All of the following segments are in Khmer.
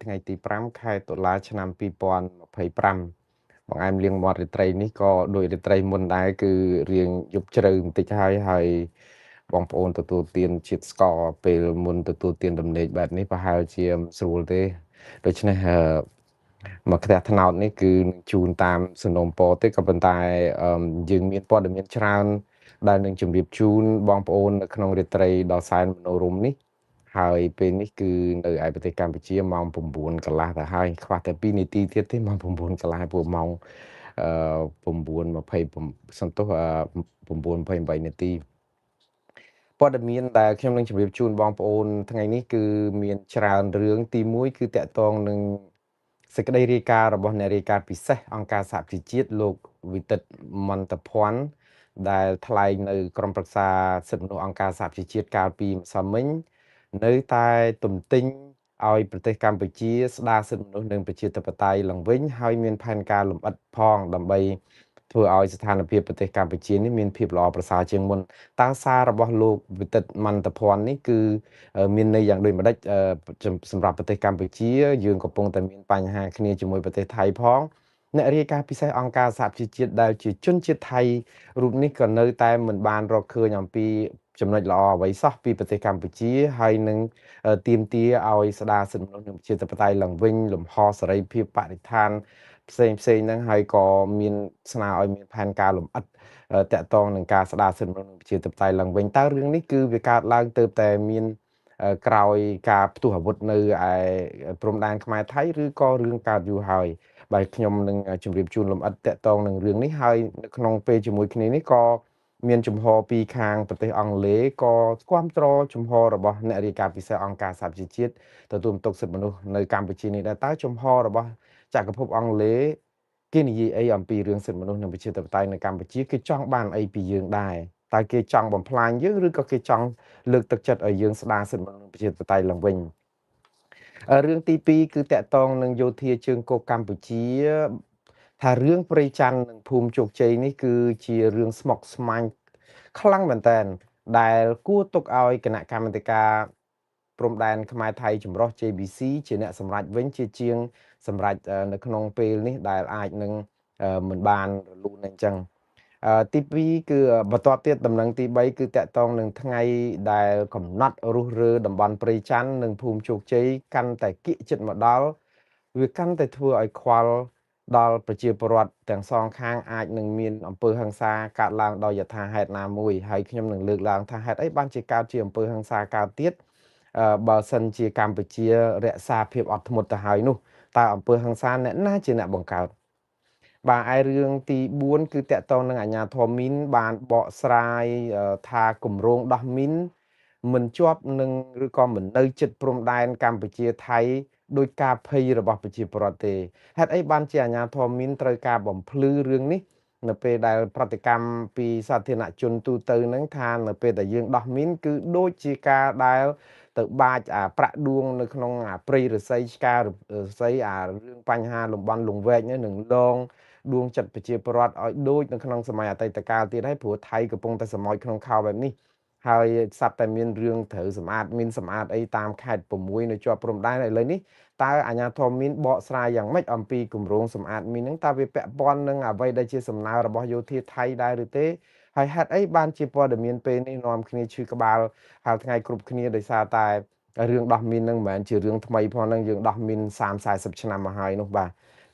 ថ្ងៃទី5ខែតុលាឆ្នាំ2025បង្អែមលៀងមាត់រាត្រីនេះក៏ដោយរាត្រីមុនដែរគឺរៀងយប់ជ្រៅបន្តិចហើយហើយបងប្អូនទទួលទានជាតិស្ករពេលមុនទទួលទានដំណេកបែបនេះប្រហែលជាមិនស្រួលទេដូច្នេះមកខ្ទះត្នោតនេះគឺនឹងជូនតាមសំណូមពរទេក៏ប៉ុន្តែយើងមានព័ត៌មានច្រើនដែលនឹងជម្រាបជូនបងប្អូននៅក្នុងរាត្រីដ៏សែនមនោរម្យនេះហើយពេលនេះគឺនៅឯប្រទេសកម្ពុជាម៉ោង9កន្លះទៅហើយខ្វះតែ2នាទីទៀតទេម៉ោង9កន្លះព្រោះម៉ោង9:20សន្ទុះ9:28នាទីព័ត៌មានដែលខ្ញុំនឹងជម្រាបជូនបងប្អូនថ្ងៃនេះគឺមានច្រើនរឿងទី1គឺតកតងនឹងសេចក្តីរាយការណ៍របស់អ្នករាយការណ៍ពិសេសអង្គការសហប្រជាជាតិលោកវិទិតមន្តភ័ណ្ឌដែលថ្លែងនៅក្រុមប្រឹក្សាសិទ្ធិមនុស្សអង្គការសហប្រជាជាតិកាលពីម្សិលមិញនៅតែទំទិញឲ្យប្រទេសកម្ពុជាស្ដារសិទ្ធិមនុស្សនិងប្រជាធិបតេយ្យឡើងវិញហើយមានផែនការលម្អិតផងដើម្បីធ្វើឲ្យស្ថានភាពប្រទេសកម្ពុជានេះមានភាពល្អប្រសើរជាងមុនតើសាររបស់លោកវិទិតមន្តភ័ណ្ឌនេះគឺមានន័យយ៉ាងដូចម្ដេចសម្រាប់ប្រទេសកម្ពុជាយើងកំពុងតែមានបញ្ហាគ្នាជាមួយប្រទេសថៃផងអ្នករាយការណ៍ពិសេសអង្គការសហប្រជាជាតិដែលជាជនជាតិថៃរូបនេះក៏នៅតែមិនបានរកឃើញអំពីចំណុចល្អអ្វីសោះពីប្រទេសកម្ពុជាហើយនឹងទាមទារឲ្យស្ដារសិទ្ធិមនុស្សនិងប្រជាធិបតេយ្យឡើងវិញលំហសេរីភាពបរិស្ថានផ្សេងផ្សេងហ្នឹងហើយក៏មានស្នើឲ្យមានផែនការលម្អិតតាក់ទងនឹងការស្ដារសិទ្ធិមនុស្សនិងប្រជាធិបតេយ្យឡើងវិញតើរឿងនេះគឺវាកើតឡើងទៅតែមានក្រោយការផ្ទុះអាវុធនៅឯព្រំដែនខ្មែរថៃឬក៏រឿងកើតយូរហើយបាទខ្ញុំនឹងជម្រាបជូនលម្អិតតាក់ទងនឹងរឿងនេះហើយនៅក្នុងពេលជាមួយគ្នានេះក៏មានជំហរពីខាងប្រទេសអង់គ្លេសក៏គាំទ្រជំហររបស់អ្នករាយការណ៍ពិសេសអង្គការសហប្រជាជាតិទទួលបន្ទុកសិទ្ធិមនុស្សនៅកម្ពុជានេះដែរតើជំហររបស់ចក្រភពអង់គ្លេសគេនិយាយអីអំពីរឿងសិទ្ធិមនុស្សនិងប្រជាធិបតេយ្យនៅកម្ពុជាគេចង់បានអីពីយើងដែរតើគេចង់បំផ្លាញយើងឬក៏គេចង់លើកទឹកចិត្តឲ្យយើងស្ដារសិទ្ធិមនុស្សនិងប្រជាធិបតេយ្យឡើងវិញរឿងទី2គឺតកតងនឹងយោធាជើងគោកកម្ពុជាថារឿងព្រៃច័ន្ទនិងភូមិជោគជ័យនេះគឺជារឿងស្មុគស្មាញខ្លាំងមែនតើដែលគួរទុកឲ្យគណៈកម្មាធិការព្រំដែនខ្មែរថៃចម្រុះ JBC ជាអ្នកសម្រេចវិញជាជាងសម្រេចនៅក្នុងពេលនេះដែលអាចនឹងមិនបានរលូនអញ្ចឹងទី2គឺបន្ទាប់ទៀតដំណឹងទី3គឺតកតងនឹងថ្ងៃដែលកំណត់រុះរើតំបន់ព្រៃច័ន្ទនិងភូមិជោគជ័យកាន់តែគៀកចិត្តមកដល់វាកាន់តែធ្វើឲ្យខ្វល់ដល់ប្រជាពលរដ្ឋទាំងសងខាងអាចនឹងមានអំពើហិង្សាកើតឡើងដោយយថាហេតុណាមួយហើយខ្ញុំនឹងលើកឡើងថាហេតុអីបានជាកើតជាអំពើហិង្សាកើតទៀតបើសិនជាកម្ពុជារក្សាភាពអត់ធ្មត់ទៅហើយនោះតើអំពើហិង្សាអ្នកណាជាអ្នកបង្កើតបាទឯរឿងទី4គឺតកតងនឹងអាជ្ញាធរមីនបានបកស្រាយថាគម្រោងដោះមីនមិនជាប់នឹងឬក៏មិននៅជិតព្រំដែនកម្ពុជាថៃដោយការភ័យរបស់ប្រជាពលរដ្ឋទេហេតុអីបានជាអាជ្ញាធរមីនត្រូវការបំភ្លឺរឿងនេះនៅពេលដែលប្រតិកម្មពីសាធារណជនទូទៅនឹងថានៅពេលដែលយើងដោះមីនគឺដូចជាការដែលទៅបាចអាប្រាក់ដួងនៅក្នុងអាព្រៃឫស្សីឆ្ការឫស្សីអារឿងបញ្ហាលំបន់លង្វែកនេះនឹងលងដួងចិត្តប្រជាពលរដ្ឋឲ្យដូចនៅក្នុងសម័យអតីតកាលទៀតហើយព្រោះថៃកំពុងតែសមោចក្នុងខោបែបនេះហើយសត្វតែមានរឿងត្រូវសម្អាតមានសម្អាតអីតាមខេត្ត6នៅជាប់ព្រំដែនឥឡូវនេះតើអាជ្ញាធរមានបកស្រាយយ៉ាងម៉េចអំពីគម្រោងសម្អាតមីនហ្នឹងតើវាពាក់ព័ន្ធនឹងអ្វីដែលជាសំណើរបស់យោធាថៃដែរឬទេហើយហេតុអីបានជាព័ត៌មានពេលនេះនាំគ្នាឈឺក្បាលហាលថ្ងៃគ្រប់គ្នាដោយសារតែរឿងដោះមីនហ្នឹងមិនមែនជារឿងថ្មីផងហ្នឹងយើងដោះមីន30 40ឆ្នាំមកហើយនោះបាទ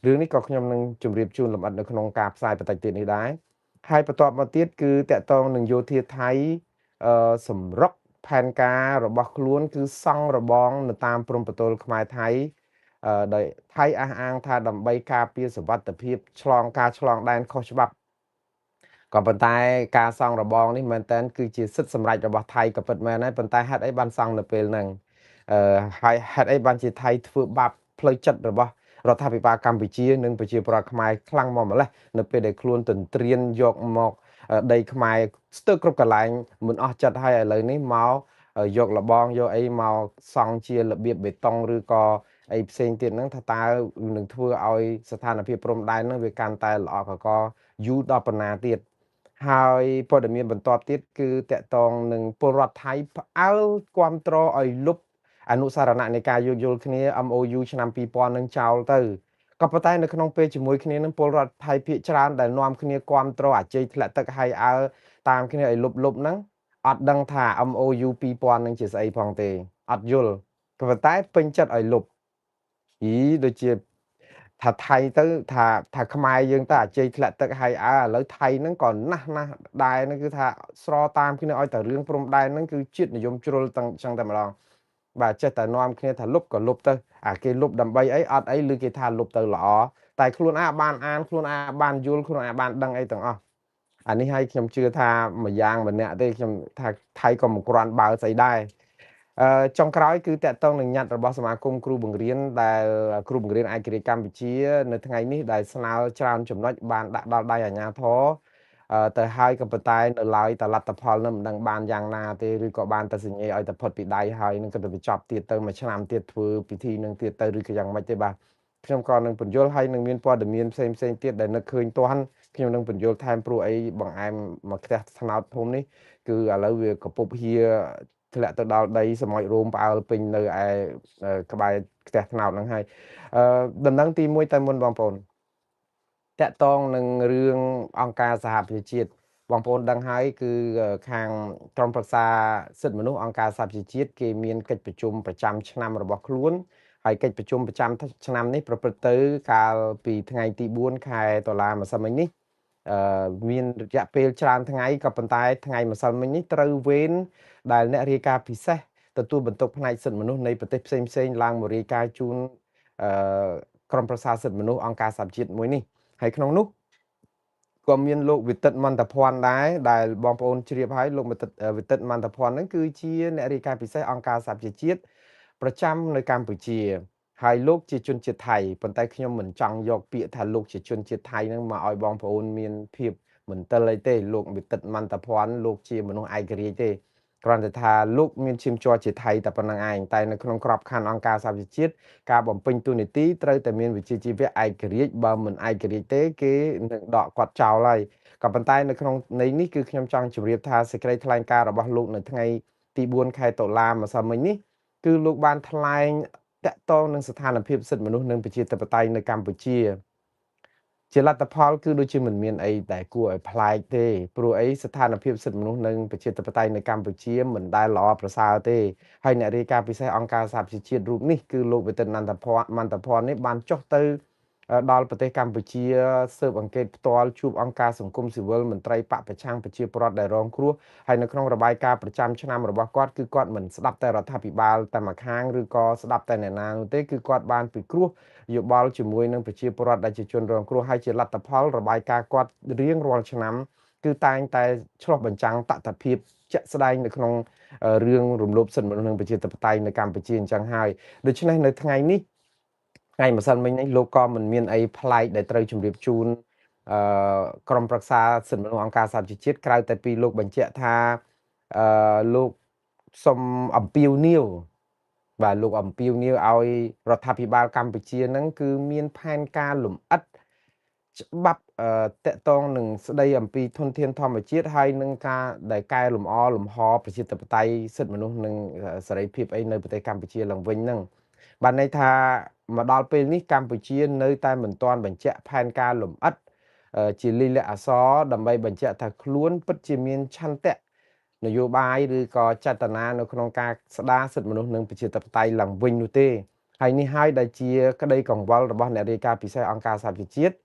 រឿងនេះក៏ខ្ញុំនឹងជម្រាបជូនលម្អិតនៅក្នុងការផ្សាយបន្តិចទៀតនេះដែរហើយបន្ទាប់មកទៀតគឺតកតងនឹងយោធាថៃសម្រុកផែនការរបស់ខ្លួនគឺសង់របងនៅតាមព្រំប្រទល់ខ្មែរថៃដោយថៃអះអាងថាដើម្បីការពារសុវត្ថិភាពឆ្លងការឆ្លងដែនខុសច្បាប់ក៏ប៉ុន្តែការសង់របងនេះមែនតើគឺជាសិទ្ធិសម្រេចរបស់ថៃក៏ពិតមែនដែរប៉ុន្តែហេតុអីបានសង់នៅពេលហ្នឹងហើយហេតុអីបានជាថៃធ្វើបាបផ្លូវចិត្តរបស់រដ្ឋាភិបាលកម្ពុជានិងប្រជាពលរដ្ឋខ្មែរខ្លាំងមកម្លេះនៅពេលដែលខ្លួនទន្ទ្រានយកមកដីខ្មែរស្ទើរគ្រប់កន្លែងមិនអស់ចិត្តហើយឥឡូវនេះមកយកលបងយកអីមកសង់ជារបៀបបេតុងឬក៏អីផ្សេងទៀតហ្នឹងថាតើនឹងធ្វើឲ្យស្ថានភាពព្រំដែនហ្នឹងវាកាន់តែល្អកកយូរដល់ប៉ុណ្ណាទៀតហើយព័ត៌មានបន្ទាប់ទៀតគឺតកតងនឹងពលរដ្ឋថៃផ្អើលគាំទ្រឲ្យលុប អនុសារណៈនៃការយោគយល់គ្នា MOU ឆ្នាំ2000នឹងចោលទៅ ក៏ប៉ុន្តែនៅក្នុងពេលជាមួយគ្នានឹងពលរដ្ឋថៃភាគច្រើនដែលនាំគ្នាគាំទ្រអាជ័យធ្លាក់ទឹកហើយអើតាមគ្នាឲ្យលុបលុបហ្នឹងអត់ដឹងថា MOU 2000នឹងជាស្អីផងទេអត់យល់ក៏ប៉ុន្តែពេញចិត្តឲ្យលុបអីដូចជាថាថៃទៅថាថាខ្មែរយើងទៅអាជ័យធ្លាក់ទឹកហើយអើឥឡូវថៃហ្នឹងក៏ណាស់ណាស់ដែរហ្នឹងគឺថាស្រតាមគ្នាឲ្យតែរឿងព្រំដែនហ្នឹងគឺជាតិនិយមជ្រុលទាំងចឹងតែម្ដងបាទចេះតែនាំគ្នាថាលុបក៏លុបទៅអាគេលុបដើម្បីអីអត់អីឬគេថាលុបទៅល្អតែខ្លួនឯងបានអានខ្លួនឯងបានយល់ខ្លួនឯងបានដឹងអីទាំងអស់អានេះឲ្យខ្ញុំជឿថាមួយយ៉ាងម្នាក់ទេខ្ញុំថាថៃក៏មិនគ្រាន់បើស្អីដែរចុងក្រោយគឺតកតងនឹងញត្តិរបស់សមាគមគ្រូបង្រៀនដែលគ្រូបង្រៀនឯករាជ្យកម្ពុជានៅថ្ងៃនេះដែលស្នើច្រើនចំណុចបានដាក់ដល់ដៃអាជ្ញាធរទៅហើយក៏ប៉ុន្តែនៅឡើយតែលទ្ធផលនៅមិនដឹងបានយ៉ាងណាទេឬក៏បានតែសញ្ញាឲ្យតែផុតពីដៃហើយនឹងក៏ទៅបញ្ចប់ទៀតទៅមួយឆ្នាំទៀតធ្វើពិធីនឹងទៀតទៅឬក៏យ៉ាងម៉េចទេបាទខ្ញុំក៏នឹងបញ្យល់ហើយនឹងមានព័ត៌មានផ្សេងផ្សេងទៀតដែលនឹកឃើញទាន់ខ្ញុំនឹងបញ្យល់ថែមព្រោះអីបង្អែមមកផ្ទះថ្នោតភូមិនេះគឺឥឡូវវាកពុបហៀធ្លាក់ទៅដល់ដីសមោចរោមផ្អើលពេញនៅឯក្បែរផ្ទះថ្នោតហ្នឹងហើយដំណឹងទី1តែមុនបងប្អូនតកតងនឹងរឿងអង្គការសហប្រជាជាតិបងប្អូនដឹងហើយគឺខាងក្រុមប្រឹក្សាសិទ្ធិមនុស្សអង្គការសហប្រជាជាតិគេមានកិច្ចប្រជុំប្រចាំឆ្នាំរបស់ខ្លួនហើយកិច្ចប្រជុំប្រចាំឆ្នាំនេះប្រព្រឹត្តទៅកាលពីថ្ងៃទី4ខែតុលាម្សិលមិញនេះមានរយៈពេលច្រើនថ្ងៃក៏ប៉ុន្តែថ្ងៃម្សិលមិញនេះត្រូវវេនដែលអ្នករាយការណ៍ពិសេសទទួលបន្ទុកផ្នែកសិទ្ធិមនុស្សនៃប្រទេសផ្សេងផ្សេងឡើងមករាយការណ៍ជូនក្រុមប្រឹក្សាសិទ្ធិមនុស្សអង្គការសហជាតិមួយនេះហើយក្នុងនោះក៏មានលោកវិទិតមន្តភ័ណ្ឌដែរដែលបងប្អូនជ្រាបហើយលោកវិទិតមន្តភ័ណ្ឌហ្នឹងគឺជាអ្នករាយការណ៍ពិសេសអង្គការសហប្រជាជាតិប្រចាំនៅកម្ពុជាហើយលោកជាជនជាតិថៃប៉ុន្តែខ្ញុំមិនចង់យកពាក្យថាលោកជាជនជាតិថៃហ្នឹងមកឲ្យបងប្អូនមានភាពមន្ទិលអីទេលោកវិទិតមន្តភ័ណ្ឌលោកជាមនុស្សឯករាជ្យទេគ្រាន់តែថាលោកមានឈាមជ័រជាថៃតែប៉ុណ្្នឹងឯងតែនៅក្នុងក្របខ័ណ្ឌអង្គការសហប្រជាជាតិការបំពេញតួនាទីត្រូវតែមានវិជ្ជាជីវៈឯករាជ្យបើមិនឯករាជ្យទេគេនឹងដកគាត់ចោលហើយក៏ប៉ុន្តែនៅក្នុងន័យនេះគឺខ្ញុំចង់ជម្រាបថាសេចក្តីថ្លែងការណ៍របស់លោកនៅថ្ងៃទី4ខែតុលាម្សិលមិញនេះគឺលោកបានថ្លែងតកតងនឹងស្ថានភាពសិទ្ធិមនុស្សនិងប្រជាធិបតេយ្យនៅកម្ពុជាជាលទ្ធផលគឺដូចជាមិនមានអីដែលគួរឲ្យប្លែកទេព្រោះអីស្ថានភាពសិទ្ធិមនុស្សនិងប្រជាធិបតេយ្យនៅកម្ពុជាមិនដែលល្អប្រសើរទេហើយអ្នករាយការណ៍ពិសេសអង្គការសហប្រជាជាតិរូបនេះគឺលោកវិទិតនន្តភ័ណ្ឌមន្តភ័ណ្ឌនេះបានចុះទៅដល់ប្រទេសកម្ពុជាស៊ើបអង្កេតផ្ទាល់ជួបអង្គការសង្គមស៊ីវិលមន្ត្រីបកប្រឆាំងប្រជាពលរដ្ឋដែលរងគ្រោះហើយនៅក្នុងរបាយការណ៍ប្រចាំឆ្នាំរបស់គាត់គឺគាត់មិនស្ដាប់តែរដ្ឋាភិបាលតែម្ខាងឬក៏ស្ដាប់តែអ្នកណានោះទេគឺគាត់បានពិគ្រោះយោបល់ជាមួយនឹងប្រជាពលរដ្ឋដែលជាជនរងគ្រោះហើយជាលទ្ធផលរបាយការណ៍គាត់រៀងរាល់ឆ្នាំគឺតែងតែឆ្លុះបញ្ចាំងតថភាពជាក់ស្ដែងនៅក្នុងរឿងរំលោភសិទ្ធិមនុស្សនិងប្រជាធិបតេយ្យនៅកម្ពុជាអញ្ចឹងហើយដូច្នេះនៅថ្ងៃនេះថ្ងៃម្សិលមិញនេះលោកក៏មិនមានអីប្លែកដែលត្រូវជម្រាបជូនក្រុមប្រឹក្សាសិទ្ធិមនុស្សអង្គការសហប្រជាជាតិក្រៅតែពីលោកបញ្ជាក់ថាលោកសូមអំពាវនាវបាទលោកអំពាវនាវឲ្យរដ្ឋាភិបាលកម្ពុជានឹងគឺមានផែនការលម្អិតច្បាប់តកតងនឹងស្ដីអំពីធនធានធម្មជាតិហើយនឹងការដែលកែលម្អលំហប្រជាធិបតេយ្យសិទ្ធិមនុស្សនិងសេរីភាពអីនៅប្រទេសកម្ពុជាឡើងវិញហ្នឹងបានន័យថាមកដល់ពេលនេះកម្ពុជានៅតែមិនទាន់បញ្ជាក់ផែនការលម្អិតជាលិលាក់អក្សរដើម្បីបញ្ជាក់ថាខ្លួនពិតជាមានឆន្ទៈនយោបាយឬក៏ចេតនានៅក្នុងការស្ដារសិទ្ធិមនុស្សនិងប្រជាធិបតេយ្យឡើងវិញនោះទេហើយនេះហើយដែលជាក្តីកង្វល់របស់អ្នករាយការណ៍ពិសេសអង្គការសហប្រជាជាតិ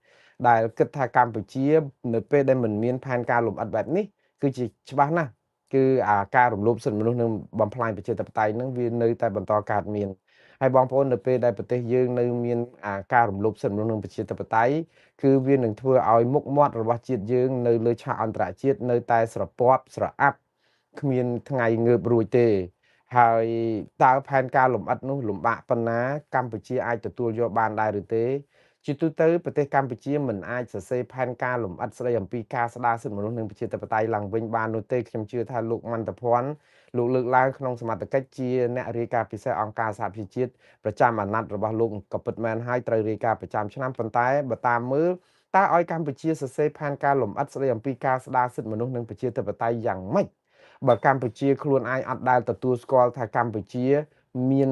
ដែលគិតថាកម្ពុជានៅពេលដែលមិនមានផែនការលម្អិតបែបនេះគឺជាច្បាស់ណាស់គឺអាការរំលោភសិទ្ធិមនុស្សនិងបំផ្លាញប្រជាធិបតេយ្យនឹងវានៅតែបន្តកើតមានហើយបងប្អូននៅពេលដែលប្រទេសយើងនៅមានអាការរំលោភសិទ្ធិមនុស្សនិងប្រជាធិបតេយ្យគឺវានឹងធ្វើឲ្យមុខមាត់របស់ជាតិយើងនៅលើឆាកអន្តរជាតិនៅតែស្រពាប់ស្រអាប់គ្មានថ្ងៃងើបរួចទេហើយតើផែនការលម្អិតនោះលំបាកប៉ុណ្ណាកម្ពុជាអាចទទួលយកបានដែរឬទេជាទូទៅប្រទេសកម្ពុជាមិនអាចសរសេរផែនការលម្អិតស្ដីអំពីការស្ដារសិទ្ធិមនុស្សនិងប្រជាធិបតេយ្យឡើងវិញបាននោះទេខ្ញុំជឿថាលោកមន្តភ័ណ្ឌលោកលើកឡើងក្នុងសមត្ថកិច្ចជាអ្នករាយការណ៍ពិសេសអង្គការសហប្រជាជាតិប្រចាំអាណត្តិរបស់លោកក៏ពិតមែនហើយត្រូវរាយការណ៍ប្រចាំឆ្នាំប៉ុន្តែបើតាមមើលតើឲ្យកម្ពុជាសរសេរផែនការលម្អិតស្ដីអំពីការស្ដារសិទ្ធិមនុស្សនិងប្រជាធិបតេយ្យយ៉ាងម៉េចបើកម្ពុជាខ្លួនឯងអត់ដែលទទួលស្គាល់ថាកម្ពុជា មាន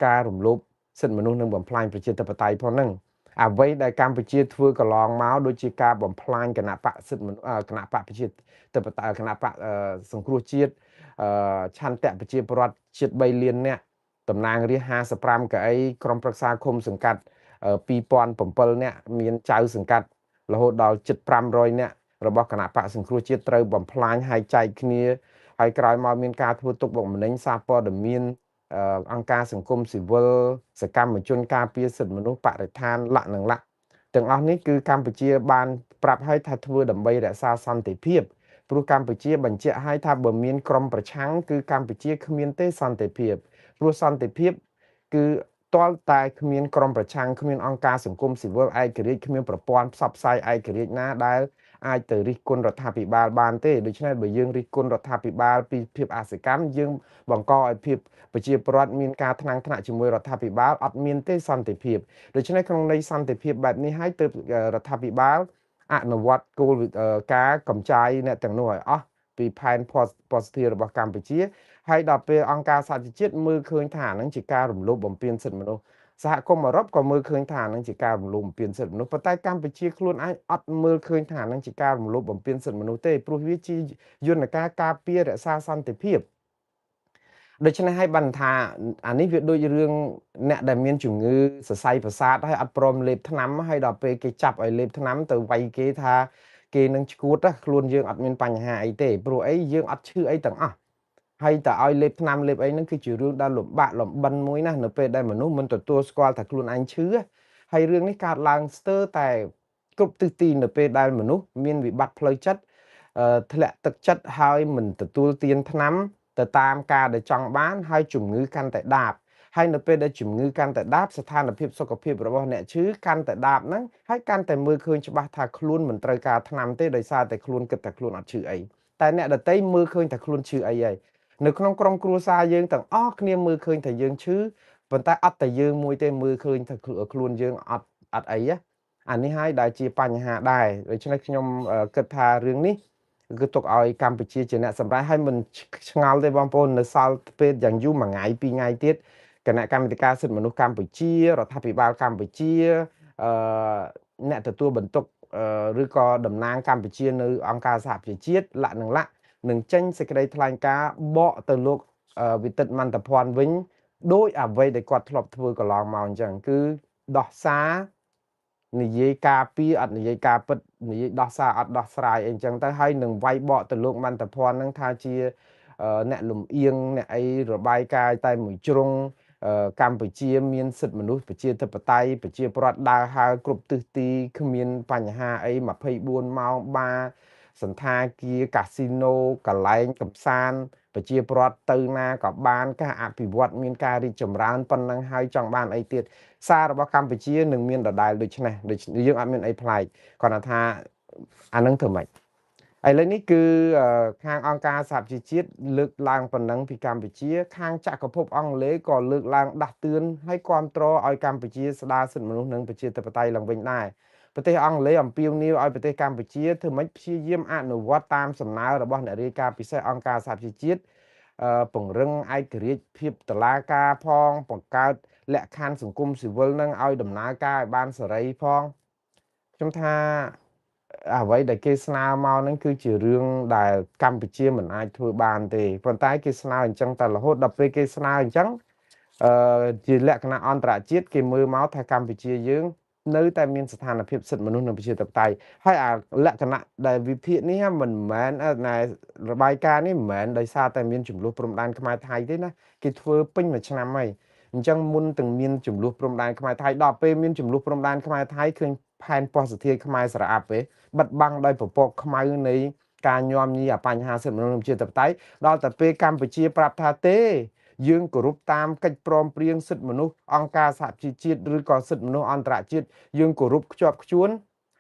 ការរំលោភសិទ្ធិមនុស្សនិងបំផ្លាញប្រជាធិបតេយ្យផងហ្នឹង។ អ្វីដែលកម្ពុជាធ្វើកន្លងមក ដូចជាការបំផ្លាញគណៈបកសិទ្ធិមនុស្ស គណៈបកប្រជាធិបតេយ្យ គណៈបកសង្គ្រោះជាតិ ឆន្ទៈប្រជាពលរដ្ឋជិត3លាននាក់ តំណាងរាស្ត្រ55កៅអី ក្រុមប្រឹក្សាឃុំសង្កាត់2007នាក់ មានចៅសង្កាត់រហូតដល់ជិត500នាក់របស់គណៈបកសង្គ្រោះជាតិត្រូវបំផ្លាញហើយចែកគ្នា ហើយក្រោយមកមានការធ្វើទុកបុកម្នេញសារព័ត៌មាន អង្គការសង្គមស៊ីវិល សកម្មជនការពារសិទ្ធិមនុស្ស បរិស្ថាន លក្ខនឹងលក្ខទាំងអស់នេះ គឺកម្ពុជាបានប្រាប់ឲ្យថាធ្វើដើម្បីរក្សាសន្តិភាព ព្រោះកម្ពុជាបញ្ជាក់ឲ្យថាបើមានក្រុមប្រឆាំង គឺកម្ពុជាគ្មានទេសន្តិភាព ព្រោះសន្តិភាពគឺទាល់តែគ្មានក្រុមប្រឆាំង គ្មានអង្គការសង្គមស៊ីវិលឯករាជ្យ គ្មានប្រព័ន្ធផ្សព្វផ្សាយឯករាជ្យណាដែលអាចទៅរិះគន់រដ្ឋាភិបាលបានទេ។ ដូច្នេះបើយើងរិះគន់រដ្ឋាភិបាលពីភាពអសកម្ម យើងបង្កឲ្យភាពប្រជាពលរដ្ឋមានការថ្នាំងថ្នាក់ជាមួយរដ្ឋាភិបាល អត់មានទេសន្តិភាព។ ដូច្នេះក្នុងន័យសន្តិភាពបែបនេះហើយ ទើបរដ្ឋាភិបាលអនុវត្តគោលការណ៍កំចាយអ្នកទាំងនោះឲ្យអស់ពីផែនពស្ធារបស់កម្ពុជា ហើយដល់ពេលអង្គការសហជីវជាតិមើលឃើញថាហ្នឹងជាការរំលោភបំពានសិទ្ធិមនុស្ស សហគមន៍អឺរ៉ុបក៏មើលឃើញថានឹងជាការរំលោភបំពានសិទ្ធិមនុស្ស ប៉ុន្តែកម្ពុជាខ្លួនឯងអត់មើលឃើញថានឹងជាការរំលោភបំពានសិទ្ធិមនុស្សទេ ព្រោះវាជាយន្តការការពាររក្សាសន្តិភាព។ ដូច្នេះហើយបានថាអានេះវាដូចរឿងអ្នកដែលមានជំងឺសរសៃប្រសាទ ហើយអត់ព្រមលេបថ្នាំ ហើយដល់ពេលគេចាប់ឲ្យលេបថ្នាំ ទៅវាយគេថាគេនឹងឈួត ខ្លួនយើងអត់មានបញ្ហាអីទេ ព្រោះអីយើងអត់ឈឺអីទាំងអស់ ហើយតើឲ្យលេបថ្នាំលេបអីហ្នឹង គឺជារឿងដែលលំបាកលំបិនមួយណាស់ នៅពេលដែលមនុស្សមិនទទួលស្គាល់ថាខ្លួនឯងឈឺ។ ហើយរឿងនេះកើតឡើងស្ទើរតែគ្រប់ទិសទី នៅពេលដែលមនុស្សមានវិបត្តិផ្លូវចិត្ត ធ្លាក់ទឹកចិត្ត ហើយមិនទទួលទានថ្នាំទៅតាមការដែលចង់បាន ហើយជំងឺកាន់តែដាប ហើយនៅពេលដែលជំងឺកាន់តែដាប ស្ថានភាពសុខភាពរបស់អ្នកឈឺកាន់តែដាបហ្នឹង ហើយកាន់តែមើលឃើញច្បាស់ថាខ្លួនមិនត្រូវការថ្នាំទេ ដោយសារតែខ្លួនគិតថាខ្លួនអត់ឈឺអី តែអ្នកដទៃមើលឃើញថាខ្លួនឈឺអីហើយ។ នៅក្នុងក្រុមគ្រួសារយើងទាំងអស់គ្នាមើលឃើញថាយើងឈឺ ប៉ុន្តែអត់តែយើងមួយទេមើលឃើញថាខ្លួនយើងអត់អី អានេះហើយដែលជាបញ្ហាដែរ។ ដូច្នេះខ្ញុំគិតថារឿងនេះគឺទុកឲ្យកម្ពុជាជាអ្នកសម្រេច ហើយមិនឆ្ងល់ទេបងប្អូន នៅសល់ពេលយ៉ាងយូរមួយថ្ងៃពីរថ្ងៃទៀត គណៈកម្មាធិការសិទ្ធិមនុស្សកម្ពុជា រដ្ឋាភិបាលកម្ពុជា អឺអ្នកទទួលបន្ទុក ឬក៏តំណាងកម្ពុជានៅអង្គការសហប្រជាជាតិ លក្ខនឹងលក្ខនឹងចេញសេចក្តីថ្លែងការណ៍បកទៅលោកវិទិតមន្តភ័ណ្ឌវិញ ដោយអ្វីដែលគាត់ធ្លាប់ធ្វើកន្លងមកអញ្ចឹង គឺដោះសារនិយាយការពីអត់និយាយការពិត និយាយដោះសារអត់ដោះស្រាយអីអញ្ចឹងទៅ ហើយនឹងវាយបកទៅលោកមន្តភ័ណ្ឌនឹងថាជាអ្នកលំអៀង អ្នកអីរបាយការណ៍តែមួយជ្រុង កម្ពុជាមានសិទ្ធិមនុស្សប្រជាធិបតេយ្យ ប្រជាពលរដ្ឋដើរហើរគ្រប់ទិសទីគ្មានបញ្ហាអី 24ម៉ោង បាសន្តាគារ កាស៊ីណូ កន្លែងកំសាន្ត ប្រជាពលរដ្ឋទៅណាក៏បាន ការអភិវឌ្ឍមានការរីកចម្រើនប៉ុណ្ណឹងហើយ ចង់បានអីទៀត? សាររបស់កម្ពុជានឹងមានដដែល ដូចនេះដូចយើងអត់មានអីប្លែក គាត់ថាអានឹងធ្វើម៉េច។ ឥឡូវនេះគឺខាងអង្គការសហប្រជាជាតិលើកឡើងប៉ុណ្ណឹងពីកម្ពុជា ខាងចក្រភពអង់គ្លេសក៏លើកឡើងដាស់តឿន ហើយគាំទ្រឲ្យកម្ពុជាស្ដារសិទ្ធិមនុស្សនិងប្រជាធិបតេយ្យឡើងវិញដែរ។ ប្រទេសអង់គ្លេសអំពាវនាវឲ្យប្រទេសកម្ពុជាធ្វើម៉េចព្យាយាមអនុវត្តតាមសំណើរបស់អ្នករាយការណ៍ពិសេសអង្គការសហប្រជាជាតិ ពង្រឹងឯករាជ្យភាពតុលាការផង បង្កើតលក្ខខណ្ឌសង្គមស៊ីវិលនឹងឲ្យដំណើរការឲ្យបានសេរីផង។ ខ្ញុំថាអ្វីដែលគេស្នើមកហ្នឹងគឺជារឿងដែលកម្ពុជាមិនអាចធ្វើបានទេ ប៉ុន្តែគេស្នើអញ្ចឹងតែរហូតដល់ពេលគេស្នើអញ្ចឹង អឺជាលក្ខណៈអន្តរជាតិគេមើលមកថាកម្ពុជាយើងនៅតែមានស្ថានភាពសិទ្ធិមនុស្សនិងប្រជាធិបតេយ្យ ហើយអាលក្ខណៈដែលវិភាគនេះមិនមែនណែរបាយការណ៍នេះមិនមែនដោយសារតែមានចំនួនព្រំដែនខ្មែរថៃទេណា គេធ្វើពេញមួយឆ្នាំហើយ។ អញ្ចឹងមុនទាំងមានចំនួនព្រំដែនខ្មែរថៃ ដល់ពេលមានចំនួនព្រំដែនខ្មែរថៃ ឃើញផែនពស្ធាខ្មែរស្រអាប់ទេ បិទបាំងដោយពពកខ្មៅនៃការញោមញីអាបញ្ហាសិទ្ធិមនុស្សនិងប្រជាធិបតេយ្យ ដល់តែពេលកម្ពុជាប្រាប់ថាទេ យើងគោរពតាមកិច្ចព្រមព្រៀងសិទ្ធិមនុស្សអង្គការសហប្រជាជាតិ ឬក៏សិទ្ធិមនុស្សអន្តរជាតិ យើងគោរពខ្ជាប់ខ្ជួន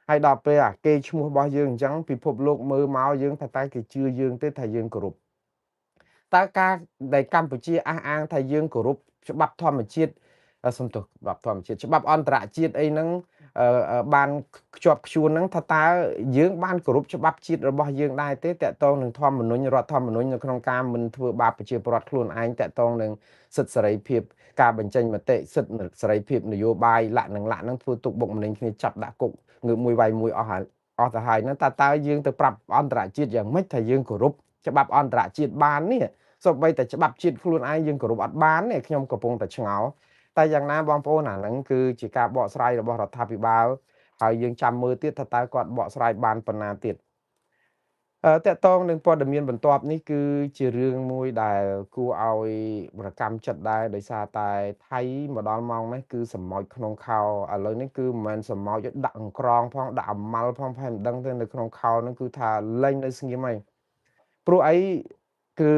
ហើយដល់ពេលអាគេឈ្មោះរបស់យើងអញ្ចឹង ពិភពលោកមើលមកយើងថាតើគេជឿយើងទេថាយើងគោរព? តើការដែលកម្ពុជាអះអាងថាយើងគោរពច្បាប់ធម្មជាតិ សំទោស ច្បាប់ធម្មជាតិ ច្បាប់អន្តរជាតិអីហ្នឹង បានខ្ជាប់ខ្ជួនហ្នឹង ថាតើយើងបានគោរពច្បាប់ជាតិរបស់យើងដែរទេ តកតងនឹងធម្មនុញ្ញ រដ្ឋធម្មនុញ្ញ នៅក្នុងការមិនធ្វើបាបប្រជាពលរដ្ឋខ្លួនឯង តកតងនឹងសិទ្ធិសេរីភាពការបញ្ចេញមតិ សិទ្ធិសេរីភាពនយោបាយ លក្ខនឹងលក្ខនឹងធ្វើទុកបុកម្នេញគ្នា ចាប់ដាក់គុក ងើបមួយវាយមួយអស់ហើយអស់ទៅហើយហ្នឹង តើយើងទៅប្រាប់អន្តរជាតិយ៉ាងម៉េចថាយើងគោរពច្បាប់អន្តរជាតិបាននេះ សូម្បីតែច្បាប់ជាតិខ្លួនឯងយើងគោរពអត់បាននេះ ខ្ញុំកំពុងតែឆ្ងល់។ តែយ៉ាងណាបងប្អូន អាហ្នឹងគឺជាការបកស្រាយរបស់រដ្ឋាភិបាល ហើយយើងចាំមើលទៀតថាតើគាត់បកស្រាយបានប៉ុណ្ណាទៀត។ តកតងនឹងព័ត៌មានបន្ទាប់នេះ គឺជារឿងមួយដែលគួរឲ្យប្រកម្មចិត្តដែរ ដោយសារតែថៃមកដល់ម៉ោងនេះគឺសម្ោចក្នុងខោ ឥឡូវនេះគឺមិនមែនសម្ោច ដាក់អង្ក្រងផង ដាក់អាម៉ាល់ផង ផែមិនដឹងទេ នៅក្នុងខោហ្នឹងគឺថាលែងនៅស្ងៀមហើយ ព្រោះអីគឺ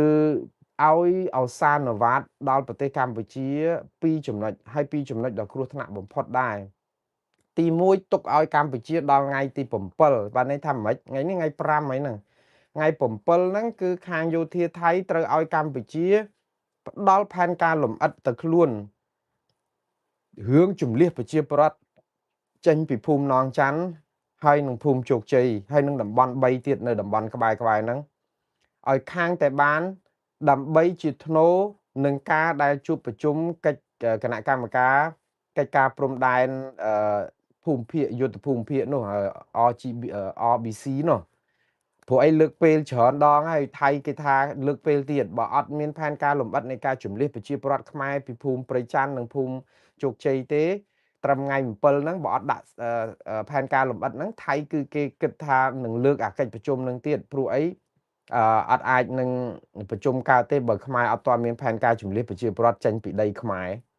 ឲ្យឱសានវត្តដល់ប្រទេសកម្ពុជាពីរចំណុច ហើយពីរចំណុចដ៏គ្រោះថ្នាក់បំផុតដែរ។ ទី1 ទុកឲ្យកម្ពុជាដល់ថ្ងៃទី7 បានន័យថាម៉េច? ថ្ងៃនេះថ្ងៃ5ហើយហ្នឹង ថ្ងៃ7ហ្នឹង គឺខាងយោធាថៃត្រូវឲ្យកម្ពុជាផ្ដល់ផែនការលម្អិតទៅខ្លួន រឿងជំលះប្រជាប្រដ្ឋចេញពីភូមិនងច័ន្ទ ហើយនឹងភូមិជោគជ័យ ហើយនឹងតំបន់3ទៀតនៅតំបន់ក្បែរក្បែរហ្នឹង ឲ្យខាងតែបាន ដើម្បីជាធ្នូនឹងការដែលជួបប្រជុំកិច្ចគណៈកម្មការកិច្ចការព្រំដែនភូមិភាគយុទ្ធភូមិភាគនោះ RGB RBC នោះ ព្រោះអីលើកពេលច្រើនដងហើយ ថៃគេថាលើកពេលទៀត បើអត់មានផែនការលម្អិតនៃការជំលះប្រជាពលរដ្ឋខ្មែរពីភូមិព្រៃច័ន្ទនិងភូមិជោគជ័យទេ ត្រឹមថ្ងៃ7ហ្នឹង បើអត់ដាក់ផែនការលម្អិតហ្នឹង ថៃគឺគេគិតថានឹងលើកអាកិច្ចប្រជុំនឹងទៀត ព្រោះអីអត់អាចនឹងប្រជុំកើតទេ បើខ្មែរអត់ទាន់មានផែនការជំលះប្រជាពលរដ្ឋចេញពីដីខ្មែរ។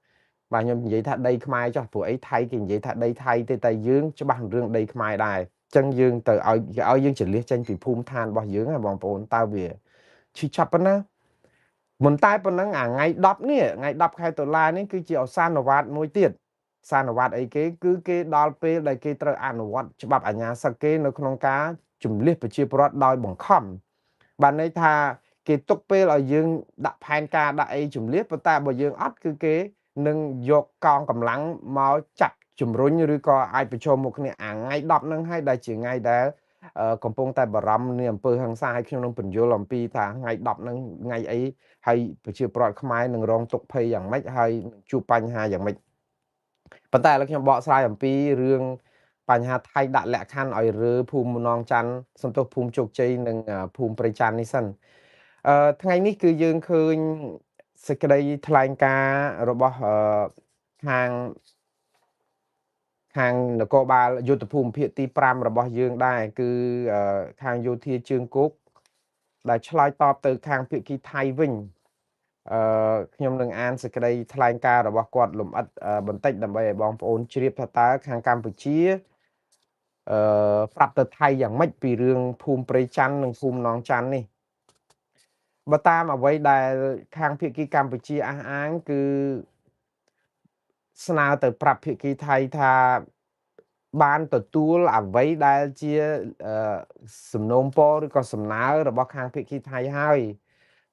បាទ ខ្ញុំនិយាយថាដីខ្មែរចុះ ព្រោះអីថៃគេនិយាយថាដីថៃទេ តែយើងច្បាស់រឿងដីខ្មែរដែរ អញ្ចឹងយើងទៅឲ្យយើងចលះចេញពីភូមិឋានរបស់យើងណាបងប្អូន តើវាឈឺចាប់ប៉ុណ្ណា។ មិនតែប៉ុណ្ណឹង អាថ្ងៃ10នេះ ថ្ងៃ10ខែតុលានេះ គឺជាឱសានវត្តមួយទៀត។ សានវត្តអីគេ? គឺគេដល់ពេលដែលគេត្រូវអនុវត្តច្បាប់អាជ្ញាសឹកគេ នៅក្នុងការជំលះប្រជាពលរដ្ឋដោយបង្ខំ។ បានន័យថាគេទុកពេលឲ្យយើងដាក់ផែនការដាក់អីជំលះ ប៉ុន្តែបើយើងអត់ គឺគេនឹងយកកងកម្លាំងមកចាប់ជំរុញ ឬក៏អាចប្រឈមមុខគ្នា អាថ្ងៃ10ហ្នឹងហើយ ដែលជាថ្ងៃដែលកំពុងតែបារម្ភនៃអំពើហិង្សា ឲ្យខ្ញុំនឹងបញ្យល់អំពីថាថ្ងៃ10ហ្នឹងថ្ងៃអី ហើយប្រជាពលរដ្ឋខ្មែរនឹងរងទុក្ខភ័យយ៉ាងម៉េច ហើយជួបបញ្ហាយ៉ាងម៉េច។ ប៉ុន្តែឥឡូវខ្ញុំបកស្រាយអំពីរឿងបញ្ហាថៃដាក់លក្ខខណ្ឌឲ្យរើភូមិនងច័ន្ទ សំទោស ភូមិជោគជ័យ និងភូមិព្រៃច័ន្ទនេះសិន។ អឺថ្ងៃនេះគឺយើងឃើញសេចក្តីថ្លែងការណ៍របស់ខាងនគរបាលយុទ្ធភូមិភាគទី5របស់យើងដែរ គឺខាងយោធាជើងគោក ដែលឆ្លើយតបទៅខាងភាគីថៃវិញ។ អឺខ្ញុំនឹងអានសេចក្តីថ្លែងការណ៍របស់គាត់លម្អិតបន្តិច ដើម្បីឲ្យបងប្អូនជ្រាបថាតើខាងកម្ពុជាអឺប្រាប់ទៅថៃយ៉ាងម៉េចពីរឿងភូមិព្រៃច័ន្ទនិងភូមិនងច័ន្ទនេះ។ បើតាមអ្វីដែលខាងភាគីកម្ពុជាអះអាង គឺស្នើទៅប្រាប់ភាគីថៃថាបានទទួលអ្វីដែលជាសំណូមពរឬក៏សំណើរបស់ខាងភាគីថៃហើយ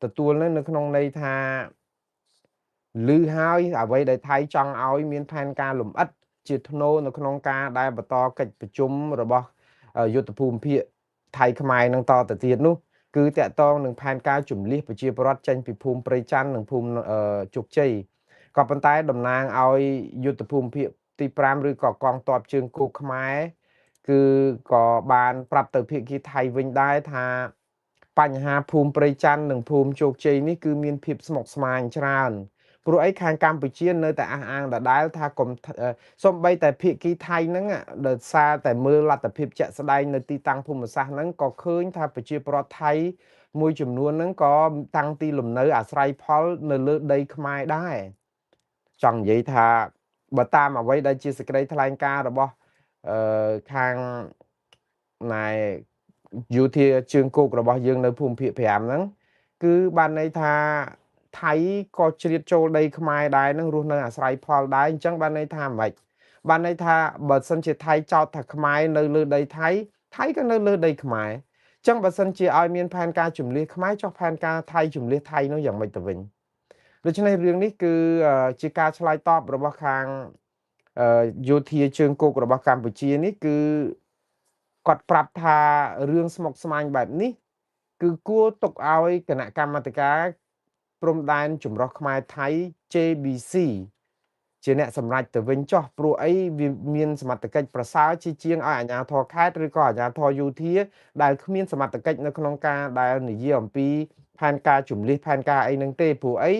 ទទួលនៅក្នុងន័យថាឮហើយអ្វីដែលថៃចង់ឲ្យមានផែនការលម្អិតជាធ្នូនៅក្នុងការដែលបន្តកិច្ចប្រជុំរបស់យុទ្ធភូមិភាគថៃខ្មែរនឹងតទៅទៀតនោះ គឺតកតងនឹងផែនការជំលះប្រជាពលរដ្ឋចេញពីភូមិព្រៃច័ន្ទនិងភូមិជោគជ័យ។ ក៏ប៉ុន្តែតំណាងឲ្យយុទ្ធភូមិភាគទី5 ឬក៏កងទ័ពជើងគោកខ្មែរ គឺក៏បានប្រាប់ទៅភាគីថៃវិញដែរថា បញ្ហាភូមិព្រៃច័ន្ទនិងភូមិជោគជ័យនេះគឺមានភាពស្មុគស្មាញច្រើន ព្រោះអីខាងកម្ពុជានៅតែអះអាងដដែលថាកុំសំបីតែភាគីថៃហ្នឹង ដោយសារតែមើលលទ្ធភាពជាក់ស្ដែងនៅទីតាំងភូមិសាស្ត្រហ្នឹង ក៏ឃើញថាប្រជាពលរដ្ឋថៃមួយចំនួនហ្នឹងក៏តាំងទីលំនៅអាស្រ័យផលនៅលើដីខ្មែរដែរ។ ចង់និយាយថា បើតាមអ្វីដែលជាសេចក្តីថ្លែងការណ៍របស់អឺខាងណែយោធាជើងគោករបស់យើងនៅភូមិភាគ5ហ្នឹង គឺបានន័យថាថៃក៏ជ្រៀតចូលដីខ្មែរដែរ នឹងរស់នៅអាស្រ័យផលដែរ។ អញ្ចឹងបានន័យថាម៉េច? បានន័យថាបើសិនជាថៃចោទថាខ្មែរនៅលើដីថៃ ថៃក៏នៅលើដីខ្មែរ អញ្ចឹងបើសិនជាឲ្យមានផែនការជំលះខ្មែរ ចុះផែនការថៃជំលះថៃនោះយ៉ាងម៉េចទៅវិញ? ដូច្នេះរឿងនេះគឺជាការឆ្លើយតបរបស់ខាង យោធាជើងគោករបស់កម្ពុជានេះ គឺគាត់ប្រាប់ថារឿងស្មុគស្មាញបែបនេះ គឺគួរទុកឲ្យគណៈកម្មាធិការព្រំដែនចម្រុះខ្មែរថៃ JBC ជាអ្នកសម្រេចទៅវិញចោះ ព្រោះអីវាមានសមត្ថកិច្ចប្រសើរជាជាងឲ្យអាជ្ញាធរខេត្ត ឬក៏អាជ្ញាធរយោធា ដែលគ្មានសមត្ថកិច្ចនៅក្នុងការដែលនិយាយអំពីផែនការជំលះផែនការអីហ្នឹងទេ។ ព្រោះអី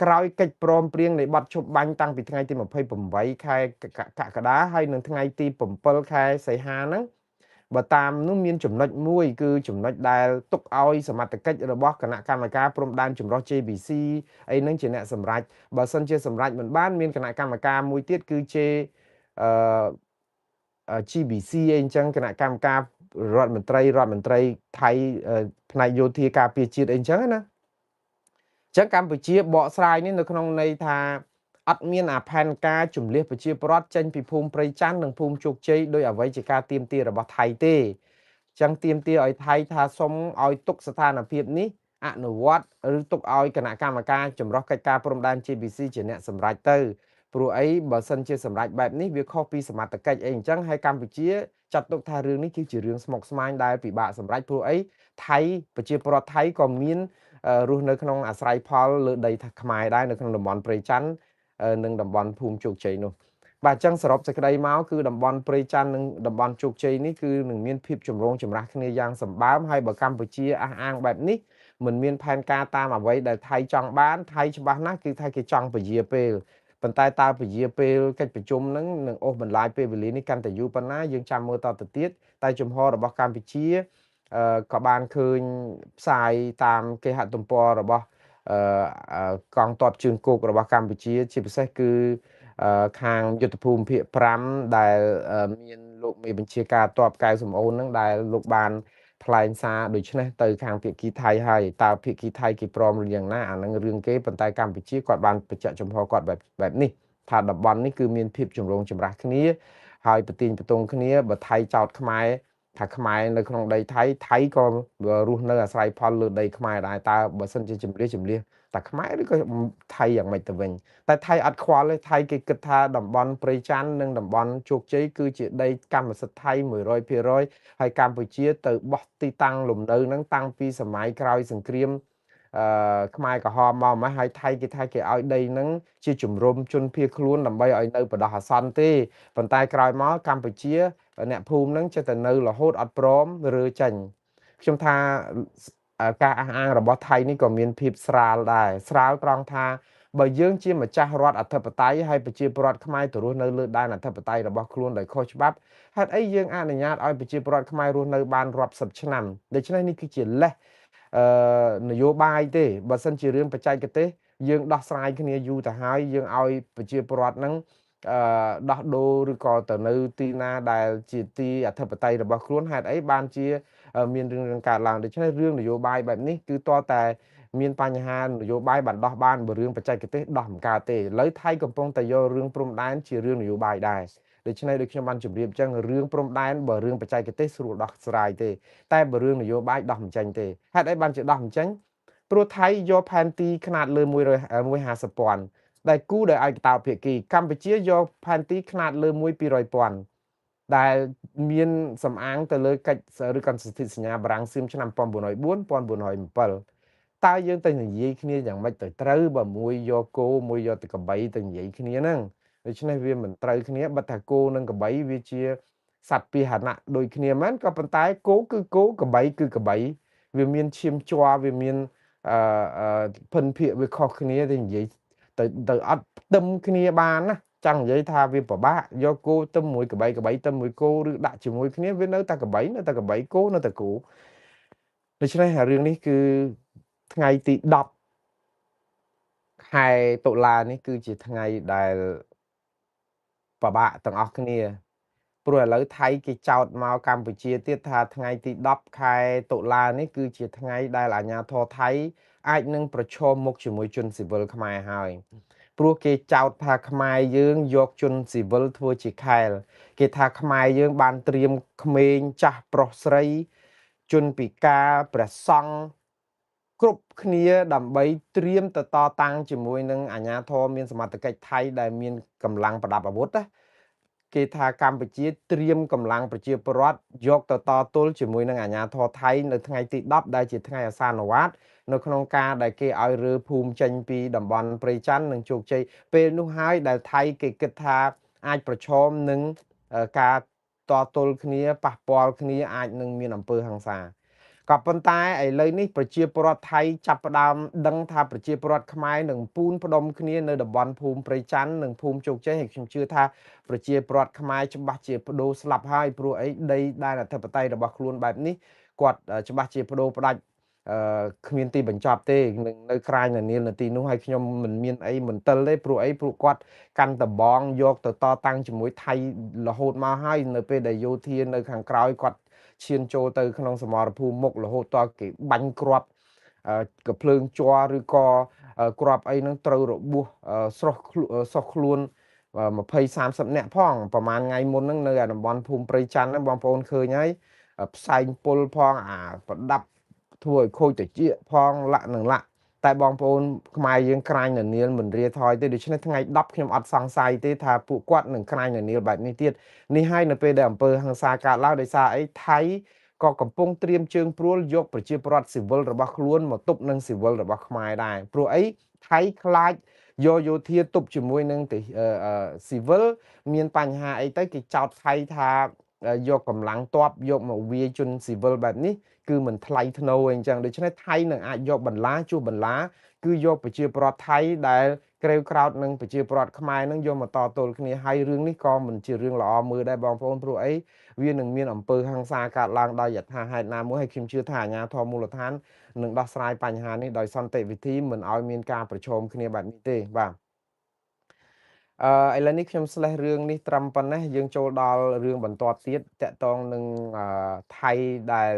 ក្រោយកិច្ចព្រមព្រៀងនៃបទឈប់បាញ់តាំងពីថ្ងៃទី28ខែកក្កដា ហើយនិងថ្ងៃទី7ខែសីហាហ្នឹង បើតាមនោះមានចំណុចមួយ គឺចំណុចដែលទុកឲ្យសមត្ថកិច្ចរបស់គណៈកម្មការព្រំដែនចម្រុះ JBC អីហ្នឹងជាអ្នកសម្រេច បើសិនជាសម្រេចមិនបាន មានគណៈកម្មការមួយទៀតគឺ J អឺ GBC អីអញ្ចឹង គណៈកម្មការរដ្ឋមន្ត្រីថៃផ្នែកយោធាការពារជាតិអីអញ្ចឹងណា។ អញ្ចឹងកម្ពុជាបកស្រាយនេះនៅក្នុងន័យថា អត់មានអាផែនការជំលះប្រជាពលរដ្ឋចេញពីភូមិព្រៃច័ន្ទនិងភូមិជោគជ័យ ដោយអ្វីជាការទៀមទារបស់ថៃទេ។ ចឹងទៀមទាឲ្យថៃថាសុំឲ្យទុកស្ថានភាពនេះអនុវត្ត ឬទុកឲ្យគណៈកម្មការចម្រុះកិច្ចការព្រំដែន JBC ជាអ្នកសម្រេចទៅ ព្រោះអីបើសិនជាសម្រេចបែបនេះវាខុសពីសមត្ថកិច្ចអីអញ្ចឹង។ ហើយកម្ពុជាចាត់ទុកថារឿងនេះគឺជារឿងស្មុគស្មាញដែលពិបាកសម្រេច ព្រោះអីថៃប្រជាពលរដ្ឋថៃក៏មានរស់នៅក្នុងអាស្រ័យផលលើដីខ្មែរដែរ នៅក្នុងតំបន់ព្រៃច័ន្ទនិងតំបន់ភូមិជោគជ័យនោះ។ បាទ អញ្ចឹងសរុបសេចក្តីមក គឺតំបន់ព្រៃច័ន្ទនិងតំបន់ជោគជ័យនេះ គឺនឹងមានភាពចម្រូងចម្រាសគ្នាយ៉ាងសម្បើម។ ហើយបើកម្ពុជាអះអាងបែបនេះ មិនមានផែនការតាមអ្វីដែលថៃចង់បាន ថៃច្បាស់ណាស់គឺថាគេចង់ពជាពេល ប៉ុន្តែតើពជាពេលកិច្ចប្រជុំហ្នឹងនឹងអូសបន្លាយពេលវេលានេះកាន់តែយូរប៉ុណ្ណា យើងចាំមើលតទៅទៀត។ តែជំហររបស់កម្ពុជាក៏បានឃើញផ្សាយតាមគេហទំព័ររបស់កងទ័ពជើងគោករបស់កម្ពុជា ជាពិសេសគឺខាងយុទ្ធភូមិភាគ5 ដែលមានលោកមេបញ្ជាការទ័ពកៅសំអូនហ្នឹង ដែលលោកបានថ្លែងសារដូចនេះទៅខាងភាគីថៃ ហើយតើភាគីថៃគេព្រមឬយ៉ាងណា អាហ្នឹងរឿងគេ ប៉ុន្តែកម្ពុជាគាត់បានបញ្ជាក់ចំហគាត់បែបនេះថា តំបន់នេះគឺមានភាពចម្រូងចម្រាសគ្នា ហើយប្រទីងប្រទងគ្នា។ បើថៃចោតខ្មែរថាខ្មែរនៅក្នុងដីថៃ ថៃក៏រស់នៅអាស្រ័យផលលើដីខ្មែរដែរ តើបើសិនជាជំលះជំលះតែខ្មែរឬក៏ថៃយ៉ាងម៉េចទៅវិញ? តែថៃអត់ខ្វល់ទេ ថៃគេគិតថាតំបន់ព្រៃច័ន្ទនិងតំបន់ជោគជ័យគឺជាដីកម្មសិទ្ធិថៃ100% ហើយកម្ពុជាទៅបោះទីតាំងលំនៅហ្នឹងតាំងពីសម័យក្រោយសង្គ្រាមអឺខ្មែរក្រហមមកម៉េះ ហើយថៃគេថាគេឲ្យដីហ្នឹងជាជំរំជនភៀសខ្លួនដើម្បីឲ្យនៅបដោះអាសន្នទេ ប៉ុន្តែក្រោយមកកម្ពុជាអ្នកភូមិហ្នឹងចេះតែនៅរហូតអត់ព្រមរើចេញ។ ខ្ញុំថាការអះអាងរបស់ថៃនេះក៏មានភាពស្រាលដែរ ស្រាលត្រង់ថាបើយើងជាម្ចាស់រដ្ឋអធិបតេយ្យ ហើយប្រជាពលរដ្ឋខ្មែរទៅរស់នៅលើដែនអធិបតេយ្យរបស់ខ្លួនដោយខុសច្បាប់ ហេតុអីយើងអនុញ្ញាតឲ្យប្រជាពលរដ្ឋខ្មែររស់នៅបានរាប់សិបឆ្នាំ? ដូច្នេះនេះគឺជាលេសអឺនយោបាយទេ។ បើសិនជារឿងបច្ចេកទេសយើងដោះស្រាយគ្នាយូរទៅហើយ យើងឲ្យប្រជាពលរដ្ឋហ្នឹងអឺដោះដូរឬក៏ទៅនៅទីណាដែលជាទីអធិបតេយ្យរបស់ខ្លួន ហេតុអីបានជាមានរឿងកើតឡើង? ដូច្នេះរឿងនយោបាយបែបនេះគឺតតែមានបញ្ហានយោបាយបានដោះបាន បើរឿងបច្ចេកទេសដោះមិនកើតទេ។ ឥឡូវថៃកំពុងតែយករឿងព្រំដែនជារឿងនយោបាយដែរ ដូច្នេះដូចខ្ញុំបានជម្រាបអញ្ចឹង រឿងព្រំដែនបើរឿងបច្ចេកទេសស្រួលដោះស្រាយទេ តែបើរឿងនយោបាយដោះមិនចេញទេ។ ហេតុអីបានជាដោះមិនចេញ? ព្រោះថៃយកផែនទីខ្នាតលើ150ពាន់ ដែលគូដោយឯកតោភាគី កម្ពុជាយកផែនទីខ្នាតលើ1 200ពាន់ ដែលមានសំអាងទៅលើកិច្ចឬកន្សិទ្ធិសញ្ញាបារាំងសៀមឆ្នាំ1904 1907។ តើយើងទៅនិយាយគ្នាយ៉ាងម៉េចទៅត្រូវ បើមួយយកគោមួយយកទៅកបីទៅនិយាយគ្នាហ្នឹង? ដូច្នេះវាមិនត្រូវគ្នា បើថាគោនិងកបីវាជាសត្វពាហនៈដូចគ្នាមែន ក៏ប៉ុន្តែគោគឺគោ កបីគឺកបី វាមានឈាមជ័រ វាមានអឺភិនភាកវាខុសគ្នា ទៅនិយាយទៅអត់ផ្ទឹមគ្នាបានណា។ ចង់និយាយថាវាពិបាកយកគោទឹមមួយកបី កបីទឹមមួយគោ ឬដាក់ជាមួយគ្នា វានៅតែកបី នៅតែកបី គោនៅតែគោ។ ដូច្នេះរឿងនេះគឺថ្ងៃទី10ខែតុលានេះ គឺជាថ្ងៃដែលពិបាកទាំងអស់គ្នា ព្រោះឥឡូវថៃគេចោទមកកម្ពុជាទៀតថា ថ្ងៃទី10ខែតុលានេះគឺជាថ្ងៃដែលអាជ្ញាធរថៃអាចនឹងប្រឈមមុខជាមួយជនស៊ីវិលខ្មែរហើយ ព្រោះគេចោទថាខ្មែរយើងយកជនស៊ីវិលធ្វើជាខែល។ គេថាខ្មែរយើងបានត្រៀមក្មេងចាស់ប្រុសស្រីជនពិការព្រះសង្ឃគ្រប់គ្នា ដើម្បីត្រៀមទៅតតាំងជាមួយនឹងអាជ្ញាធរមានសមត្ថកិច្ចថៃដែលមានកម្លាំងប្រដាប់អាវុធណា។ គេថាកម្ពុជាត្រៀមកម្លាំងប្រជាពលរដ្ឋយកទៅតទល់ជាមួយនឹងអាជ្ញាធរថៃនៅថ្ងៃទី10ដែលជាថ្ងៃអាសានវត្តនៅក្នុងការដែលគេឲ្យរើភូមិចេញពីតំបន់ព្រៃច័ន្ទនិងជោគជ័យពេលនោះហើយដែលថៃគេគិតថាអាចប្រឈមនឹងការតទល់គ្នាប៉ះពាល់គ្នាអាចនឹងមានអំពើហិង្សាក៏ប៉ុន្តែឥឡូវនេះប្រជាពលរដ្ឋថៃចាប់ផ្ដើមដឹងថាប្រជាពលរដ្ឋខ្មែរនឹងពូនផ្ដុំគ្នានៅតំបន់ភូមិព្រៃច័ន្ទនិងភូមិជោគជ័យហើយខ្ញុំជឿថាប្រជាពលរដ្ឋខ្មែរច្បាស់ជាបដូរស្លាប់ហើយព្រោះអីដីដែនអធិបតេយ្យរបស់ខ្លួនបែបនេះគាត់ច្បាស់ជាបដូរផ្ដាច់គ្មានទីបញ្ចប់ទេនឹងនៅក្រាញនាលនាទីនោះហើយខ្ញុំមិនមានអីមន្ទិលទេព្រោះអីព្រោះគាត់កាន់ដបងយកទៅតតាំងជាមួយថៃរហូតមកហើយនៅពេលដែលយោធានៅខាងក្រោយគាត់ឈានចូលទៅក្នុងសមរភូមិមុខរហូតតគេបាញ់គ្រាប់កភ្លើងជ័រឬក៏គ្រាប់អីហ្នឹងត្រូវរបួសស្រស់សោះខ្លួន20 30នាក់ផងប្រហែលថ្ងៃមុនហ្នឹងនៅតំបន់ភូមិព្រៃច័ន្ទហ្នឹងបងប្អូនឃើញហើយផ្សែងពុលផងអាប្រដាប់ធ្វើឲ្យខូចតិចផងលាក់នឹងលាក់តែបងប្អូនខ្មែរយើងក្រាញននាលមិនរាថយទេដូច្នេះថ្ងៃ10ខ្ញុំអត់សង្ស័យទេថាពួកគាត់នឹងក្រាញននាលបែបនេះទៀតនេះហើយនៅពេលដែលអំពើហិង្សាកើតឡើងដោយសារអីថៃក៏កំពុងត្រៀមជើងព្រួលយកប្រជាពលរដ្ឋស៊ីវិលរបស់ខ្លួនមកទប់នឹងស៊ីវិលរបស់ខ្មែរដែរព្រោះអីថៃខ្លាចយកយោធាទប់ជាមួយនឹងស៊ីវិលមានបញ្ហាអីទៅគេចោទថៃថាយកកម្លាំងទ័ពយកមកវាយជនស៊ីវិលបែបនេះគឺមិនថ្លៃថ្នូរអីចឹងដូច្នេះថៃនឹងអាចយកបន្លាជួសបន្លាគឺយកប្រជាពលរដ្ឋថៃដែលក្រេវក្រោតនឹងប្រជាពលរដ្ឋខ្មែរនឹងយកមកតទល់គ្នាហើយរឿងនេះក៏មិនជារឿងល្អមើលដែរបងប្អូនព្រោះអីវានឹងមានអំពើហិង្សាកើតឡើងដោយយថាហេតុណាមួយហើយខ្ញុំជឿថាអាជ្ញាធរមូលដ្ឋាននឹងដោះស្រាយបញ្ហានេះដោយសន្តិវិធីមិនឲ្យមានការប្រឈមគ្នាបែបនេះទេបាទឥឡូវនេះខ្ញុំស្លេះរឿងនេះត្រឹមប៉ុណ្ណេះយើងចូលដល់រឿងបន្ទាប់ទៀតតកតងនឹងថៃដែល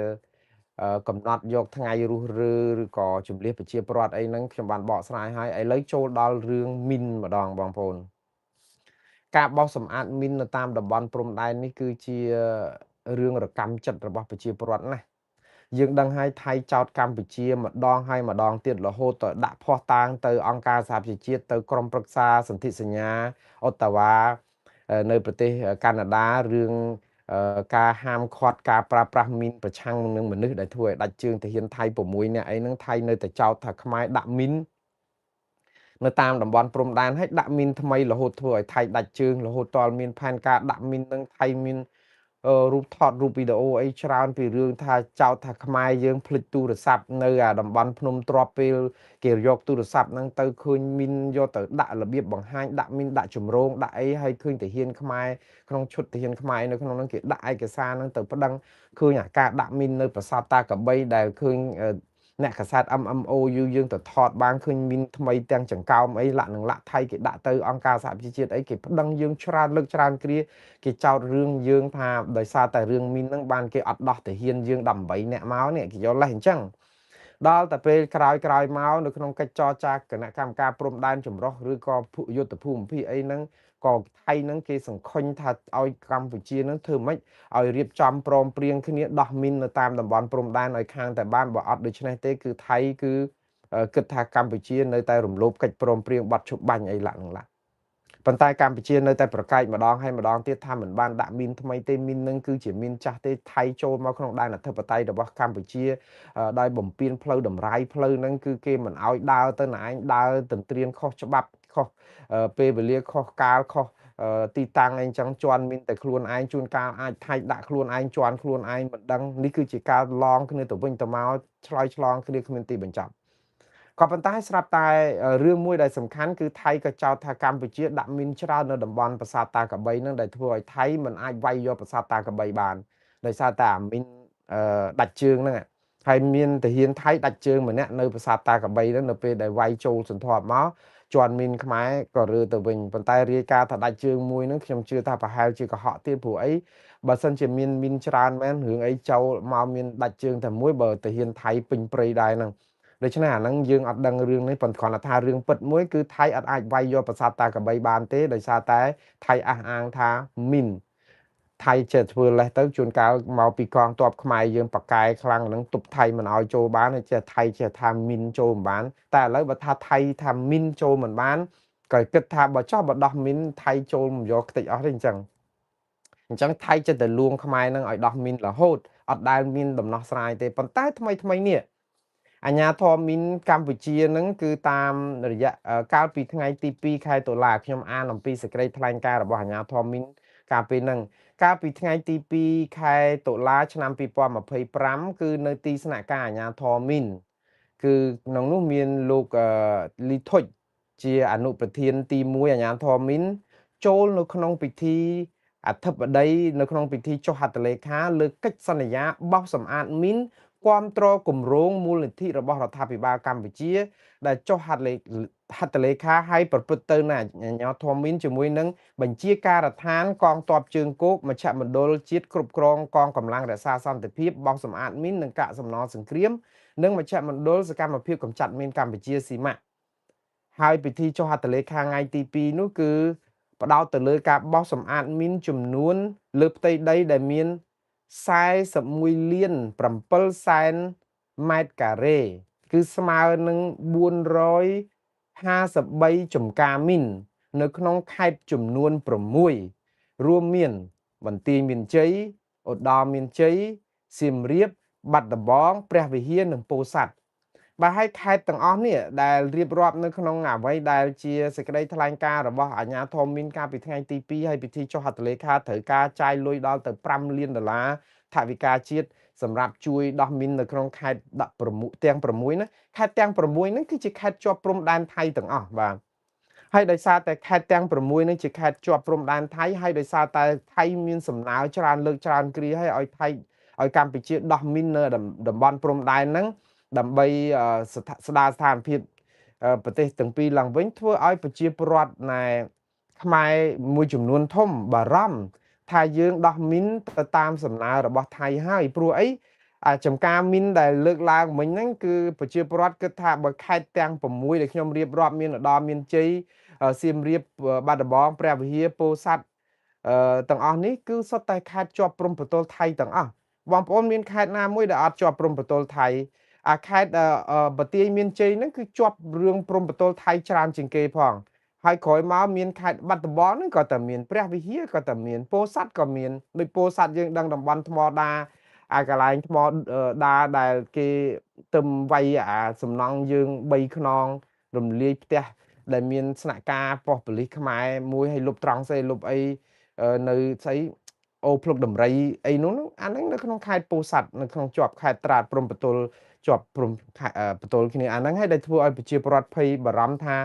កំណត់យកថ្ងៃរុះរើឬក៏ជំលះប្រជាពលរដ្ឋអីហ្នឹងខ្ញុំបានបកស្រាយហើយឥឡូវចូលដល់រឿងមីនម្ដងបងប្អូនការបោសសម្អាតមីននៅតាមតំបន់ព្រំដែននេះគឺជារឿងរកម្មចិត្តរបស់ប្រជាពលរដ្ឋណាស់យើងដឹងហើយថៃចោតកម្ពុជាមួយដងហើយម្ដងទៀតរហូតទៅដាក់ភស្តុតាងទៅអង្គការសហប្រជាជាតិទៅក្រុមប្រឹក្សាសន្ធិសញ្ញាអូតាវ៉ានៅប្រទេសកាណាដារឿងការហាមឃាត់ការប្រើប្រាស់មីនប្រឆាំងនឹងមនុស្សដែលធ្វើឲ្យដាច់ជើងទាហានថៃ6នាក់អីហ្នឹងថៃនៅតែចោទថាខ្មែរដាក់មីននៅតាមតំបន់ព្រំដែនហើយដាក់មីនថ្មីរហូតធ្វើឲ្យថៃដាច់ជើងរហូតតមានផែនការដាក់មីននឹងថៃមានរូបថតរូបវីដេអូអីច្រើនពីរឿងថាចោទថាខ្មែរយើងភ្លេចទូរស័ព្ទនៅអាតំបន់ភ្នំទ្របពេលគេយកទូរស័ព្ទហ្នឹងទៅឃើញមីនយកទៅដាក់របៀបបង្ហាញដាក់មីនដាក់ចម្រងដាក់អីហើយឃើញទាហានខ្មែរក្នុងឈុតទាហានខ្មែរនៅក្នុងហ្នឹងគេដាក់ឯកសារហ្នឹងទៅប្តឹងឃើញអាការដាក់មីននៅប្រាសាទតាកបីដែលឃើញអ្នកកាសែត MMOU យើងទៅថតបានឃើញមីនថ្មីទាំងចង្កោមអីលាក់នឹងលាក់ថៃគេដាក់ទៅអង្គការសហប្រជាជាតិអីគេប្តឹងយើងច្រើនលើកច្រើនគ្រាគេចោទរឿងយើងថាដោយសារតែរឿងមីនហ្នឹងបានគេអត់ដោះទាហានយើង18នាក់មកនេះគេយកលេសអញ្ចឹងដល់តែពេលក្រោយក្រោយមកនៅក្នុងកិច្ចចរចាគណៈកម្មការព្រំដែនចម្រុះឬក៏យុទ្ធភូមិភាគអីហ្នឹងក៏ថៃហ្នឹងគេសង្ឃុញថាឲ្យកម្ពុជាហ្នឹងធ្វើម៉េចឲ្យរៀបចំព្រមព្រៀងគ្នាដោះមីននៅតាមតំបន់ព្រំដែនឲ្យខាងតែបានបើអត់ដូច្នេះទេគឺថៃគឺគិតថាកម្ពុជានៅតែរំលោភកិច្ចព្រមព្រៀងបទឈប់បាញ់អីឡាក់នឹងឡាក់ប៉ុន្តែកម្ពុជានៅតែប្រកែកម្ដងហើយម្ដងទៀតថាមិនបានដាក់មីនថ្មីទេមីននឹងគឺជាមីនចាស់ទេថៃចូលមកក្នុងដែនអធិបតេយ្យរបស់កម្ពុជាដោយបំពេញផ្លូវតម្រាយផ្លូវហ្នឹងគឺគេមិនឲ្យដើរទៅណែឯងដើរទន្ទ្រានខុសច្បាប់ខុសពេលវេលាខុសកាលខុសទីតាំងអីចឹងជន់មានតែខ្លួនឯងជួនកាលអាចថៃដាក់ខ្លួនឯងជន់ខ្លួនឯងមិនដឹងនេះគឺជាការឡងគ្នាទៅវិញទៅមកឆ្លើយឆ្លងគ្នាគ្មានទីបញ្ចប់ក៏ប៉ុន្តែស្រាប់តែរឿងមួយដែលសំខាន់គឺថៃក៏ចោទថាកម្ពុជាដាក់មីនច្រើននៅតំបន់ប្រាសាទតាកបីនឹងដែលធ្វើឲ្យថៃមិនអាចវាយយកប្រាសាទតាកបីបានដោយសារតែអាមីនដាច់ជើងហ្នឹងហើយមានទាហានថៃដាច់ជើងម្នាក់នៅប្រាសាទតាកបីហ្នឹងនៅពេលដែលវាយចូលសន្ធាប់មកជន់មីនខ្មែរក៏រើទៅវិញប៉ុន្តែរាយការណ៍ថាដាច់ជើងមួយហ្នឹងខ្ញុំជឿថាប្រហែលជាកុហកទៀតព្រោះអីបើសិនជាមានមីនច្រើនមែនរឿងអីចូលមកមានដាច់ជើងតែមួយបើទាហានថៃពេញព្រៃដែរហ្នឹងដូច្នេះអាហ្នឹងយើងអត់ដឹងរឿងនេះប៉ុន្តែគ្រាន់តែថារឿងពិតមួយគឺថៃអត់អាចវាយយកប្រាសាទតាកបីបានទេដោយសារតែថៃអះអាងថាមីនថៃចេះធ្វើលេសទៅជួនកាលមកពីកងទ័ពខ្មែរយើងប៉កែខ្លាំងហ្នឹងទប់ថៃមិនឲ្យចូលបានហើយចេះថៃចេះថាមីនចូលមិនបានតែឥឡូវបើថាថៃថាមីនចូលមិនបានក៏គិតថាបើចោះបើដោះមីនថៃចូលមិនយកខ្ទេចអស់ទេអញ្ចឹង អញ្ចឹងថៃចិត្តតែលួងខ្មែរនឹងឲ្យដោះមីនរហូតអត់ដែលមានដំណោះស្រាយទេប៉ុន្តែថ្មីថ្មីនេះអាញាធរមីនកម្ពុជានឹងគឺតាមរយៈកាលពីថ្ងៃទី2ខែតុលាខ្ញុំអានអំពីសេចក្តីថ្លែងការណ៍របស់អាញាធរមីនកាលពេលហ្នឹងកាលពីថ្ងៃទី2ខែតុលាឆ្នាំ2025គឺនៅទីស្នាក់ការអាញាធរមីនគឺក្នុងនោះមានលោកលីធុចជាអនុប្រធានទី1អាញាធរមីនចូលនៅក្នុងពិធីអធិបតីនៅក្នុងពិធីចុះហត្ថលេខាលើកិច្ចសន្យាបោសសម្អាតមីនគាំទ្រគម្រោងមូលនិធិរបស់រដ្ឋាភិបាលកម្ពុជាដែលចុះហត្ថលេខាឲ្យប្រព្រឹត្តទៅនៅអាជ្ញាធរមីនជាមួយនឹងបញ្ជាការដ្ឋានកងទ័ពជើងគោកមជ្ឈមណ្ឌលជាតិគ្រប់គ្រងកងកម្លាំងរក្សាសន្តិភាពបោសសម្អាតមីននិងកាកសំណល់សង្គ្រាមនិងមជ្ឈមណ្ឌលសកម្មភាពកម្ចាត់មីនកម្ពុជាស៊ីម៉ាក់ហើយពិធីចុះហត្ថលេខាថ្ងៃទី2នោះគឺផ្ដោតទៅលើការបោសសម្អាតមីនចំនួនលើផ្ទៃដីដែលមាន41លាន7សែនម៉ែត្រការ៉េគឺស្មើនឹង453ចំការមីននៅក្នុងខេត្តចំនួន6រួមមានបន្ទាយមានជ័យឧត្តរមានជ័យសៀមរាបបាត់ដំបងព្រះវិហារនិងពោធិ៍សាត់បាទហើយខេត្តទាំងអស់នេះដែលរៀបរាប់នៅក្នុងអ្វីដែលជាសេចក្តីថ្លែងការណ៍របស់អាជ្ញាធរមីនកាលពីថ្ងៃទី2ហើយពិធីចុះហត្ថលេខាត្រូវការចាយលុយដល់ទៅ5លានដុល្លារថវិកាជាតិសម្រាប់ជួយដោះមីននៅក្នុងខេត្ត16ទាំង6ណាខេត្តទាំង6ហ្នឹងគឺជាខេត្តជាប់ព្រំដែនថៃទាំងអស់បាទហើយដោយសារតែខេត្តទាំង6ហ្នឹងជាខេត្តជាប់ព្រំដែនថៃហើយដោយសារតែថៃមានសំណើច្រើនលើកច្រើនគ្រាហើយឲ្យថៃឲ្យកម្ពុជាដោះមីននៅតំបន់ព្រំដែនហ្នឹងដើម្បីស្ដារស្ថានភាពប្រទេសទាំងពីរឡើងវិញធ្វើឲ្យប្រជាពលរដ្ឋណែខ្មែរមួយចំនួនធំបារម្ភថាយើងដោះមីនទៅតាមសំណើរបស់ថៃហើយព្រោះអីចំការមីនដែលលើកឡើងមិញហ្នឹងគឺប្រជាពលរដ្ឋគិតថាបើខេត្តទាំង6ដែលខ្ញុំរៀបរាប់មានឧត្តរមានជ័យសៀមរាបបាត់ដំបងព្រះវិហារពោធិ៍សាត់ទាំងអស់នេះគឺសុទ្ធតែខេត្តជាប់ព្រំប្រទល់ថៃទាំងអស់បងប្អូនមានខេត្តណាមួយដែលអត់ជាប់ព្រំប្រទល់ថៃអាខេត្តបន្ទាយមានជ័យហ្នឹងគឺជាប់រឿងព្រំប្រទល់ថៃច្រើនជាងគេផងហើយក្រោយមកមានខេត្តបាត់ដំបងហ្នឹងក៏តែមានព្រះវិហារក៏តែមានពោធិ៍សាត់ក៏មានដូចពោធិ៍សាត់យើងដឹងតំបន់ថ្មដាអាកន្លែងថ្មដាដែលគេទឹមវាយអាសំណង់យើង3ខ្នងរំលាយផ្ទះដែលមានស្នាក់ការប៉ុស្តិ៍ប៉ូលីសខ្មែរមួយហើយលុបត្រង់សេលុបអីនៅស្អីអូភ្លុកដំរីអីនោះអាហ្នឹងនៅក្នុងខេត្តពោធិ៍សាត់នៅក្នុងជាប់ខេត្តត្រាតព្រំប្រទល់ជាប់ព្រំប្រទល់គ្នាអាហ្នឹងហើយដែលធ្វើឲ្យប្រជាពលរដ្ឋភ័យបារម្ភថា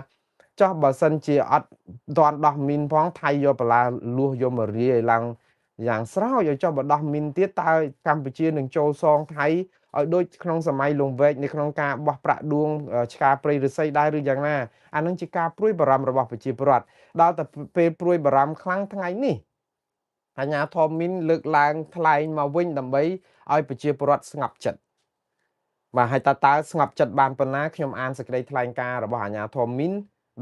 ចោះបើសិនជាអត់ទាន់ដោះមីនផងថៃយកបន្លាលួសយកមករាយឲ្យឡើងយ៉ាងស្រោចឲ្យចោះបើដោះមីនទៀតតើកម្ពុជានឹងចូលសងថៃឲ្យដូចក្នុងសម័យលង្វែកនៅក្នុងការបោះប្រាក់ដួងឆ្កាព្រៃឫស្សីដែរឬយ៉ាងណាអានឹងជាការព្រួយបារម្ភរបស់ប្រជាពលរដ្ឋដល់តែពេលព្រួយបារម្ភខ្លាំងថ្ងៃនេះអាជ្ញាធរមីនលើកឡើងថ្លែងមកវិញដើម្បីឲ្យប្រជាពលរដ្ឋស្ងប់ចិត្តបាទហើយតើស្ងប់ចិត្តបានប៉ុណ្ណាខ្ញុំអានសេចក្តីថ្លែងការណ៍របស់អាជ្ញាធរមីន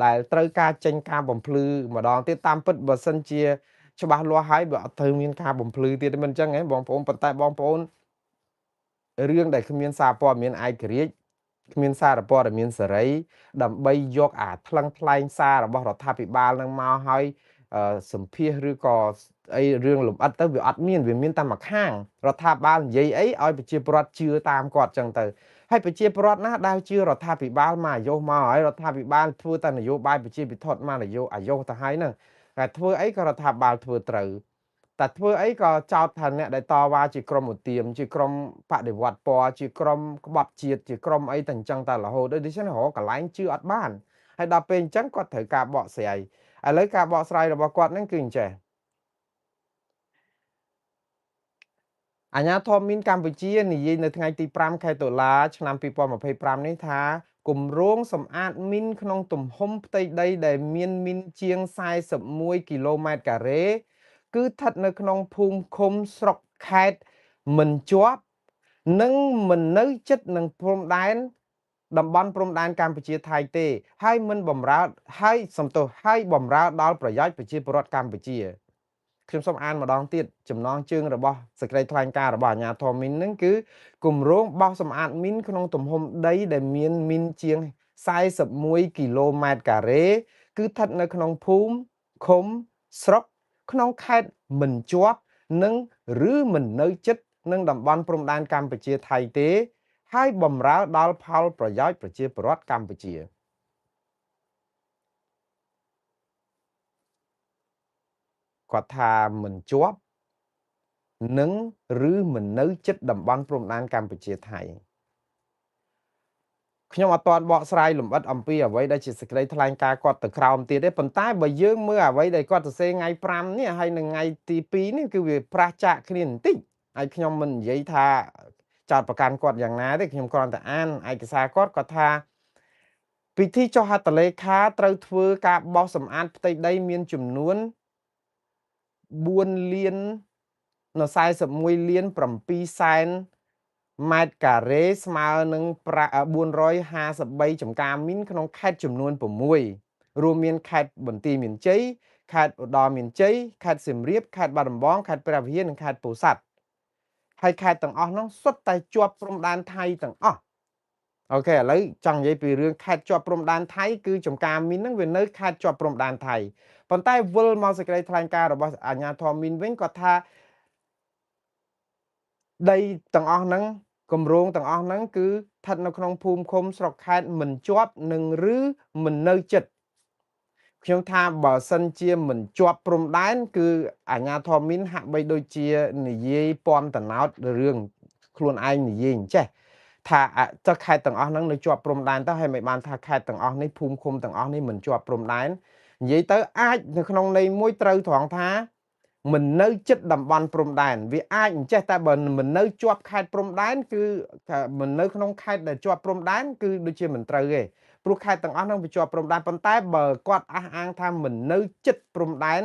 ដែលត្រូវការចេញការបំភ្លឺម្ដងទៀតតាមពិតបើសិនជាច្បាស់លាស់ហើយបើអត់ត្រូវមានការបំភ្លឺទៀតទេមិនអញ្ចឹងហ៎បងប្អូនប៉ុន្តែបងប្អូនរឿងដែលគ្មានសារព័ត៌មានឯករាជ្យគ្មានសារព័ត៌មានសេរីដើម្បីយកអាថ្លឹងថ្លែងសាររបស់រដ្ឋាភិបាលនឹងមកឲ្យសម្ភាសឬក៏អីរឿងលម្អិតទៅវាអត់មានវាមានតែមួយខាងរដ្ឋាភិបាលនិយាយអីឲ្យប្រជាពលរដ្ឋជឿតាមគាត់ចឹងទៅហើយប្រជាពលរដ្ឋណាដែលជឿរដ្ឋាភិបាលមកអាយុមកហើយរដ្ឋាភិបាលធ្វើតែនយោបាយប្រជាពិធមកនយោអាយុទៅហើយហ្នឹងតែធ្វើអីក៏រដ្ឋាភិបាលធ្វើត្រូវតែធ្វើអីក៏ចោទថាអ្នកដែលតវ៉ាជាក្រុមឧទាមជាក្រុមបដិវត្តពណ៌ជាក្រុមក្បត់ជាតិជាក្រុមអីតែអញ្ចឹងតែរហូតដូច្នេះរកកន្លែងជឿអត់បានហើយដល់ពេលអញ្ចឹងគាត់ត្រូវការបកស្រាយឥឡូវការបកស្រាយរបស់គាត់ហ្នឹងគឺអញ្ចេះអាជ្ញាធរមីនកម្ពុជានិយាយនៅថ្ងៃទី5ខែតុលាឆ្នាំ2025នេះថាគម្រោងសម្អាតមីនក្នុងទំហំផ្ទៃដីដែលមានមីនជាង41គីឡូម៉ែត្រការ៉េគឺស្ថិតនៅក្នុងភូមិឃុំស្រុកខេត្តមិនជាប់និងមិននៅជិតនឹងព្រំដែនតំបន់ព្រំដែនកម្ពុជាថៃទេហើយមិនបំរើហើយសំទោសហើយបំរើដល់ប្រយោជន៍ប្រជាពលរដ្ឋកម្ពុជាខ្ញុំសូមអានម្ដងទៀតចំណងជើងរបស់សេចក្តីថ្លែងការណ៍របស់អាជ្ញាធរមីនហ្នឹងគឺគម្រោងបោសសម្អាតមីនក្នុងទំហំដីដែលមានមីនជាង41គីឡូម៉ែត្រការ៉េគឺស្ថិតនៅក្នុងភូមិឃុំស្រុកក្នុងខេត្តមិនជាប់ និងឬមិននៅជិតនឹងតំបន់ព្រំដែនកម្ពុជាថៃទេ ហើយបំរើដល់ផលប្រយោជន៍ប្រជាពលរដ្ឋកម្ពុជាគាត់ថាមិនជាប់នឹងឬមិននៅជិតតំបន់ព្រំដែនកម្ពុជាថៃខ្ញុំអត់ទាន់បកស្រាយលម្អិតអំពីអ្វីដែលជាសេចក្តីថ្លែងការណ៍គាត់ទៅក្រោមទៀតទេប៉ុន្តែបើយើងមើលអ្វីដែលគាត់សរសេរថ្ងៃ5នេះហើយនឹងថ្ងៃទី2នេះគឺវាប្រះចាកគ្នាបន្តិចហើយខ្ញុំមិននិយាយថាចោទប្រកាន់គាត់យ៉ាងណាទេខ្ញុំគ្រាន់តែអានឯកសារគាត់គាត់ថាពិធីចុះហត្ថលេខាត្រូវធ្វើការបោសសម្អាតផ្ទៃដីមានចំនួន4លាននៅ41លាន7សែនម៉ែត្រការ៉េស្មើនឹង453ចំការមីនក្នុងខេត្តចំនួន6រួមមានខេត្តបន្ទាយមានជ័យខេត្តឧត្តរមានជ័យខេត្តសៀមរាបខេត្តបាត់ដំបងខេត្តព្រះវិហារនិងខេត្តពោធិ៍សាត់ហើយខេត្តទាំងអស់នោះសុទ្ធតែជាប់ព្រំដែនថៃទាំងអស់អូខេឥឡូវចង់និយាយពីរឿងខេត្តជាប់ព្រំដែនថៃគឺចំការមីនហ្នឹងវានៅខេត្តជាប់ព្រំដែនថៃប៉ុន្តែវិលមកសេចក្តីថ្លែងការណ៍របស់អាជ្ញាធរមីនវិញគាត់ថាដីទាំងអស់ហ្នឹងគម្រោងទាំងអស់ហ្នឹងគឺស្ថិតនៅក្នុងភូមិឃុំស្រុកខេត្តមិនជាប់នឹងឬមិននៅជិតខ្ញុំថាបើសិនជាមិនជាប់ព្រំដែនគឺអាជ្ញាធរមីនហាក់បីដូចជានិយាយពំតំណោតរឿងខ្លួនឯងនិយាយអញ្ចេះថាចុះខេត្តទាំងអស់ហ្នឹងនៅជាប់ព្រំដែនទៅហើយមិនបានថាខេត្តទាំងអស់នេះភូមិឃុំទាំងអស់នេះមិនជាប់ព្រំដែននិយាយទៅអាចនៅក្នុងន័យមួយត្រូវត្រង់ថាមិននៅជិតតំបន់ព្រំដែនវាអាចអញ្ចេះតែបើមិននៅជាប់ខេត្តព្រំដែនគឺមិននៅក្នុងខេត្តដែលជាប់ព្រំដែនគឺដូចជាមិនត្រូវទេព្រោះខេត្តទាំងអស់ហ្នឹងវាជាប់ព្រំដែនប៉ុន្តែបើគាត់អះអាងថាមិននៅជិតព្រំដែន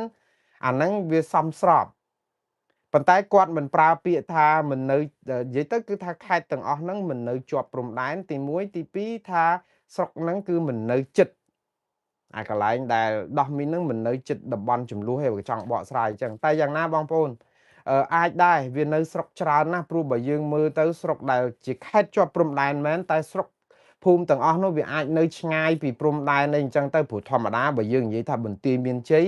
អាហ្នឹងវាសមស្របប៉ុន្តែគាត់មិនប្រើពាក្យថាមិននៅនិយាយទៅគឺថាខេត្តទាំងអស់ហ្នឹងមិននៅជាប់ព្រំដែនទី1ទី2ថាស្រុកហ្នឹងគឺមិននៅជិតអាកន្លែងដែលដោះមីនហ្នឹងមិននៅជិតតំបន់ចំនួនទេបើចង់បកស្រាយអញ្ចឹងតែយ៉ាងណាបងប្អូនអាចដែរវានៅស្រុកច្រើនណាស់ព្រោះបើយើងមើលទៅស្រុកដែលជាខេត្តជាប់ព្រំដែនមែនតែស្រុកភូមិទាំងអស់នោះវាអាចនៅឆ្ងាយពីព្រំដែនអីអញ្ចឹងទៅព្រោះធម្មតាបើយើងនិយាយថាបន្ទាយមានជ័យ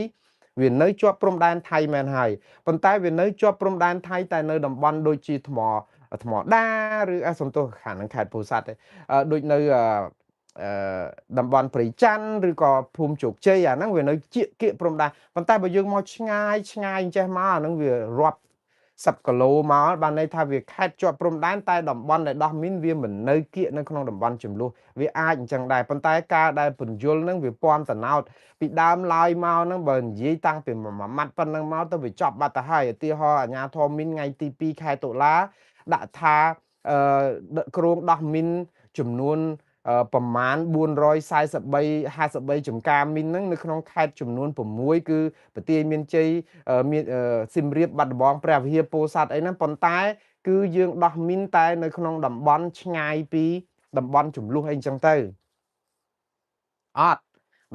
វានៅជាប់ព្រំដែនថៃមែនហើយប៉ុន្តែវានៅជាប់ព្រំដែនថៃតែនៅតំបន់ដូចជាថ្មដាឬសំទោសខាងហ្នឹងខេត្តពោធិ៍សាត់ទេដូចនៅតំបន់ព្រៃច័ន្ទឬក៏ភូមិជោគជ័យអាហ្នឹងវានៅជៀកគៀកព្រំដែនប៉ុន្តែបើយើងមកឆ្ងាយឆ្ងាយអញ្ចេះមកអាហ្នឹងវារាប់សិបគីឡូមកបានន័យថាវាខេត្តជាប់ព្រំដែនតែតំបន់ដែលដោះមីនវាមិននៅគៀកនៅក្នុងតំបន់ចំនួនវាអាចអញ្ចឹងដែរប៉ុន្តែការដែលពន្យល់ហ្នឹងវាពំតំណោតពីដើមឡើយមកហ្នឹងបើនិយាយតាំងពីមួយម៉ាត់ប៉ុណ្ណឹងមកទៅវាចប់បាត់ទៅហើយឧទាហរណ៍អាជ្ញាធរមីនថ្ងៃទី2ខែតុលាដាក់ថាគ្រោងដោះមីនចំនួនប្រមាណ443 53ចំការមីនហ្នឹងនៅក្នុងខេត្តចំនួន6គឺបន្ទាយមានជ័យមានសៀមរាបបាត់ដំបងព្រះវិហារពោធិ៍សាត់អីហ្នឹងប៉ុន្តែគឺយើងដោះមីនតែនៅក្នុងតំបន់ឆ្ងាយពីតំបន់ចំនួនអីចឹងទៅអត់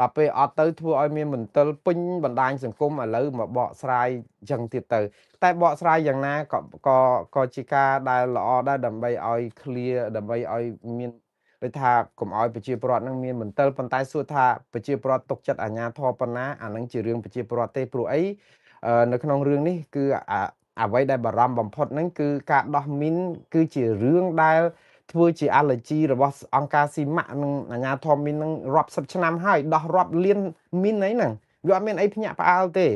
ដល់ពេលអត់ទៅធ្វើឲ្យមានមន្ទិលពេញបណ្ដាញសង្គមឥឡូវមកបកស្រាយចឹងទៀតទៅតែបកស្រាយយ៉ាងណាក៏ជាការដែលល្អដែរដើម្បីឲ្យ clear ដើម្បីឲ្យមានដូចថាកុំឲ្យប្រជាពលរដ្ឋនឹងមានមន្ទិលប៉ុន្តែសួរថាប្រជាពលរដ្ឋទុកចិត្តអាជ្ញាធរប៉ុណ្ណាអានឹងជារឿងប្រជាពលរដ្ឋទេព្រោះអីនៅក្នុងរឿងនេះគឺអ្វីដែលបារម្ភបំផុតហ្នឹងគឺការដោះមីនគឺជារឿងដែលធ្វើជា allergy របស់អង្គការស៊ីម៉ាក់និងអាជ្ញាធរមីននឹងរាប់សិបឆ្នាំហើយដោះរាប់លានមីនអីហ្នឹងវាអត់មានអីភ្ញាក់ផ្អើលទេ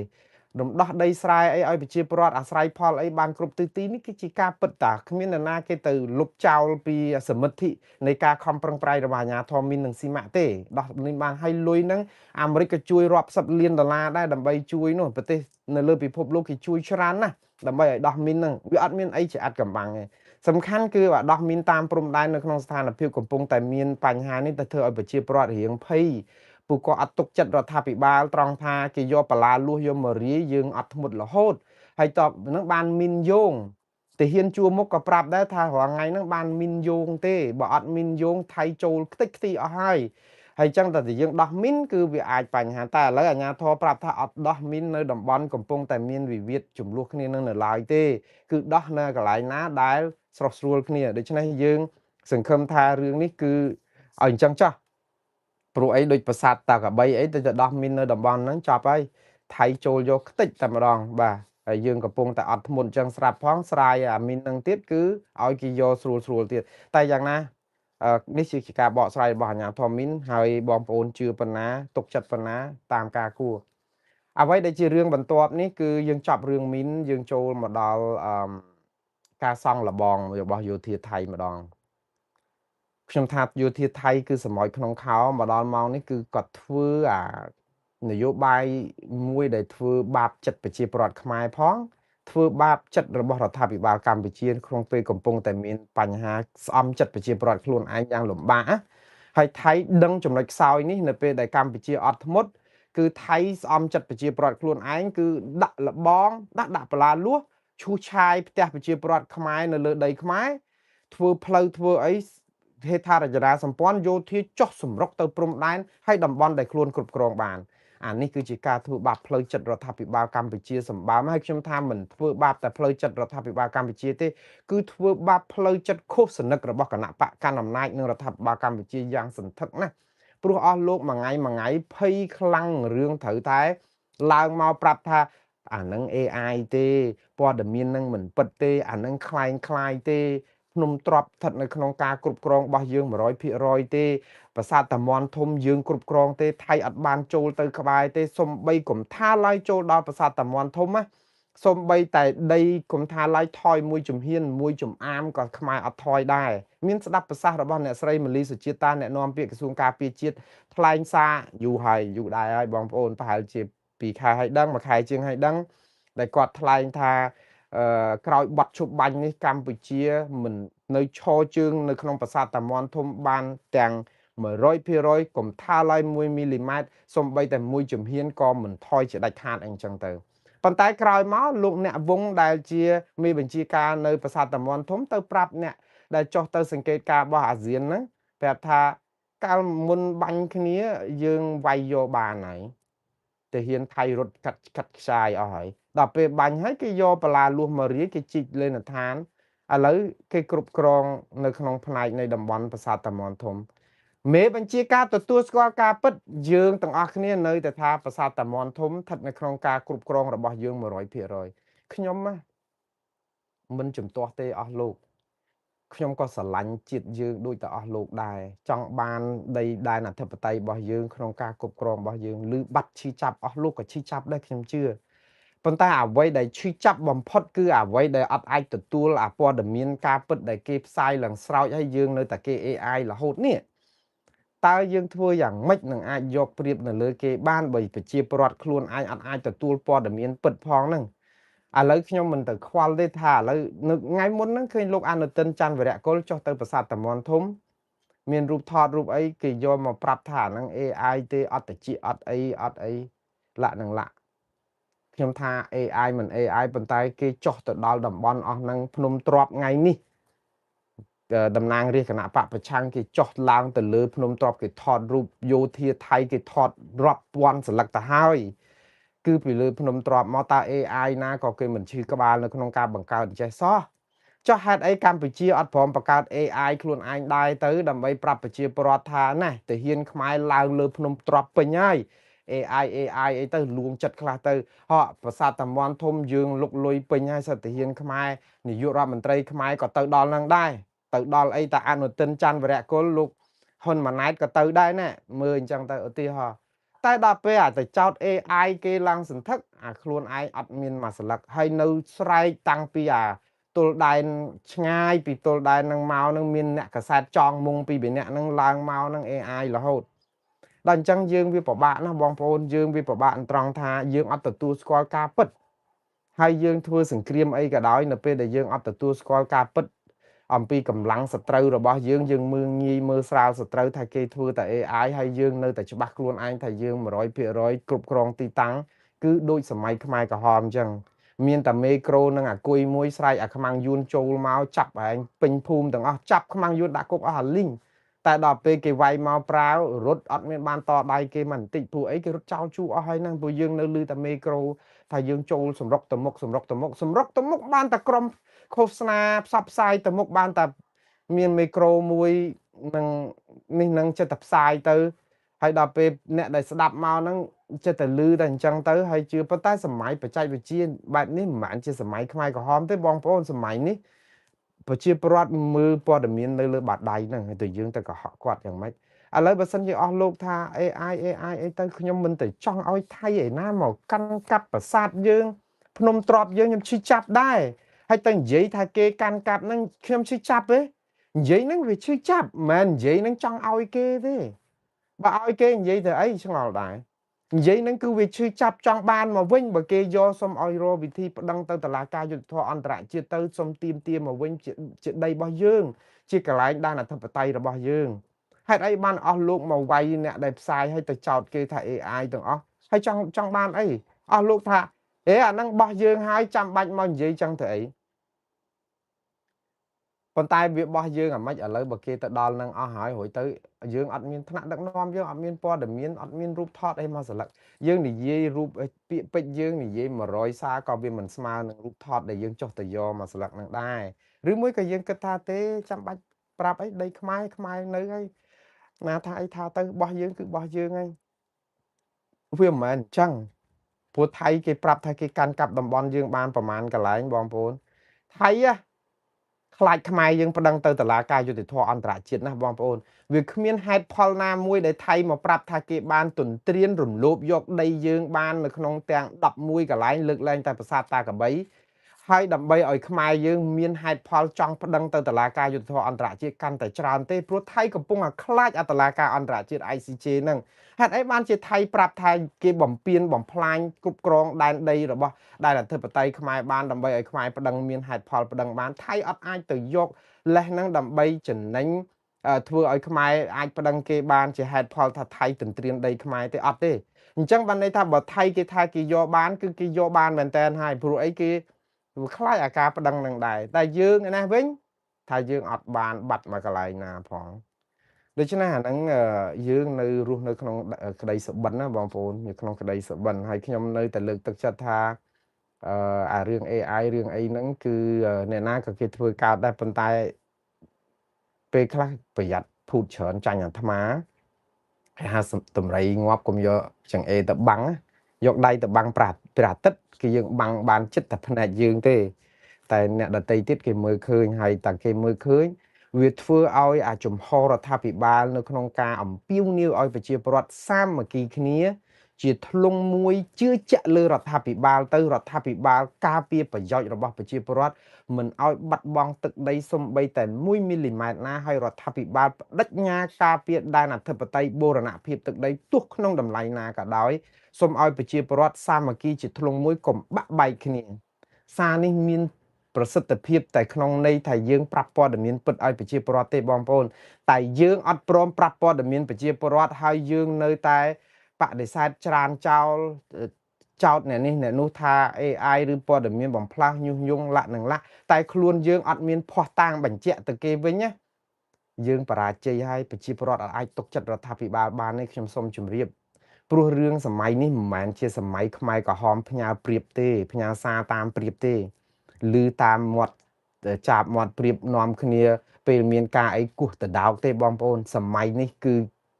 រំដោះដីស្រែអីឲ្យប្រជាពលរដ្ឋអាស្រ័យផលអីបានគ្រប់ទិសទីនេះគឺជាការពិតតាគ្មាននរណាគេទៅលុបចោលពីសមិទ្ធិនៃការខំប្រឹងប្រែងរបស់អាជ្ញាធរមីននិងស៊ីម៉ាក់ទេដោះនេះបានឲ្យលុយហ្នឹងអាមេរិកក៏ជួយរាប់សិបលានដុល្លារដែរដើម្បីជួយនោះប្រទេសនៅលើពិភពលោកគេជួយច្រើនណាស់ដើម្បីឲ្យដោះមីនហ្នឹងវាអត់មានអីជាអាត់កំបាំងទេសំខាន់គឺដោះមីនតាមព្រំដែននៅក្នុងស្ថានភាពកំពុងតែមានបញ្ហានេះទៅធ្វើឲ្យប្រជាពលរដ្ឋរៀងភ័យពួកគាត់អត់ទុកចិត្តរដ្ឋាភិបាលត្រង់ថាគេយកបលាលួសយកមករាយយើងអត់ធ្មត់រហូតហើយតបនឹងបានមីនយោងទាហានជួរមុខក៏ប្រាប់ដែរថារាល់ថ្ងៃហ្នឹងបានមីនយោងទេបើអត់មីនយោងថៃចូលខ្ទេចខ្ទីអស់ហើយហើយចឹងតែយើងដោះមីនគឺវាអាចបញ្ហាតែឥឡូវអាជ្ញាធរប្រាប់ថាអត់ដោះមីននៅតំបន់កំពុងតែមានវិវាទចំនួនគ្នានឹងនៅឡើយទេគឺដោះនៅកន្លែងណាដែលស្រស់ស្រួលគ្នាដូច្នេះយើងសង្ឃឹមថារឿងនេះគឺឲ្យអញ្ចឹងចោះព្រោះអីដូចប្រាសាទតាកបីអីទៅដោះមីននៅតំបន់ហ្នឹងចប់ហើយថៃចូលយកខ្ទេចតែម្ដងបាទ ហើយយើងកំពុងតែអត់ធ្មត់អញ្ចឹងស្រាប់ផងស្រាយអាមីននឹងទៀតគឺឲ្យគេយកស្រួលស្រួលទៀតតែយ៉ាងណានេះជាការបកស្រាយរបស់អាជ្ញាធរមីនហើយបងប្អូនជឿប៉ុណ្ណាទុកចិត្តប៉ុណ្ណាតាមការគួរអ្វីដែលជារឿងបន្ទាប់នេះគឺយើងចាប់រឿងមីនយើងចូលមកដល់អឺការសង់លបងរបស់យោធាថៃម្ដងខ្ញុំថាយោធាថៃគឺសម័យក្នុងខោមកដល់ម៉ោងនេះគឺគាត់ធ្វើអានយោបាយមួយដែលធ្វើបាបចិត្តប្រជាពលរដ្ឋខ្មែរផងធ្វើបាបចិត្តរបស់រដ្ឋាភិបាលកម្ពុជាក្នុងពេលកំពុងតែមានបញ្ហាស្អំចិត្តប្រជាពលរដ្ឋខ្លួនឯងយ៉ាងលំបាកហើយថៃដឹងចំណុចខ្សោយនេះនៅពេលដែលកម្ពុជាអត់ធ្មត់គឺថៃស្អំចិត្តប្រជាពលរដ្ឋខ្លួនឯងគឺដាក់លបងដាក់បលាលួសឈូសឆាយផ្ទះប្រជាពលរដ្ឋខ្មែរនៅលើដីខ្មែរធ្វើផ្លូវធ្វើអីហេដ្ឋារចនាសម្ព័ន្ធយោធាចុះសម្រុកទៅព្រំដែនហើយតំបន់ដែលខ្លួនគ្រប់គ្រងបានអានេះគឺជាការធ្វើបាបផ្លូវចិត្តរដ្ឋាភិបាលកម្ពុជាសម្បើមហើយខ្ញុំថាមិនធ្វើបាបតែផ្លូវចិត្តរដ្ឋាភិបាលកម្ពុជាទេគឺធ្វើបាបផ្លូវចិត្តខុសសនឹករបស់គណៈបកកណ្ដាលអំណាចនិងរដ្ឋាភិបាលកម្ពុជាយ៉ាងសន្ធឹកណាស់ព្រោះអស់លោកមួយថ្ងៃមួយថ្ងៃភ័យខ្លាំងរឿងត្រូវតែឡើងមកប្រាប់ថាអានឹង AI ទេព័ត៌មាននឹងមិនពិតទេអានឹងคล้ายคล้ายទេភ្នំទ្របស្ថិតនៅក្នុងការគ្រប់គ្រងរបស់យើង100%ទេប្រាសាទតាមាន់ធំយើងគ្រប់គ្រងទេថៃអត់បានចូលទៅក្បែរទេសំបីកុំថាឡើយចូលដល់ប្រាសាទតាមាន់ធំណាសំបីតែដីកុំថាឡើយថយមួយជំហានមួយចំអាមក៏ខ្មែរអត់ថយដែរមានស្ដាប់ប្រសាសន៍របស់អ្នកស្រីមលីសុជាតាអ្នកនាំពាក្យក្រសួងការពារជាតិថ្លែងសារយូរហើយយូរដែរហើយបងប្អូនប្រហែលជា2ខែហើយដឹងមួយខែជាងហើយដឹងដែលគាត់ថ្លែងថាក្រោយបတ်ឈប់បាញ់នេះកម្ពុជាមិននៅឈរជើងនៅក្នុងប្រាសាទតាមាន់ធំបានទាំង100%កុំថាឡើយ1មីលីម៉ែត្រសំបីតែមួយជំហានក៏មិនថយជាដាច់ខាតអីចឹងទៅប៉ុន្តែក្រោយមកលោកអ្នកវងដែលជាមេបញ្ជាការនៅប្រាសាទតាមាន់ធំទៅប្រាប់អ្នកដែលចុះទៅសង្កេតការរបស់អាស៊ានហ្នឹងប្រាប់ថាកាលមុនបាញ់គ្នាយើងវាយយកបានហើយទាហានថៃរត់កាត់កាត់ខ្ចាយអស់ហើយដល់ពេលបាញ់ហើយគេយកបលាលួសមករាយគេជីកលេនឋានឥឡូវគេគ្រប់គ្រងនៅក្នុងផ្នែកនៃតំបន់ប្រាសាទតាមាន់ធំមេបញ្ជាការទទួលស្គាល់ការពិតយើងទាំងអស់គ្នានៅតែថាប្រាសាទតាមាន់ធំស្ថិតនៅក្នុងការគ្រប់គ្រងរបស់យើង100%ខ្ញុំណាមិនជំទាស់ទេអស់លោកខ្ញុំក៏ស្រឡាញ់ជាតិយើងដូចតែអស់លោកដែរចង់បានដីដែនអធិបតេយ្យរបស់យើងក្នុងការគ្រប់គ្រងរបស់យើងឬបាត់ឈឺចាប់អស់លោកក៏ឈឺចាប់ដែរខ្ញុំជឿប៉ុន្តែអ្វីដែលឈឺចាប់បំផុតគឺអ្វីដែលអត់អាចទទួលអាព័ត៌មានការពិតដែលគេផ្សាយឡើងស្រោចហើយយើងនៅតែគេ AI រហូតនេះតើយើងធ្វើយ៉ាងម៉េចនឹងអាចយកប្រៀបនៅលើគេបានបើប្រជាពលរដ្ឋខ្លួនឯងអត់អាចទទួលព័ត៌មានពិតផងហ្នឹងឥឡូវខ្ញុំមិនទៅខ្វល់ទេថាឥឡូវនៅថ្ងៃមុនហ្នឹងឃើញលោកអនុទិនច័ន្ទវរៈកុលចុះទៅប្រាសាទតាមាន់ធំមានរូបថតរូបអីគេយកមកប្រាប់ថាហ្នឹង AI ទេអត់តិចអត់អីអត់អីលាក់នឹងលាក់ខ្ញុំថា AI មិន AI ប៉ុន្តែគេចុះទៅដល់តំបន់អស់ហ្នឹងភ្នំទ្របថ្ងៃនេះតំណាងរាជគណៈបកប្រឆាំងគេចុះឡើងទៅលើភ្នំទ្របគេថតរូបយោធាថៃគេថតរាប់ពាន់សន្លឹកទៅហើយគឺពីលើភ្នំទ្របមកតើ AI ណាក៏គេមិនឈឺក្បាលនៅក្នុងការបង្កើតចេះសោះចុះហេតុអីកម្ពុជាអត់ព្រមបង្កើត AI ខ្លួនឯងដែរទៅដើម្បីប្រាប់ប្រជាពលរដ្ឋថាណែទាហានខ្មែរឡើងលើភ្នំទ្របពេញហើយ AI AI អីទៅលួងចិត្តខ្លះទៅហក់ប្រាសាទតាមាន់ធំយើងលុកលុយពេញហើយសទាហានខ្មែរនាយករដ្ឋមន្ត្រីខ្មែរក៏ទៅដល់នឹងដែរទៅដល់អីតាអនុទិនច័ន្ទវរៈកុលលោកហ៊ុនម៉ាណែតក៏ទៅដែរណែមើលអញ្ចឹងទៅឧទាហរណ៍តែដល់ពេលអាទៅចោត AI គេឡើងសន្ធឹកអាខ្លួនឯងអត់មានមួយសន្លឹកហើយនៅស្រែកតាំងពីអាទល់ដែនឆ្ងាយពីទល់ដែននឹងមកនឹងមានអ្នកកសែតចងមុងពីរអ្នកនឹងឡើងមកនឹង AI រហូតដល់អញ្ចឹងយើងវាពិបាកណាស់បងប្អូនយើងវាពិបាកត្រង់ថាយើងអត់ទទួលស្គាល់ការពិតហើយយើងធ្វើសង្គ្រាមអីក៏ដោយនៅពេលដែលយើងអត់ទទួលស្គាល់ការពិតអំពីកម្លាំងសត្រូវរបស់យើងយើងមើលងាយមើលស្រាលសត្រូវថាគេធ្វើតែ AI ហើយយើងនៅតែច្បាស់ខ្លួនឯងថាយើង100%គ្រប់គ្រងទីតាំងគឺដូចសម័យខ្មែរក្រហមអញ្ចឹងមានតែមេក្រូនិងអាគុយមួយស្រែកអាខ្មាំងយួនចូលមកចាប់ឯងពេញភូមិទាំងអស់ចាប់ខ្មាំងយួនដាក់គុកអស់អាលីងតែដល់ពេលគេវាយមកប្រាវរត់អត់មានបានតដៃគេមិនបន្តិចពួកអីគេរត់ចោលជូអស់ហើយហ្នឹងពួកយើងនៅលឺតែមេក្រូថាយើងចូលសម្រុកទៅមុខសម្រុកទៅមុខសម្រុកទៅមុខបានតែក្រុមឃោសនាផ្សព្វផ្សាយទៅមុខបានតែមានមេក្រូមួយនឹងនេះនឹងចិត្តតែផ្សាយទៅ ហើយដល់ពេលអ្នកដែលស្ដាប់មកហ្នឹងចិត្តតែលឺតែអញ្ចឹងទៅហើយជឿប៉ុន្តែសម័យបច្ចេកវិទ្យាបែបនេះមិនមែនជាសម័យខ្មែរក្រហមទេបងប្អូនសម័យនេះប្រជាពលរដ្ឋមើលព័ត៌មាននៅលើបាតដៃហ្នឹងហើយទៅយើងទៅកុហកគាត់យ៉ាងម៉េចឥឡូវបើសិនជាអស់លោកថា AI AI អីទៅខ្ញុំមិនទៅចង់ឲ្យថៃឯណាមកកាន់កាប់ប្រាសាទយើងភ្នំទ្របយើងខ្ញុំឈឺចាប់ដែរហើយទៅនិយាយថាគេកាន់កាប់ហ្នឹងខ្ញុំឈឺចាប់ទេនិយាយហ្នឹងវាឈឺចាប់មិនមែននិយាយហ្នឹងចង់ឲ្យគេទេបើឲ្យគេនិយាយទៅអីឆ្ងល់ដែរនិយាយហ្នឹងគឺវាឈឺចាប់ចង់បានមកវិញបើគេយកសុំឲ្យរកវិធីប្តឹងទៅតុលាការយុត្តិធម៌អន្តរជាតិទៅសុំទាមទារមកវិញជាដីរបស់យើងជាកន្លែងដែនអធិបតេយ្យរបស់យើងហេតុអីបានអស់លោកមកវាយអ្នកដែលផ្សាយឲ្យទៅចោទគេថា AI ទាំងអស់ហើយចង់បានអីអស់លោកថាអេអាហ្នឹងបោះយើងហើយចាំបាច់មកនិយាយចឹងទៅអីប៉ុន្តែវាបោះយើងអាម៉េចឥឡូវបើគេទៅដល់នឹងអស់ហើយរួចទៅយើងអត់មានថ្នាក់ដឹកនាំយើងអត់មានព័ត៌មានអត់មានរូបថតអីមកស្លឹកយើងនិយាយរូបពាក្យពេចន៍យើងនិយាយ100សារក៏វាមិនស្មើនឹងរូបថតដែលយើងចុះទៅយកមកស្លឹកនឹងដែរឬមួយក៏យើងគិតថាទេចាំបាច់ប្រាប់អីដីខ្មែរខ្មែរនៅហើយណាថាអីថាទៅបោះយើងគឺបោះយើងហើយវាមិនមែនអញ្ចឹងព្រោះថៃគេប្រាប់ថាគេកាន់កាប់តំបន់យើងបានប្រមាណកន្លែងបងប្អូនថៃខ្លាចខ្មែរយើងប្តឹងទៅតុលាការយុត្តិធម៌អន្តរជាតិណាបងប្អូនវាគ្មានហេតុផលណាមួយដែលថៃមកប្រាប់ថាគេបានទន្ទ្រានរំលោភយកដីយើងបាននៅក្នុងទាំង11កន្លែងលើកលែងតែប្រាសាទតាកបីហើយដើម្បីឲ្យខ្មែរយើងមានហេតុផលចង់ប្តឹងទៅតុលាការយុត្តិធម៌អន្តរជាតិកាន់តែច្រើនទេព្រោះថៃកំពុងតែខ្លាចអតុលាការអន្តរជាតិ ICJ ហ្នឹងហេតុអីបានជាថៃប្រាប់ថាគេបំពេញបំផ្លាញគ្រប់គ្រងដែនដីរបស់ដែនអធិបតេយ្យខ្មែរបានដើម្បីឲ្យខ្មែរប្តឹងមានហេតុផលប្តឹងបានថៃអត់អាចទៅយកលេសហ្នឹងដើម្បីចំណេញធ្វើឲ្យខ្មែរអាចប្តឹងគេបានជាហេតុផលថាថៃទន្ទ្រានដីខ្មែរទេអត់ទេអញ្ចឹងបានន័យថាបើថៃគេថាគេយកបានគឺគេយកបានមែនតើហើយព្រោះអីគេខ្លាចអាការប្តឹងនឹងដែរតែយើងឯនេះវិញថាយើងអត់បានបាត់មកកន្លែងណាផងដូច្នេះអាហ្នឹងយើងនៅរស់នៅក្នុងក្តីសុបិនណាបងប្អូននៅក្នុងក្តីសុបិនហើយខ្ញុំនៅតែលើកទឹកចិត្តថាអារឿង AI រឿងអីហ្នឹងគឺអ្នកណាក៏គេធ្វើកើតដែរប៉ុន្តែពេលខ្លះប្រយ័ត្នភូតច្រើនចាញ់អាត្មាគេហៅតម្រៃងាប់កុំយកចង្អេទៅបាំងយកដៃទៅបាំងព្រះអាទិត្យគឺយើងបាំងបានចិត្តតែភ្នែកយើងទេតែអ្នកដតីទៀតគេមើលឃើញហើយតែគេមើលឃើញវាធ្វើឲ្យអាចំហរដ្ឋាភិបាលនៅក្នុងការអំពាវនាវឲ្យប្រជាពលរដ្ឋសាមគ្គីគ្នាជាធ្លុងមួយជឿជាក់លើរដ្ឋាភិបាលទៅរដ្ឋាភិបាលការពារប្រយោជន៍របស់ប្រជាពលរដ្ឋមិនឲ្យបាត់បង់ទឹកដីសំបីតែ1មីលីម៉ែត្រណាហើយរដ្ឋាភិបាលបដិញ្ញាការពារដែនអធិបតេយ្យបូរណភាពទឹកដីទោះក្នុងតម្លៃណាក៏ដោយសូមឲ្យប្រជាពលរដ្ឋសាមគ្គីជាធ្លុងមួយកុំបាក់បែកគ្នាសារនេះមានប្រសិទ្ធភាពតែក្នុងន័យថាយើងប្រាប់ព័ត៌មានពិតឲ្យប្រជាពលរដ្ឋទេបងប្អូនតែយើងអត់ព្រមប្រាប់ព័ត៌មានប្រជាពលរដ្ឋហើយយើងនៅតែបដិសេធច្រានចោលចោតអ្នកនេះអ្នកនោះថា AI ឬព័ត៌មានបំផ្លាស់ញុះញង់លាក់នឹងលាក់តែខ្លួនយើងអត់មានភ័ស្តុតាងបញ្ជាក់ទៅគេវិញណាយើងបរាជ័យហើយប្រជាពលរដ្ឋអាចទុកចិត្តរដ្ឋាភិបាលបានទេខ្ញុំសូមជម្រាបព្រោះរឿងសម័យនេះមិនមែនជាសម័យខ្មែរក្រហមផ្ញើព្រៀបទេផ្ញើសារតាមព្រៀបទេឬតាមមាត់ចាប់មាត់ព្រៀបនាំគ្នាពេលមានការអីគោះតដោកទេបងប្អូនសម័យនេះគឺ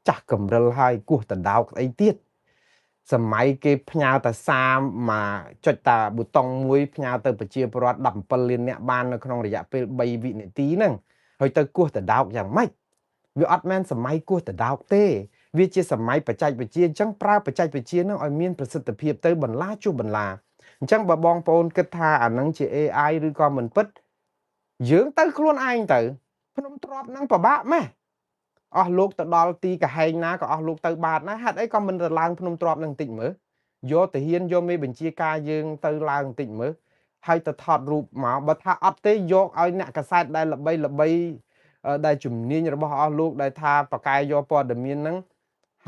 ចាស់កម្រិលហើយគោះតដោកអីទៀតសម័យគេផ្ញើតែសារមកចុចតាប៊ូតុងមួយផ្ញើទៅប្រជាពលរដ្ឋ17លានអ្នកបាននៅក្នុងរយៈពេល3វិនាទីហ្នឹងហើយទៅគោះតដោកយ៉ាងម៉េចវាអត់មែនសម័យគោះតដោកទេវាជាសម័យបច្ចេកវិទ្យាអញ្ចឹងប្រើបច្ចេកវិទ្យាហ្នឹងឲ្យមានប្រសិទ្ធភាពទៅបន្លាជួបន្លាអញ្ចឹងបើបងប្អូនគិតថាអានឹងជា AI ឬក៏មិនពិតយើងទៅខ្លួនឯងទៅភ្នំទ្របហ្នឹងពិបាកម៉េះអស់លោកទៅដល់ទីកហែងណាក៏អស់លោកទៅបាទណាហេតុអីក៏មិនទៅឡើងភ្នំទ្របនឹងបន្តិចមើលយកទាហានយកមេបញ្ជាការយើងទៅឡើងបន្តិចមើលហើយទៅថតរូបមកបើថាអត់ទេយកឲ្យអ្នកកាសែតដែលល្បីដែលជំនាញរបស់អស់លោកដែលថាបកែយកព័ត៌មានហ្នឹង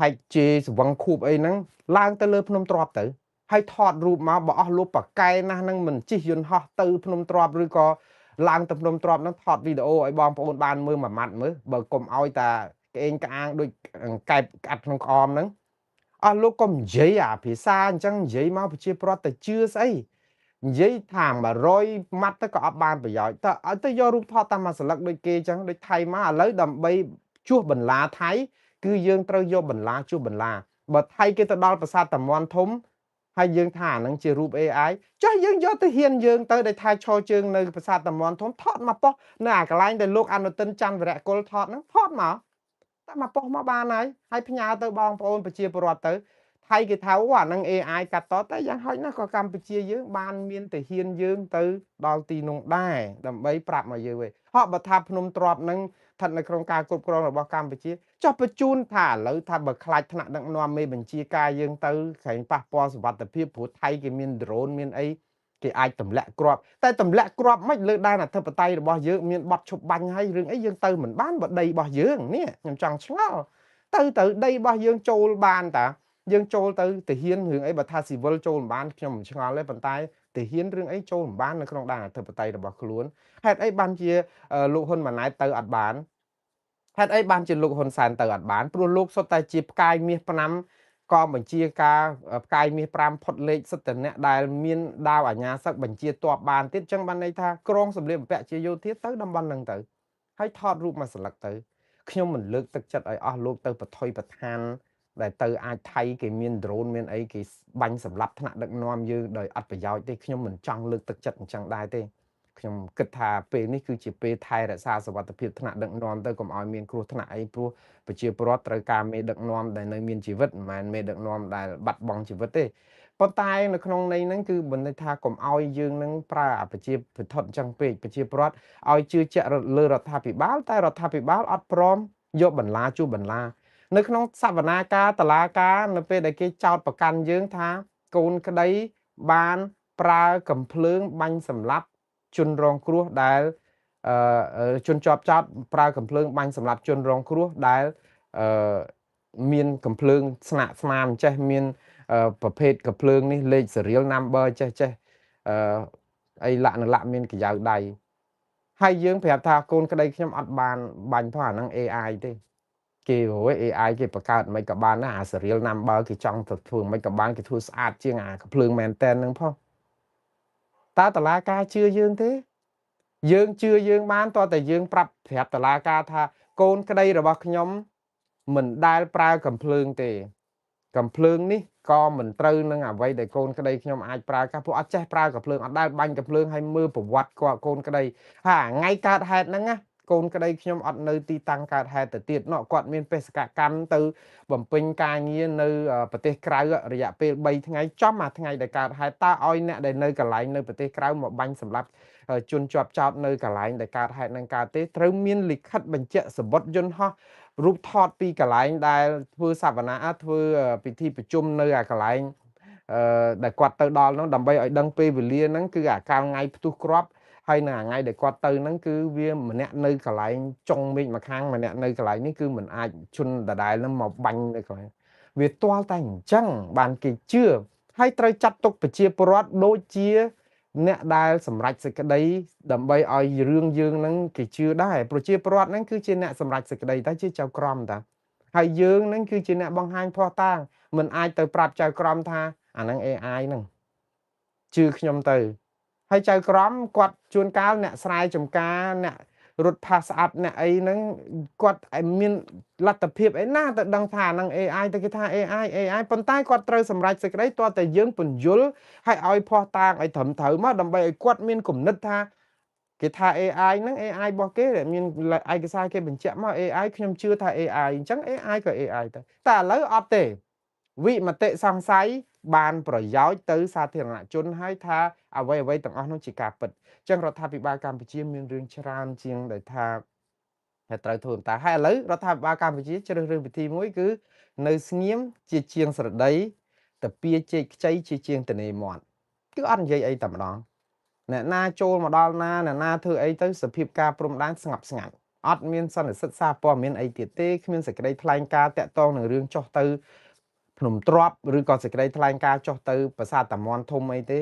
ហែកជេសវឹងខួបអីហ្នឹងឡើងទៅលើភ្នំទ្របទៅហើយថតរូបមកបើអស់លោកបកែណាស់ហ្នឹងមិនជិះយន្តហោះទៅភ្នំទ្របឬក៏ឡើងទៅភ្នំទ្របហ្នឹងថតវីដេអូឲ្យបងប្អូនបានមើលមួយម៉ាត់មើលបើកុំឲ្យតាក្អេងក្អាងដូចកែបក្អាត់ក្នុងក្អមហ្នឹងអស់លោកកុំនិយាយអាភាសាអញ្ចឹងនិយាយមកប្រជាពលរដ្ឋទៅជឿស្អីនិយាយថា100ម៉ាត់ទៅក៏អត់បានប្រយោជន៍តើឲ្យទៅយករូបថតតាមមួយសន្លឹកដូចគេអញ្ចឹងដូចថៃមកឥឡូវដើម្បីជួសបន្លាថៃ គឺយើងត្រូវយកបន្លាជួសបន្លាបើថៃគេទៅដល់ប្រាសាទតាមាន់ធំហើយយើងថាអានឹងជារូប AI ចុះយើងយកទៅហ៊ានយើងទៅដែលថាឈរជើងនៅប្រាសាទតាមាន់ធំថតមកប៉ុស្នៅអាកន្លែងដែលលោកអនុទិនច័ន្ទវរៈគុលថតហ្នឹងថតមកតែមកប៉ុស្មកបានហើយហើយផ្ញើទៅបងប្អូនប្រជាពលរដ្ឋទៅថៃគេថាអូអានឹង AI កាត់តតែយ៉ាងហោចណាស់ក៏កម្ពុជាយើងបានមានទាហានយើងទៅដល់ទីនោះដែរដើម្បីប្រាប់មកយើងវិញហក់បើថាភ្នំទ្របនឹងស្ថិតនៅក្នុងការគ្រប់គ្រងរបស់កម្ពុជាចុះបញ្ជូនថាឥឡូវថាបើខ្លាចថ្នាក់ដឹកនាំមេបញ្ជាការយើងទៅក្រែងប៉ះពាល់សុវត្ថិភាពព្រោះថៃគេមាន drone មានអីគេអាចទម្លាក់គ្រាប់តែទម្លាក់គ្រាប់មិនលើដែនអធិបតេយ្យរបស់យើងមានបတ်ឈប់បាញ់ហើយរឿងអីយើងទៅមិនបានបើដីរបស់យើងនេះខ្ញុំចង់ឆ្ងល់ទៅដីរបស់យើងចូលបានតាយើងចូលទៅទាហានរឿងអីបើថាស៊ីវិលចូលមិនបានខ្ញុំមិនឆ្ងល់ទេប៉ុន្តែទាហានរឿងអីចូលមិនបាននៅក្នុងដែនអធិបតេយ្យរបស់ខ្លួនហេតុអីបានជាលោកហ៊ុនម៉ាណែតទៅអត់បានហេតុអីបានជាលោកហ៊ុនសែនទៅអត់បានព្រោះលោកសុទ្ធតែជាផ្កាយមាស5កងបញ្ជាការផ្កាយមាស5ផុតលេខសិទ្ធិអ្នកដែលមានដាវអាញាសឹកបញ្ជាតបបានទៀតចឹងបានន័យថាក្រងសម្លៀកបំពាក់ជាយោធាទៅតំបន់ហ្នឹងទៅហើយថតរូបមកស្លឹកទៅខ្ញុំមិនលើកទឹកចិត្តឲ្យអស់លោកទៅបថុយប្រឋានដែលទៅអាចថៃគេមាន drone មានអីគេបាញ់សម្លាប់ថ្នាក់ដឹកនាំយើងដោយអត់ប្រយោជន៍ទេខ្ញុំមិនចង់លើកទឹកចិត្តអញ្ចឹងដែរទេខ្ញុំគិតថាពេលនេះគឺជាពេលថែរក្សាសុវត្ថិភាពថ្នាក់ដឹកនាំទៅកុំឲ្យមានគ្រោះថ្នាក់អីព្រោះប្រជាពលរដ្ឋត្រូវការមេដឹកនាំដែលនៅមានជីវិតមិនមែនមេដឹកនាំដែលបាត់បង់ជីវិតទេប៉ុន្តែនៅក្នុងន័យហ្នឹងគឺមិនន័យថាកុំឲ្យយើងនឹងប្រើអាប្រជាពិធអញ្ចឹងពេកប្រជាពលរដ្ឋឲ្យជឿជាក់លើរដ្ឋាភិបាលតែរដ្ឋាភិបាលអត់ព្រមយកបន្លាជួសបន្លានៅក្នុងសវនាការតឡាការនៅពេលដែលគេចោទប្រកាន់យើងថាកូនក្តីបានប្រើកំភ្លើងបាញ់សម្លាប់ជនរងគ្រោះដែលជនជាប់ចោទប្រើកំភ្លើងបាញ់សម្លាប់ជនរងគ្រោះដែលមានកំភ្លើងស្នាក់ស្នាមចេះមានប្រភេទកំភ្លើងនេះលេខ serial number ចេះចេះអីលាក់នៅលាក់មានកាយ៉ៅដៃហើយយើងប្រាប់ថាកូនក្តីខ្ញុំអត់បានបាញ់ផងអាហ្នឹង AI ទេគេអូយ AI គេបង្កើតមិនក៏បានដែរអា serial number គេចង់ទៅធ្វើមិនក៏បានគេធ្វើស្អាតជាងអាកំភ្លើងមែនតែនហ្នឹងផងតើតឡាការជឿយើងទេយើងជឿយើងបានតើតែយើងប្រាប់តឡាការថាកូនក្តីរបស់ខ្ញុំមិនដែលប្រើកំភ្លើងទេកំភ្លើងនេះក៏មិនត្រូវនឹងអ្វីដែលកូនក្តីខ្ញុំអាចប្រើការព្រោះអត់ចេះប្រើកំភ្លើងអត់ដែលបាញ់កំភ្លើងឲ្យមើលប្រវត្តិគាត់កូនក្តីហើយថ្ងៃកើតហេតុហ្នឹងណាកូនក្តីខ្ញុំអត់នៅទីតាំងកើតហេតុទៅទៀតណោះគាត់មានបេសកកម្មទៅបំពេញការងារនៅប្រទេសក្រៅរយៈពេល3ថ្ងៃចំអាថ្ងៃដែលកើតហេតុតើឲ្យអ្នកដែលនៅកន្លែងនៅប្រទេសក្រៅមកបាញ់សម្លាប់ជនជាប់ចោតនៅកន្លែងដែលកើតហេតុនឹងកើតទេត្រូវមានលិខិតបញ្ជាក់សម្បត្តិយន្តហោះរូបថតពីកន្លែងដែលធ្វើសវនាធ្វើពិធីប្រជុំនៅអាកន្លែងដែលគាត់ទៅដល់នោះដើម្បីឲ្យដឹងពេលវេលាហ្នឹងគឺអាកាលថ្ងៃផ្ទុះគ្រាប់ហើយនៅថ្ងៃដែលគាត់ទៅហ្នឹងគឺវាម្នាក់នៅកន្លែងចុងមេឃមួយខាងម្នាក់នៅកន្លែងនេះគឺមិនអាចជនដដែលហ្នឹងមកបាញ់នៅកន្លែងវាទាល់តែអញ្ចឹងបានគេជឿហើយត្រូវចាត់ទុកប្រជាពលរដ្ឋដូចជាអ្នកដែលសម្រេចសេចក្តីដើម្បីឲ្យរឿងយើងហ្នឹងគេជឿដែរប្រជាពលរដ្ឋហ្នឹងគឺជាអ្នកសម្រេចសេចក្តីតែជាចៅក្រមតាហើយយើងហ្នឹងគឺជាអ្នកបង្ហាញភស្តុតាងមិនអាចទៅប្រាប់ចៅក្រមថាអាហ្នឹង AI ហ្នឹងជឿខ្ញុំទៅហើយចៅក្រមគាត់ជួនកាលអ្នកស្រែចំការអ្នករត់ pass up អ្នកអីហ្នឹងគាត់មានលទ្ធភាពអីណាទៅដឹងថាហ្នឹង AI ទៅគេថា AI AI ប៉ុន្តែគាត់ត្រូវសម្រេចសេចក្តីទាល់តែយើងពន្យល់ហើយឲ្យភស្តុតាងឲ្យត្រឹមត្រូវមកដើម្បីឲ្យគាត់មានគំនិតថាគេថា AI ហ្នឹង AI របស់គេដែលមានឯកសារគេបញ្ជាក់មក AI ខ្ញុំជឿថា AI អញ្ចឹង AI ក៏ AI ទៅតែឥឡូវអត់ទេវិមតិសង្ស័យបានប្រយោជន៍ទៅសាធារណជនហើយថាអ្វីអ្វីទាំងអស់នោះជាការពិតអញ្ចឹងរដ្ឋាភិបាលកម្ពុជាមានរឿងច្រើនជាងដែលថាត្រូវធ្វើតែហើយឥឡូវរដ្ឋាភិបាលកម្ពុជាជ្រើសរើសវិធីមួយគឺនៅស្ងៀមជាជាងស្រដីតាពៀជែកខ្ចីជាជាងទនេមាត់គឺអត់និយាយអីតែម្ដងអ្នកណាចូលមកដល់ណាអ្នកណាធ្វើអីទៅសភាពការព្រំដែនស្ងប់ស្ងាត់អត់មានសន្និសិទសារព័ត៌មានអីទៀតទេគ្មានសេចក្តីថ្លែងការណ៍តាក់ទងនឹងរឿងចុះទៅភ្នំទ្របឬក៏សេចក្តីថ្លែងការណ៍ចុះទៅប្រាសាទតាមាន់ធំអីទេ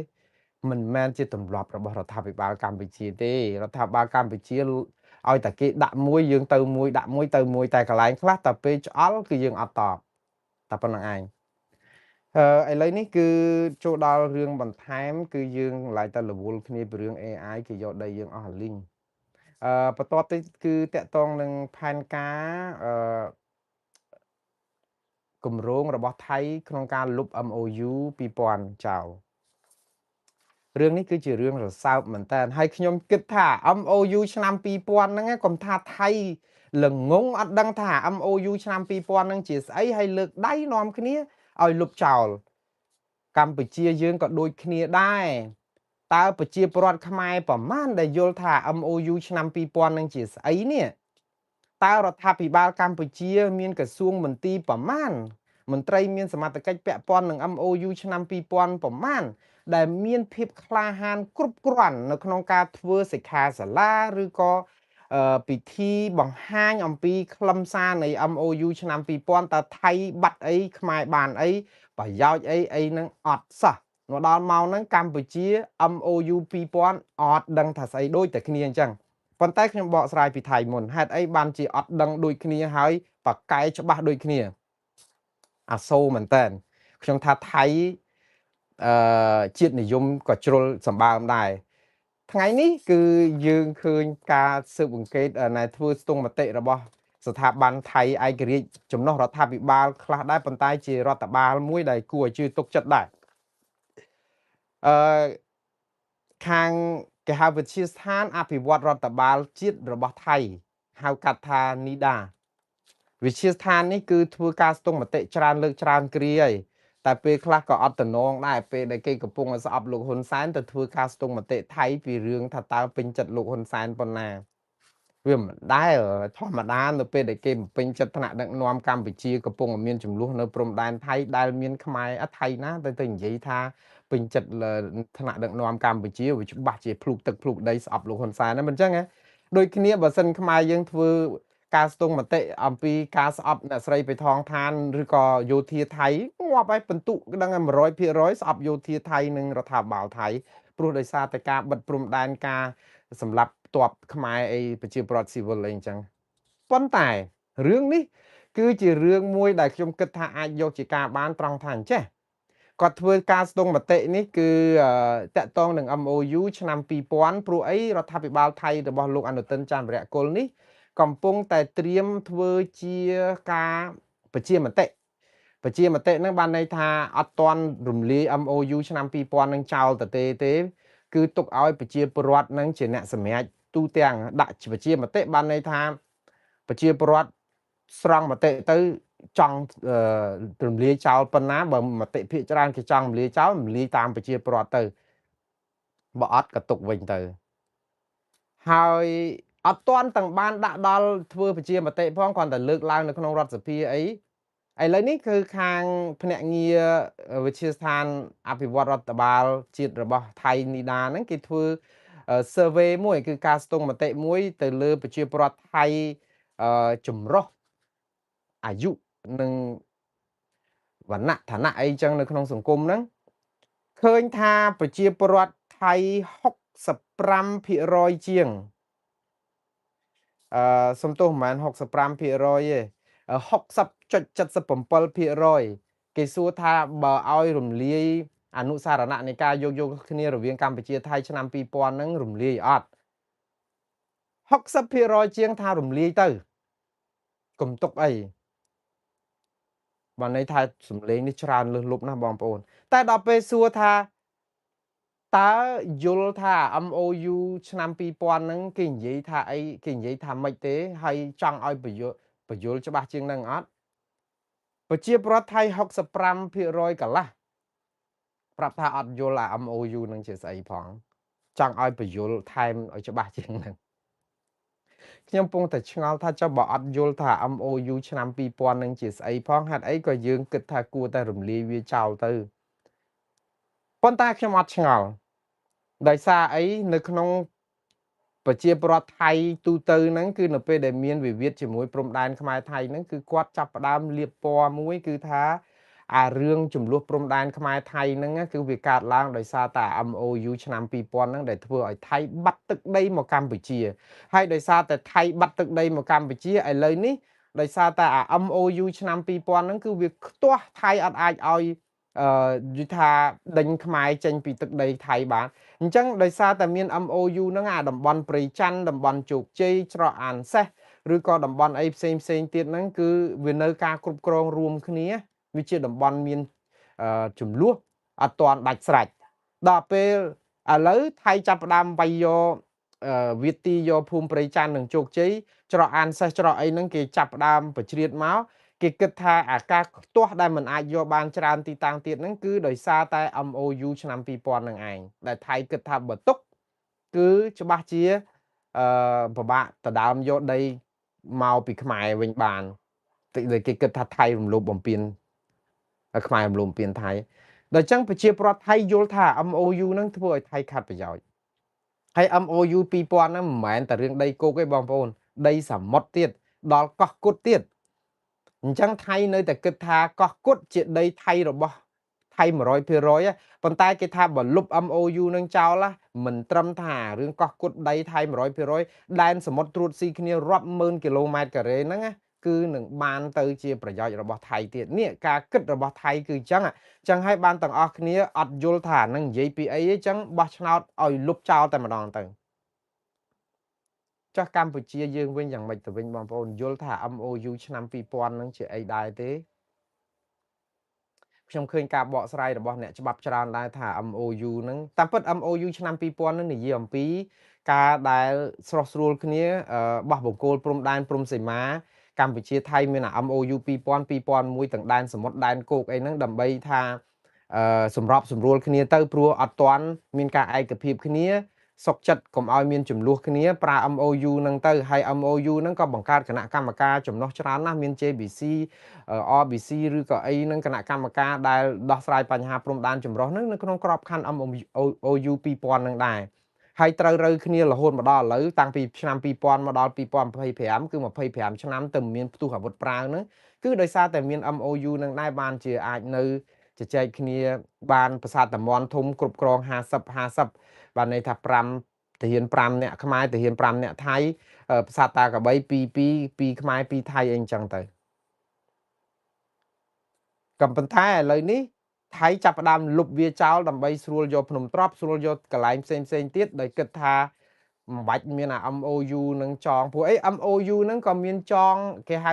មិនមែនជាទម្លាប់របស់រដ្ឋាភិបាលកម្ពុជាទេរដ្ឋាភិបាលកម្ពុជាឲ្យតែគេដាក់មួយយើងទៅមួយដាក់មួយទៅមួយតែកន្លែងខ្លះតែពេលឆ្អល់គឺយើងអត់តបតែប៉ុណ្្នឹងឯងឥឡូវនេះគឺចូលដល់រឿងបន្ថែមគឺយើងឡើយតែរវល់គ្នាពីរឿង AI គេយកដីយើងអស់លីងបន្ទាប់ទៅគឺតកតងនឹងផែនការ គម្រោងរបស់ថៃក្នុងការលុប MOU 2000ចោលរឿងនេះគឺជារឿងរសើបមែនតើហើយខ្ញុំគិតថា MOU ឆ្នាំ2000ហ្នឹងកុំថាថៃល្ងងអត់ដឹងថា MOU ឆ្នាំ2000ហ្នឹងជាស្អីហើយលើកដៃនាំគ្នាឲ្យលុបចោលកម្ពុជាយើងក៏ដូចគ្នាដែរតើប្រជាពលរដ្ឋខ្មែរប្រមាណដែលយល់ថា MOU ឆ្នាំ2000នឹងជាស្អីនេះតើរដ្ឋាភិបាលកម្ពុជាមានក្រសួងមន្ទីរប្រមាណមន្ត្រីមានសមត្ថកិច្ចពាក់ព័ន្ធនឹង MOU ឆ្នាំ2000ប្រមាណដែលមានភាពក្លាហានគ្រប់គ្រាន់នៅក្នុងការធ្វើសិក្ខាសាលាឬក៏ពិធីបង្ហាញអំពីខ្លឹមសារនៃ MOU ឆ្នាំ2000តើថៃបាត់អីខ្មែរបានអីប្រយោជន៍អីអីនឹងអត់សោះមកដល់ម៉ោងហ្នឹងកម្ពុជា MOU 2000អត់ដឹងថាស្អីដូចតែគ្នាអញ្ចឹងប៉ុន្តែខ្ញុំបកស្រាយពីថៃមុនហេតុអីបានជាអត់ដឹងដូចគ្នាហើយបកែច្បាស់ដូចគ្នាអាសូរមែនតើខ្ញុំថាថៃជាតិនិយមក៏ជ្រុលសម្បើមដែរថ្ងៃនេះគឺយើងឃើញការស៊ើបអង្កេតណែធ្វើស្ទង់មតិរបស់ស្ថាប័នថៃឯករាជ្យចំណុះរដ្ឋាភិបាលខ្លះដែរប៉ុន្តែជារដ្ឋបាលមួយដែលគួរឲ្យជឿទុកចិត្តដែរអឺខាងគេហៅវិទ្យាស្ថានអភិវឌ្ឍរដ្ឋបាលជាតិរបស់ថៃហៅកាត់ថា NIDA វិទ្យាស្ថាននេះគឺធ្វើការស្ទង់មតិច្រើនលើកច្រើនគ្រាហើយតែពេលខ្លះក៏អត់តំណងដែរពេលដែលគេកំពុងឲ្យស្អប់លោកហ៊ុនសែនទៅធ្វើការស្ទង់មតិថៃពីរឿងថាតើពេញចិត្តលោកហ៊ុនសែនប៉ុណ្ណាវាមិនដែលធម្មតានៅពេលដែលគេបំពេញចិត្តថ្នាក់ដឹកនាំកម្ពុជាកំពុងមានចំនួននៅព្រំដែនថៃដែលមានខ្មែរថៃណាទៅនិយាយថាពេញចិត្តថ្នាក់ដឹកនាំកម្ពុជាវាច្បាស់ជាភ្លុកទឹកភ្លុកដីស្អប់លោកហ៊ុនសែនហ្នឹងមិនចឹងហ៎ដូចគ្នាបើសិនខ្មែរយើងធ្វើការស្ទង់មតិអំពីការស្អប់អ្នកស្រីបៃថងឋានឬក៏យោធាថៃងាប់ហើយបន្ទុកដឹងតែ100%ស្អប់យោធាថៃនិងរដ្ឋាភិបាលថៃព្រោះដោយសារតែការបិទព្រំដែនការសម្លាប់ទ័ពខ្មែរអីប្រជាពលរដ្ឋស៊ីវិលអីអញ្ចឹងប៉ុន្តែរឿងនេះគឺជារឿងមួយដែលខ្ញុំគិតថាអាចយកជាការបានត្រង់ថាអញ្ចេះគាត់ធ្វើការស្ទង់មតិនេះគឺតាក់ទងនឹង MOU ឆ្នាំ2000ព្រោះអីរដ្ឋាភិបាលថៃរបស់លោកអនុទិនច័ន្ទវរៈគុលនេះកំពុងតែត្រៀមធ្វើជាការប្រជាមតិប្រជាមតិហ្នឹងបានន័យថាអត់ទាន់រំលាយ MOU ឆ្នាំ2000នឹងចោលទៅទេគឺទុកឲ្យប្រជាពលរដ្ឋនឹងជាអ្នកសម្រេចទូទាំងដាក់ប្រជាមតិបានន័យថាប្រជាពលរដ្ឋស្រង់មតិទៅចង់រំលាយចោលប៉ុណ្ណាបើមតិភាគច្រើនគេចង់រំលាយចោលរំលាយតាមប្រជាពលរដ្ឋទៅបើអត់ក៏ទុកវិញទៅហើយអត់ទាន់ទាំងបានដាក់ដល់ធ្វើប្រជាមតិផងគ្រាន់តែលើកឡើងនៅក្នុងរដ្ឋសភាអីឥឡូវនេះគឺខាងភ្នាក់ងារវិទ្យាស្ថានអភិវឌ្ឍរដ្ឋបាលជាតិរបស់ថៃនីដាហ្នឹងគេធ្វើ survey មួយគឺការស្ទង់មតិមួយទៅលើប្រជាពលរដ្ឋថៃចម្រុះអាយុនិងវណ្ណៈឋានៈអីចឹងនៅក្នុងសង្គមហ្នឹងឃើញថាប្រជាពលរដ្ឋថៃ65%ជាងសំទោសមិនមែន65%ទេ60.77%គេសួរថាបើឲ្យរំលាយអនុសារណៈនៃការយោគយល់គ្នារវាងកម្ពុជាថៃឆ្នាំ2000ហ្នឹងរំលាយអត់60%ជាងថារំលាយទៅកុំទុកអីបានន័យថាសំឡេងនេះច្រើនលើសលប់ណាស់បងប្អូនតែដល់ពេលសួរថាតើយល់ថា MOU ឆ្នាំ2000ហ្នឹងគេនិយាយថាអីគេនិយាយថាម៉េចទេហើយចង់ឲ្យបញ្យល់ច្បាស់ជាងហ្នឹងអត់ប្រជាពលរដ្ឋថៃ65%កន្លះប្រាប់ថាអត់យល់អា MOU ហ្នឹងជាស្អីផងចង់ឲ្យបញ្យល់ថែមឲ្យច្បាស់ជាងហ្នឹងខ្ញុំពងតែឆ្ងល់ថាចុះបើអត់យល់ថា MOU ឆ្នាំ2000ហ្នឹងជាស្អីផងហេតុអីក៏យើងគិតថាគួរតែរំលាយវាចោលទៅប៉ុន្តែខ្ញុំអត់ឆ្ងល់ដោយសារអីនៅក្នុងប្រជាពលរដ្ឋថៃទូទៅហ្នឹងគឺនៅពេលដែលមានវិវាទជាមួយព្រំដែនខ្មែរថៃហ្នឹងគឺគាត់ចាប់ផ្ដើមលាបពណ៌មួយគឺថាអារឿងចំនួនព្រំដែនខ្មែរថៃហ្នឹងគឺវាកើតឡើងដោយសារតែ MOU ឆ្នាំ2000ហ្នឹងដែលធ្វើឲ្យថៃបាត់ទឹកដីមកកម្ពុជាហើយដោយសារតែថៃបាត់ទឹកដីមកកម្ពុជាឥឡូវនេះដោយសារតែអា MOU ឆ្នាំ2000ហ្នឹងគឺវាខ្ទាស់ថៃអត់អាចឲ្យ និយាយថាដេញខ្មែរចេញពីទឹកដីថៃបានអញ្ចឹងដោយសារតែមាន MOU ហ្នឹងអាតំបន់ព្រៃច័ន្ទតំបន់ជោគជ័យច្រកអានសេះឬក៏តំបន់អីផ្សេងផ្សេងទៀតហ្នឹងគឺវានៅការគ្រប់គ្រងរួមគ្នា វាជាតំបន់មានចំនួនអត់ទាន់ដាច់ស្រេច។ ដល់ពេលឥឡូវថៃចាប់ផ្ដើមវាយយកវាទីយកភូមិព្រៃច័ន្ទនិងជោគជ័យ ច្រកអានសេះច្រកអីហ្នឹង គេចាប់ផ្ដើមប្រជ្រៀតមក គេគិតថាអាការខ្ទាស់ដែលមិនអាចយកបានច្រើនទីតាំងទៀតហ្នឹង គឺដោយសារតែ MOU ឆ្នាំ2000ហ្នឹងឯង ដែលថៃគិតថាបើទុកគឺច្បាស់ជាអឺពិបាកដដើមយកដីមកពីខ្មែរវិញបាន គេគិតថាថៃរំលោភបំពានខ្មែរ រំលោភបំពានថៃ។ ដល់ចឹងប្រជាពលរដ្ឋថៃយល់ថា MOU ហ្នឹងធ្វើឲ្យថៃខាត់ប្រយោជន៍ ហើយ MOU 2000ហ្នឹងមិនមែនតែរឿងដីគោកទេបងប្អូន ដីសមុទ្រទៀត ដល់កោះគុតទៀត។ អញ្ចឹងថៃនៅតែគិតថាកោះគុតជាដីថៃរបស់ថៃ100% ប៉ុន្តែគេថាបើលុប MOU នឹងចោល មិនត្រឹមថារឿងកោះគុតដីថៃ100% ដែនសមុទ្រត្រួតស៊ីគ្នារាប់ម៉ឺនគីឡូម៉ែត្រការ៉េហ្នឹងណា គឺនឹងបានទៅជាប្រយោជន៍របស់ថៃទៀត។ នេះការគិតរបស់ថៃគឺអញ្ចឹង អញ្ចឹងហើយបានទាំងអស់គ្នាអត់យល់ថានឹងនិយាយពីអី អញ្ចឹងបោះឆ្នោតឲ្យលុបចោលតែម្ដងទៅ។ ចុះកម្ពុជាយើងវិញយ៉ាងម៉េចទៅវិញបងប្អូន យល់ថា MOU ឆ្នាំ2000ហ្នឹងជាអីដែរទេ? ខ្ញុំឃើញការបកស្រាយរបស់អ្នកច្បាប់ច្រើនដែរថា MOU ហ្នឹង តាមពិត MOU ឆ្នាំ2000ហ្នឹងនិយាយអំពីការដែលស្រោះស្រួលគ្នាបោះបង្គោលព្រំដែនព្រំសីមាកម្ពុជាថៃ មានអា MOU 2000 2001 ទាំងដែនសមុទ្រដែនគោកអីហ្នឹង ដើម្បីថាសម្របសម្រួលគ្នាទៅ ព្រោះអត់ទាន់មានការឯកភាពគ្នា សុកចិត្តកុំឲ្យមានចំនួនគ្នា ប្រើ MOU ហ្នឹងទៅ។ ហើយ MOU ហ្នឹងក៏បង្កើតគណៈកម្មការចំណោះច្រើនណាស់ មាន JBC RBC ឬក៏អីហ្នឹង គណៈកម្មការដែលដោះស្រាយបញ្ហាព្រំដែនចម្រុះហ្នឹង នៅក្នុងក្របខ័ណ្ឌ MOU 2000ហ្នឹងដែរ ហើយត្រូវរូវគ្នារហូតមកដល់ឥឡូវ តាំងពីឆ្នាំ2000មកដល់2025 គឺ25ឆ្នាំទៅមានផ្ទុះអាវុធប្រាវហ្នឹង គឺដោយសារតែមាន MOU នឹងដែរ បានជាអាចនៅជជែកគ្នាបាន។ ប្រាសាទតំនធំគ្រប់គ្រង50 50 បានន័យថា5ទាហាន5នាក់ខ្មែរ ទាហាន5នាក់ថៃ ប្រាសាទតាកបី2 2 2ខ្មែរ2ថៃអីអញ្ចឹងទៅ។ ក៏ប៉ុន្តែឥឡូវនេះថៃចាប់ផ្ដើមលុបវាចោល ដើម្បីស្រួលយកភ្នំទ្រប ស្រួលយកកន្លែងផ្សេងផ្សេងទៀត ដោយគិតថាមិនបាច់មានអា MOU នឹងចង ព្រោះអី MOU ហ្នឹងក៏មានចងគេហៅ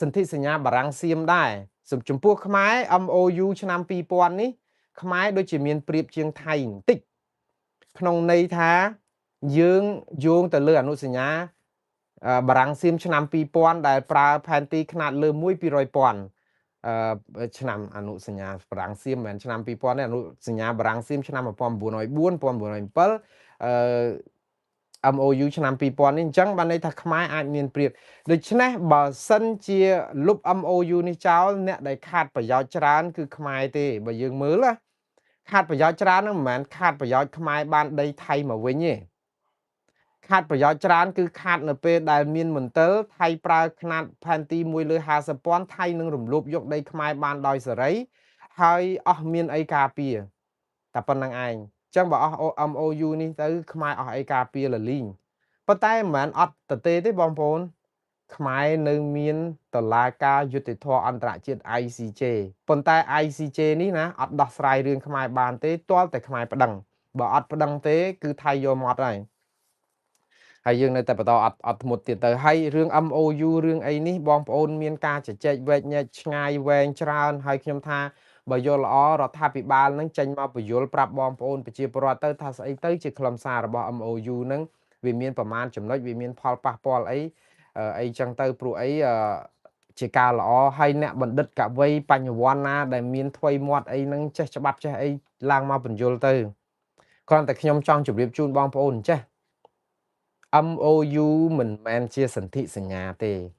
សន្ធិសញ្ញាបារាំងសៀមដែរ។ ចំពោះខ្មែរ MOU ឆ្នាំ2000នេះ ខ្មែរដូចជាមានប្រៀបជាងថៃបន្តិច ក្នុងន័យថាយើងយោងទៅលើអនុសញ្ញាបារាំងសៀមឆ្នាំ2000 ដែលប្រើផែនទីខ្នាតលើ1 200,000 អឺឆ្នាំអនុសញ្ញាបារាំងសៀមមិនមែនឆ្នាំ2000ទេ អនុសញ្ញាបារាំងសៀមឆ្នាំ1904 1907 អឺ MOU ឆ្នាំ2000នេះ អញ្ចឹងបានន័យថាខ្មែរអាចមានប្រៀប។ ដូច្នេះបើសិនជាលុប MOU នេះចោល អ្នកដែលខាតប្រយោជន៍ច្រើនគឺខ្មែរទេ។ បើយើងមើលណា ខាតប្រយោជន៍ច្រើនហ្នឹងមិនមែនខាតប្រយោជន៍ខ្មែរបានដីថៃមកវិញទេ ខាតប្រយោជន៍ច្រើនគឺខាតនៅពេលដែលមានមន្ទិល ថៃប្រើខ្នាតផែនទី1លើ50,000 ថៃនឹងរំលោភយកដីខ្មែរបានដោយសេរី ហើយអស់មានអីការពារតែប៉ុណ្្នឹងឯង។ អញ្ចឹងបើអស់ MOU នេះទៅ ខ្មែរអស់អីការពារលលីង។ ប៉ុន្តែមិនមែនអត់តទេទេបងប្អូន ខ្មែរនៅមានតឡាការយុត្តិធម៌អន្តរជាតិ ICJ ប៉ុន្តែ ICJ នេះណាអត់ដោះស្រាយរឿងខ្មែរបានទេ ទាល់តែខ្មែរប្តឹង បើអត់ប្តឹងទេគឺថៃយកមកហើយ ហើយយើងនៅតែបន្តអត់អត់ធ្មត់ទៀតទៅ។ ហើយរឿង MOU រឿងអីនេះបងប្អូនមានការជជែកវែកញែកឆ្ងាយវែងច្រើន ហើយខ្ញុំថាបើយល់ល្អ រដ្ឋាភិបាលនឹងចេញមកពយល់ប្រាប់បងប្អូនប្រជាពលរដ្ឋទៅថា ស្អីទៅជាខ្លឹមសាររបស់ MOU នឹង វាមានប្រមាណចំណុច វាមានផលប៉ះពាល់អីអីចឹងទៅ ព្រោះអីជាការល្អ។ ហើយអ្នកបណ្ឌិតកវីបញ្ញវន្តណាដែលមានថ្វីមាត់អីហ្នឹង ចេះច្បាប់ចេះអីឡើងមកបញ្យល់ទៅ។ គ្រាន់តែខ្ញុំចង់ជម្រាបជូនបងប្អូនចេះ MOU មិនមែនជាសន្ធិសញ្ញាទេ។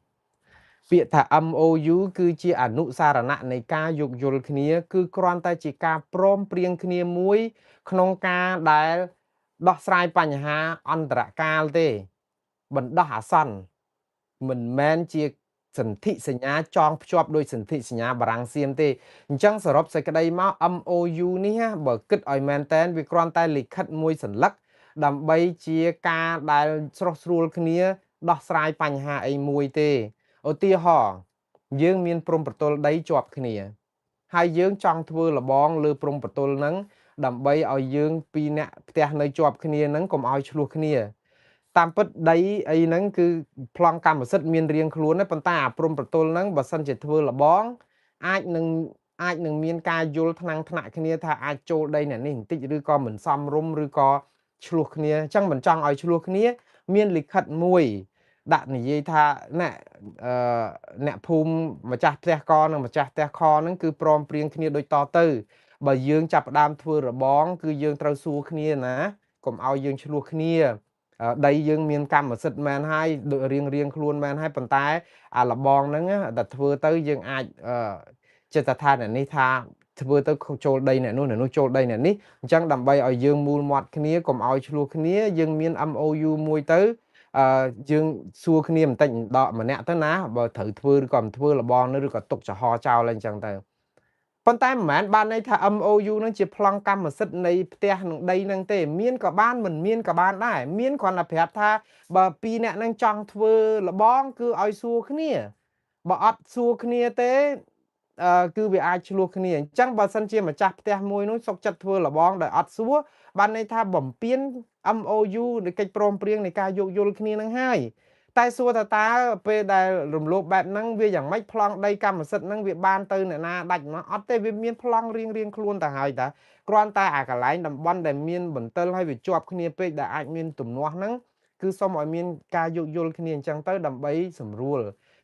ពាក្យថា MOU គឺជាអនុសារណៈនៃការយោគយល់គ្នា គឺគ្រាន់តែជាការព្រមព្រៀងគ្នាមួយ ក្នុងការដែលដោះស្រាយបញ្ហាអន្តរកាលទេ បណ្ដោះអាសន្ន មិនមែនជាសន្ធិសញ្ញាចងភ្ជាប់ដោយសន្ធិសញ្ញាបារាំងសៀមទេ។ អញ្ចឹងសរុបសេចក្តីមក MOU នេះបើគិតឲ្យមែនតែន វាគ្រាន់តែលិខិតមួយសន្លឹក ដើម្បីជាការដែលស្រុះស្រួលគ្នាដោះស្រាយបញ្ហាអីមួយទេ។ ឧទាហរណ៍ យើងមានព្រំប្រទល់ដីជាប់គ្នា ហើយយើងចង់ធ្វើលបងលើព្រំប្រទល់ហ្នឹង ដើម្បីឲ្យយើងពីរអ្នកផ្ទះនៅជាប់គ្នាហ្នឹងកុំឲ្យឆ្លោះគ្នា។ តាមពិតដីអីហ្នឹងគឺប្លង់កម្មសិទ្ធិមានរៀងខ្លួនដែរ ប៉ុន្តែអាព្រំប្រទល់ហ្នឹងបើសិនជាធ្វើលបង អាចនឹងអាចនឹងមានការយល់ថ្នាំងថ្នាក់គ្នាថាអាចចូលដីអ្នកនេះបន្តិចឬក៏មិនសមរម្យឬក៏ឆ្លោះគ្នាអញ្ចឹងមិនចង់ឲ្យឆ្លោះគ្នាមានលិខិតមួយដាក់និយាយថាអ្នកអឺអ្នកភូមិម្ចាស់ផ្ទះកនិងម្ចាស់ផ្ទះខហ្នឹងគឺព្រមព្រៀងគ្នាដូចតទៅបើយើងចាប់ផ្ដើមធ្វើរបងគឺយើងត្រូវសួរគ្នាណាកុំឲ្យយើងឆ្លោះគ្នាដីយើងមានកម្មសិទ្ធិមែនហើយដូចរៀងរៀងខ្លួនមែនហើយប៉ុន្តែអាលបងហ្នឹងតែធ្វើទៅយើងអាចចិត្តថាអ្នកនេះថាធ្វើទៅចូលដីអ្នកនោះអ្នកនោះចូលដីអ្នកនេះអញ្ចឹងដើម្បីឲ្យយើងមូលមាត់គ្នាកុំឲ្យឆ្លោះគ្នាយើងមាន MOU មួយទៅអឺយើងសួរគ្នាបន្តិចដកម្នាក់ទៅណាបើត្រូវធ្វើឬក៏មិនធ្វើលបងនោះឬក៏ទុកចំហចោលអីចឹងទៅប៉ុន្តែមិនមែនបានន័យថា MOU នឹងជាប្លង់កម្មសិទ្ធិនៃផ្ទះនឹងដីនឹងទេមានក៏បានមិនមានក៏បានដែរមានគ្រាន់តែប្រាប់ថាបើពីរអ្នកនឹងចង់ធ្វើលបងគឺឲ្យសួរគ្នាបើអត់សួរគ្នាទេអឺគឺវាអាចឆ្លោះគ្នាអញ្ចឹងបើសិនជាម្ចាស់ផ្ទះមួយនោះសុកចិត្តធ្វើលបងដោយអត់សួរបានន័យថាបំពេញ MOU នៃកិច្ចព្រមព្រៀងនៃការយោគយល់គ្នានឹងហើយតែសួរថាតើពេលដែលរំលោភបែបហ្នឹងវាយ៉ាងម៉េចប្លង់ដីកម្មសិទ្ធិហ្នឹងវាបានទៅអ្នកណាដាច់មកអត់ទេវាមានប្លង់រៀងរៀងខ្លួនទៅហើយតាគ្រាន់តែអាកន្លែងតំបន់ដែលមានបន្ទិលហើយវាជាប់គ្នាពេកដែលអាចមានទំនាស់ហ្នឹងគឺសូមឲ្យមានការយោគយល់គ្នាអញ្ចឹងទៅដើម្បីសម្រួល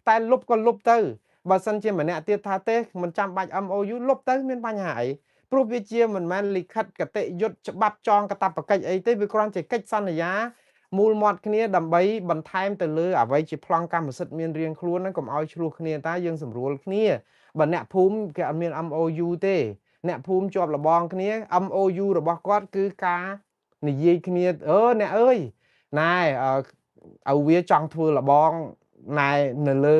តែលុបក៏លុបទៅបើសិនជាម្នាក់ទៀតថាទេមិនចាំបាច់ MOU លុបទៅមានបញ្ហាអីព្រោះវាជាមិនមែនលិខិតកតិយុត្តច្បាប់ចងកតបកិច្ចអីទេវាគ្រាន់ជាកិច្ចសន្យាមូលមាត់គ្នាដើម្បីបន្ថែមទៅលើអ្វីជាប្លង់កម្មសិទ្ធិមានរៀងខ្លួនហ្នឹងកុំឲ្យឆ្លោះគ្នាតាយើងសម្រួលគ្នាបើអ្នកភូមិគេអត់មាន MOU ទេអ្នកភូមិជាប់លបងគ្នា MOU របស់គាត់គឺការនិយាយគ្នាអឺអ្នកអើយណែឲ្យវាចង់ធ្វើលបងណែនៅលើ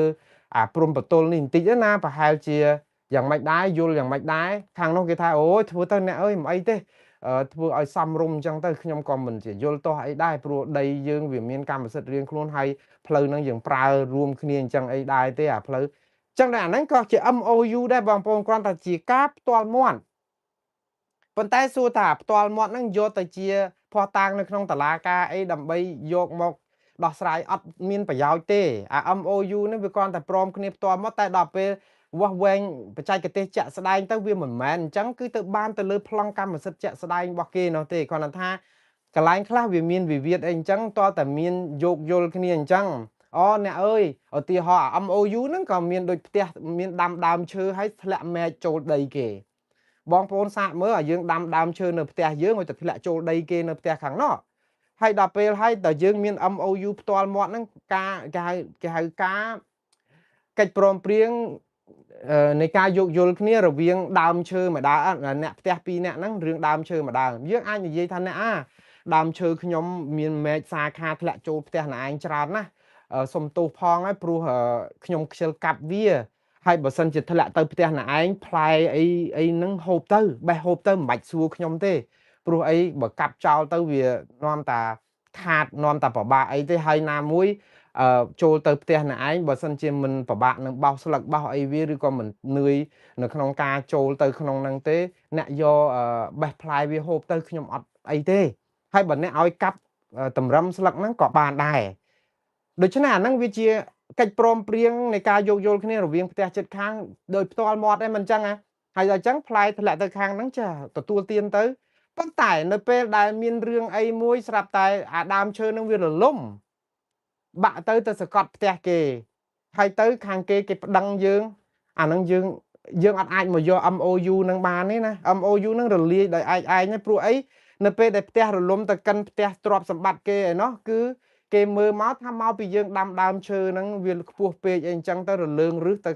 អាព្រំបទលនេះបន្តិចណាប្រហែលជាយ៉ាងម៉េចដែរយល់យ៉ាងម៉េចដែរខាងនោះគេថាអូយធ្វើទៅអ្នកអើយមិនអីទេធ្វើឲ្យសមរម្យអញ្ចឹងទៅខ្ញុំក៏មិនជាយល់ទាស់អីដែរព្រោះដីយើងវាមានកម្មសិទ្ធិរៀងខ្លួនហើយផ្លូវហ្នឹងយើងប្រើរួមគ្នាអញ្ចឹងអីដែរទេអាផ្លូវអញ្ចឹងតែអាហ្នឹងក៏ជា MOU ដែរបងប្អូនគ្រាន់តែជាការផ្ទាល់មាត់ប៉ុន្តែសួរថាផ្ទាល់មាត់ហ្នឹងយកទៅជាភស្តុតាងនៅក្នុងតឡាការអីដើម្បីយកមកដោះស្រាយអត់មានប្រយោជន៍ទេអា MOU នេះវាគ្រាន់តែព្រមគ្នាផ្ទាល់មាត់តែដល់ពេលវាស់វែងបច្ចេកទេសជាក់ស្ដែងទៅវាមិនមែនអញ្ចឹងគឺទៅបានទៅលើប្លង់កម្មសិទ្ធិជាក់ស្ដែងរបស់គេនោះទេគ្រាន់តែថាកន្លែងខ្លះវាមានវិវាទអីអញ្ចឹងតើតែមានយោគយល់គ្នាអញ្ចឹងអូអ្នកអើយឧទាហរណ៍អា MOU ហ្នឹងក៏មានដូចផ្ទះមានដាំដើមឈើហើយធ្លាក់មែកចូលដីគេបងប្អូនសាកមើលឲ្យយើងដាំដើមឈើនៅផ្ទះយើងឲ្យតែធ្លាក់ចូលដីគេនៅផ្ទះខាងនោះហើយដល់ពេលហើយតើយើងមាន MOU ផ្ទាល់មាត់ហ្នឹងការគេហៅគេហៅការកិច្ចព្រមព្រៀងនៃការយោគយល់គ្នារវាងដើមឈើមួយដើមអ្នកផ្ទះពីរអ្នកហ្នឹងរឿងដើមឈើមួយដើមយើងអាចនិយាយថាអ្នកអាដើមឈើខ្ញុំមានមែកសាខាធ្លាក់ចូលផ្ទះអ្នកឯងច្រើនណាស់សុំទោសផងហើយព្រោះខ្ញុំខ្ជិលកាប់វាហើយបើសិនជាធ្លាក់ទៅផ្ទះអ្នកឯងផ្លែអីអីហ្នឹងហូបទៅបេះហូបទៅមិនបាច់សួរខ្ញុំទេព្រោះអីបើកាប់ចោលទៅវានាំតាខាតនាំតាប្របាក់អីទេហើយណាមួយចូលទៅផ្ទះអ្នកឯងបើសិនជាមិនប្របាក់នឹងបោសស្លឹកបោសអីវាឬក៏មិននឿយនៅក្នុងការចូលទៅក្នុងហ្នឹងទេអ្នកយកបេះផ្លែវាហូបទៅខ្ញុំអត់អីទេហើយបើអ្នកឲ្យកាប់តម្រឹមស្លឹកហ្នឹងក៏បានដែរដូច្នេះអាហ្នឹងវាជាកិច្ចព្រមព្រៀងនៃការយោគយល់គ្នារវាងផ្ទះជិតខាងដោយផ្ទាល់មាត់ឯងមិនអញ្ចឹងណាហើយដល់អញ្ចឹងផ្លែធ្លាក់ទៅខាងហ្នឹងចាទទួលទានទៅប៉ុន្តែនៅពេលដែលមានរឿងអីមួយស្រាប់តែអាដើមឈើនឹងវារលំបាក់ទៅទៅសកត់ផ្ទះគេហើយទៅខាងគេគេប្តឹងយើងអានឹងយើងយើងអត់អាចមកយក MOU នឹងបានទេណា MOU នឹងរលាយដោយឯកឯងទេព្រោះអីនៅពេលដែលផ្ទះរលំទៅកិនផ្ទះទ្រព្យសម្បត្តិគេឯណោះគឺគេមើលមកថាមកពីយើងដាំដើមឈើហ្នឹងវាខ្ពស់ពេកអីអញ្ចឹងទៅរលើងរឹសទៅ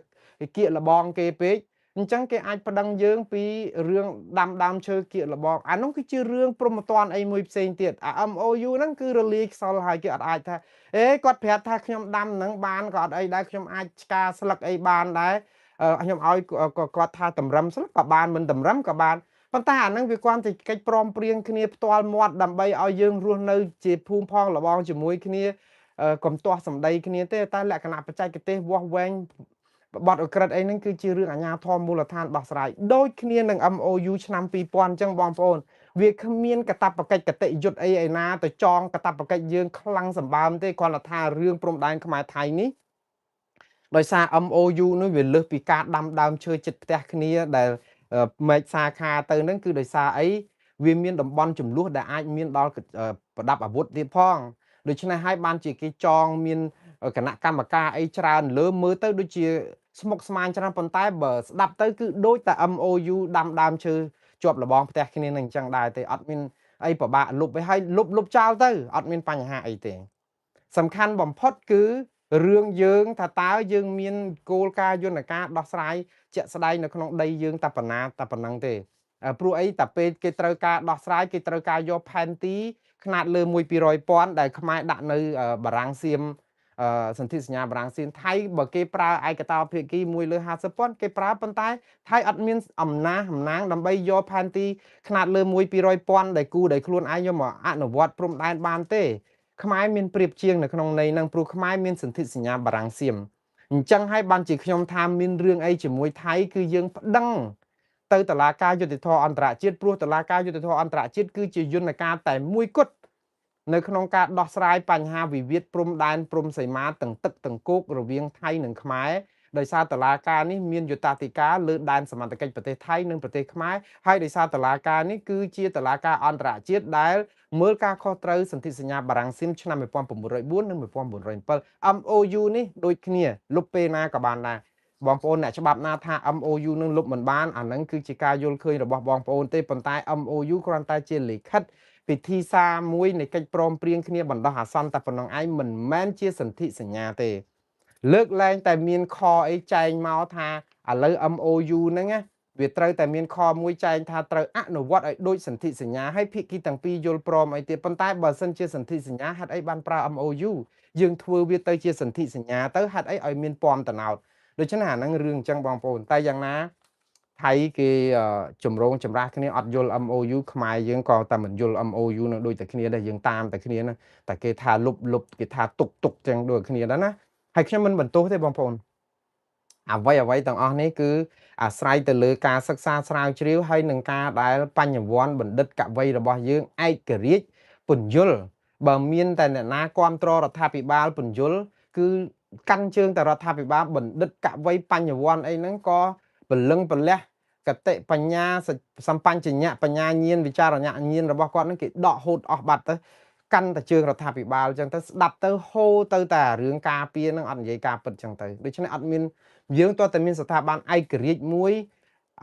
គៀកលបងគេពេកអញ្ចឹងគេអាចប្តឹងយើងពីរឿងដាំដើមឈើគៀកលបងអានោះគឺជារឿងព្រមត្តនអីមួយផ្សេងទៀតអា MOU ហ្នឹងគឺរលាយខ្សលហើយគេអត់អាចថាអេគាត់ប្រាប់ថាខ្ញុំដាំហ្នឹងបានក៏អត់អីដែរខ្ញុំអាចឆ្កាស្លឹកអីបានដែរខ្ញុំឲ្យគាត់ថាតម្រឹមស្លឹកក៏បានមិនតម្រឹមក៏បានប៉ុន្តែអាហ្នឹងវាគ្រាន់តែកិច្ចព្រមព្រៀងគ្នាផ្ទាល់មាត់ដើម្បីឲ្យយើងរស់នៅជាភូមិផងលបងជាមួយគ្នាកុំទាស់សម្ដីគ្នាទេតែលក្ខណៈបច្ចេកទេសវាស់វែងបទអក្រិតអីហ្នឹងគឺជារឿងអាជ្ញាធរមូលដ្ឋានដោះស្រាយដូចគ្នានឹង MOU ឆ្នាំ2000អញ្ចឹងបងប្អូនវាគ្មានកតបកិច្ចកតិយុត្តអីឯណាទៅចងកតបកិច្ចយើងខ្លាំងសម្បើមទេគ្រាន់តែថារឿងព្រំដែនខ្មែរថៃនេះ ដោយសារ MOU នោះវាលើសពីការដាំដើមឈើចិត្តផ្ទះគ្នាដែលមែកសាខាទៅហ្នឹង គឺដោយសារអីវាមានតំបន់ចំនួនដែលអាចមានដល់ប្រដាប់អាវុធទៀតផង។ ដូច្នេះហើយបានជាគេចងមានគណៈកម្មការអីច្រើនលើ មើលទៅដូចជាស្មុគស្មាញច្រើន ប៉ុន្តែបើស្ដាប់ទៅគឺដូចតែ MOU ដាំដើមឈើជាប់លបងផ្ទះគ្នានឹងអញ្ចឹងដែរទេ អត់មានអីពិបាកលុបទៅ ហើយលុបលុបចោលទៅអត់មានបញ្ហាអីទេ។ សំខាន់បំផុតគឺរឿងយើងថាតើយើងមានគោលការណ៍យន្តការដោះស្រាយជាក់ស្ដែងនៅក្នុងដីយើងតែប៉ុណ្ណាតែប៉ុណ្ណឹងទេ ព្រោះអីតែពេលគេត្រូវការដោះស្រាយ គេត្រូវការយកផែនទីខ្នាតលើ1 200ពាន់ដែលខ្មែរដាក់នៅបារាំងសៀម សន្ធិសញ្ញាបារាំងសៀមថៃ បើគេប្រើឯកតោភាគី1លើ50ពាន់គេប្រើ ប៉ុន្តែថៃអត់មានអំណាចអំណាងដើម្បីយកផែនទីខ្នាតលើ1 200ពាន់ដែលគូដែលខ្លួនឯងយកមកអនុវត្តព្រំដែនបានទេ។ ខ្មែរមានប្រៀបជាងនៅក្នុងន័យហ្នឹង ព្រោះខ្មែរមានសន្ធិសញ្ញាបារាំងសៀម។ អញ្ចឹងហើយបានជាខ្ញុំថាមានរឿងអីជាមួយថៃ គឺយើងប្តឹងទៅតុលាការយុត្តិធម៌អន្តរជាតិ ព្រោះតុលាការយុត្តិធម៌អន្តរជាតិគឺជាយន្តការតែមួយគត់នៅក្នុងការដោះស្រាយបញ្ហាវិវាទព្រំដែនព្រំសីមាទាំងទឹកទាំងគោករវាងថៃនិងខ្មែរ ដោយសារតឡាការនេះមានយុត្តាធិការលើដែនសមត្ថកិច្ចប្រទេសថៃនិងប្រទេសខ្មែរ ហើយដោយសារតឡាការនេះគឺជាតឡាការអន្តរជាតិដែលមើលការខុសត្រូវសន្ធិសញ្ញាបារាំងស៊ីមឆ្នាំ1904និង1907។ MOU នេះដូចគ្នា លុបពេលណាក៏បានដែរ។ បងប្អូនអ្នកច្បាប់ណាថា MOU នឹងលុបមិនបាន អាហ្នឹងគឺជាការយល់ឃើញរបស់បងប្អូនទេ ប៉ុន្តែ MOU គ្រាន់តែជាលិខិតពិធីសារមួយនៃកិច្ចព្រមព្រៀងគ្នាបណ្ដោះអាសន្នតែប៉ុណ្ណឹងឯង មិនមែនជាសន្ធិសញ្ញាទេ លើកលែងតែមានខអីចែងមកថាឥឡូវ MOU ហ្នឹងណាវាត្រូវតែមានខមួយចែងថាត្រូវអនុវត្តឲ្យដូចសន្ធិសញ្ញា ហើយភាគីទាំងពីរយល់ព្រមអីទៀត។ ប៉ុន្តែបើសិនជាសន្ធិសញ្ញា ហេតុអីបានប្រើ MOU? យើងធ្វើវាទៅជាសន្ធិសញ្ញាទៅ ហេតុអីឲ្យមានពំតំណោត? ដូច្នេះអាហ្នឹងរឿងអញ្ចឹងបងប្អូន។ តែយ៉ាងណាថៃគេចម្រងចម្រាស់គ្នាអត់យល់ MOU ខ្មែរយើងក៏តែមិនយល់ MOU នឹងដូចតែគ្នាដែរ យើងតាមតែគ្នាណា តែគេថាលុបលុប គេថាទុកទុកចឹងដូចគ្នាដែរណា។ ហើយខ្ញុំមិនបន្ទោសទេបងប្អូន អ្វីអ្វីទាំងអស់នេះគឺអាស្រ័យទៅលើការសិក្សាស្រាវជ្រាវ ហើយនឹងការដែលបញ្ញវន្តបណ្ឌិតកវីរបស់យើងឯករាជ្យពន្យល់។ បើមានតែអ្នកណាគ្រប់គ្រងរដ្ឋាភិបាលពន្យល់ គឺកាន់ជើងតែរដ្ឋាភិបាល។ បណ្ឌិតកវីបញ្ញវន្តអីហ្នឹងក៏ពលឹងពលះកតិបញ្ញាសម្បញ្ញៈបញ្ញាញាណវិចារញ្ញញាណរបស់គាត់ហ្នឹងគេដកហូតអស់បាត់ទៅ កាន់តែជើងរដ្ឋាភិបាលអញ្ចឹងទៅ ស្ដាប់ទៅហូរទៅតែរឿងការពារហ្នឹង អត់និយាយការពិតអញ្ចឹងទៅ។ ដូច្នេះអត់មាន យើងតើតែមានស្ថាប័នឯករាជ្យមួយ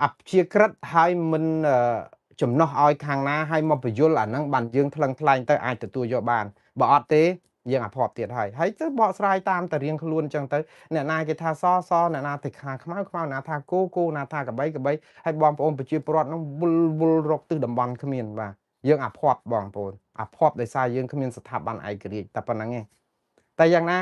អព្យាក្រឹត ហើយមិនចំណោះឲ្យខាងណា ហើយមកបញ្យលអាហ្នឹងបានយើងថ្លឹងថ្លែងទៅអាចទទួលយកបាន បើអត់ទេយើងអភ័ព្វទៀតហើយ ហើយទៅបកស្រាយតាមតែរៀងខ្លួនអញ្ចឹងទៅ អ្នកណាគេថាសស អ្នកណាទៅខាងខ្មៅខ្មៅ អ្នកណាថាគោគោ អ្នកណាថាកបីកបី ហើយបងប្អូនប្រជាពលរដ្ឋហ្នឹងវល់វល់រកទិសតំបន់គ្មាន។ បាទ យើងអភ័ព្វបងប្អូន អភ័ព្វដោយសារយើងគ្មានស្ថាប័នឯករាជ្យតែប៉ុណ្្នឹងឯង។ តែយ៉ាងណា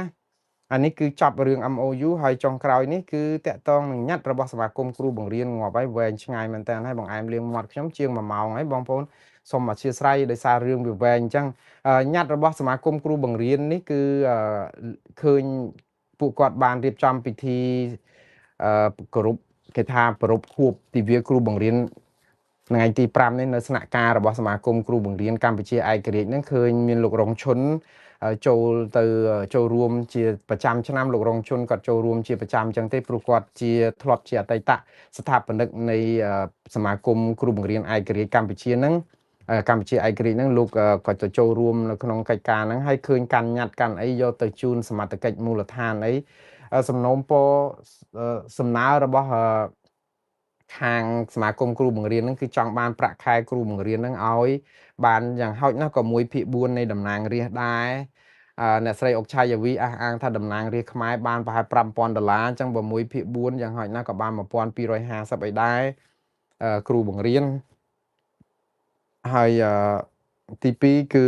អានេះគឺចប់រឿង MOU ហើយ។ ចុងក្រោយនេះគឺតកតងនឹងញត្តិរបស់សមាគមគ្រូបង្រៀន ងាប់ហើយ វែងឆ្ងាយមែនតើ ហើយបងអែមលៀងមាត់ខ្ញុំជាង1ម៉ោងហើយ បងប្អូនសូមអធិស្ឋានដោយសាររឿងវាវែងអញ្ចឹង។ ញត្តិរបស់សមាគមគ្រូបង្រៀននេះគឺឃើញពួកគាត់បានរៀបចំពិធីគោរពគេថាប្រពខួបទិវាគ្រូបង្រៀនថ្ងៃទី5នេះ នៅស្នាក់ការរបស់សមាគមគ្រូបង្រៀនកម្ពុជាឯករាជ្យហ្នឹង ឃើញមានលោករងឈុនចូលទៅចូលរួមជាប្រចាំឆ្នាំ។ លោករងជុនគាត់ចូលរួមជាប្រចាំអញ្ចឹងទេ ព្រោះគាត់ជាធ្លាប់ជាអតីតស្ថាបនិកនៃសមាគមគ្រូបង្រៀនឯករាជ្យកម្ពុជាហ្នឹង កម្ពុជាឯករាជ្យហ្នឹង លោកក៏ទៅចូលរួមនៅក្នុងកិច្ចការហ្នឹង ហើយឃើញកាន់ញត្តិកាន់អីយកទៅជូនសមត្ថកិច្ចមូលដ្ឋានអី។ សំណូមពរសំណើរបស់ខាងសមាគមគ្រូបង្រៀនហ្នឹង គឺចង់បានប្រាក់ខែគ្រូបង្រៀនហ្នឹងឲ្យបានយ៉ាងហោចណាស់ក៏1ភាគ4នៃតំណាងរាស្ត្រដែរ។ អ្នកស្រីអុកឆាយាវីអះអាងថាតំណាងរាស្ត្រខ្មែរបានប្រហែល5000ដុល្លារ អញ្ចឹងបើ1ភាគ4យ៉ាងហោចណាស់ក៏បាន1250អីដែរគ្រូបង្រៀន។ ហើយទី2គឺ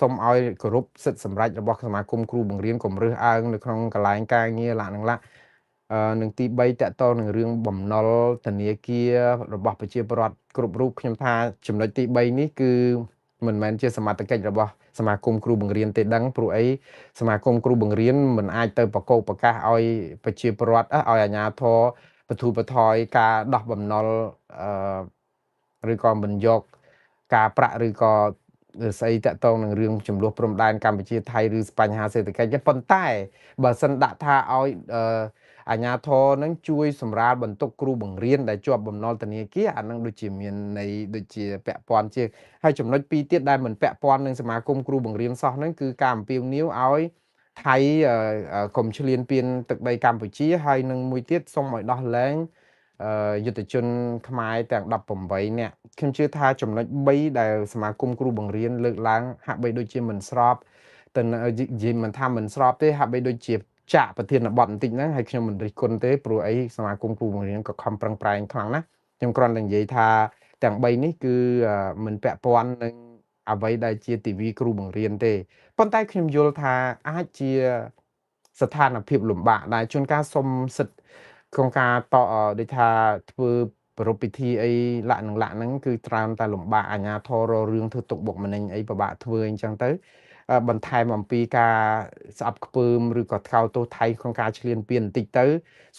សូមឲ្យគោរពសិទ្ធិសម្រេចរបស់សមាគមគ្រូបង្រៀន កុំរើសអើងនៅក្នុងកន្លែងការងារឡានឹងឡា។ និងទី3តកតនឹងរឿងបំណុលធនាគាររបស់ប្រជាពលរដ្ឋគ្រប់រូប។ ខ្ញុំថាចំណុចទី3នេះគឺមិនមែនជាសមត្ថកិច្ចរបស់សមាគមគ្រូបង្រៀនទេដឹង ព្រោះអីសមាគមគ្រូបង្រៀនមិនអាចទៅបកោកប្រកាសឲ្យប្រជាពលរដ្ឋ ឲ្យអាជ្ញាធរបធូរបថយការដោះបំណុល អឺឬក៏មិនយកការប្រាក់ ឬក៏ស្អីតាក់ទងនឹងរឿងចំនួនព្រំដែនកម្ពុជាថៃ ឬបញ្ហាសេដ្ឋកិច្ចទេ។ ប៉ុន្តែបើសិនដាក់ថាឲ្យ អាជ្ញាធរនឹងជួយសម្រាលបន្ទុកគ្រូបង្រៀនដែលជាប់បំណុលធនាគារ អានឹងដូចជាមានន័យដូចជាពាក់ព័ន្ធជាហើយ។ ចំណុចពីរទៀតដែលមិនពាក់ព័ន្ធនឹងសមាគមគ្រូបង្រៀនសោះហ្នឹង គឺការអំពាវនាវឲ្យថៃកុំឈ្លានពានទឹកដីកម្ពុជា ហើយនឹងមួយទៀតសូមឲ្យដោះលែងយុទ្ធជនខ្មែរទាំង18នាក់។ ខ្ញុំជឿថាចំណុច3ដែលសមាគមគ្រូបង្រៀនលើកឡើង ហាក់បីដូចជាមិនស្របទៅ និយាយមិនថាមិនស្របទេ ហាក់បីដូចជាចាក់ប្រធានបទបន្តិចហ្នឹងហើយ។ ខ្ញុំមិនរិះគន់ទេ ព្រោះអីសមាគមគ្រូបង្រៀនក៏ខំប្រឹងប្រែងខ្លាំងណាស់។ ខ្ញុំគ្រាន់តែនិយាយថាទាំង3នេះគឺមិនពាក់ព័ន្ធនឹងអ្វីដែលជាទិវាគ្រូបង្រៀនទេ ប៉ុន្តែខ្ញុំយល់ថាអាចជាស្ថានភាពលំបាកដែរ ជួនកាលសុំសិទ្ធិក្នុងការតដូចថាធ្វើប្រពៃពិធីអីលាក់នឹងលាក់ហ្នឹង គឺច្រើនតែលំបាក អាញាធរររឿងធ្វើទុកបុកម្នេញអីពិបាកធ្វើ អញ្ចឹងទៅបន្ថែមអំពីការស្អប់ខ្ពើមឬក៏ថ្កោលទោសថៃក្នុងការឈ្លានពានបន្តិចទៅ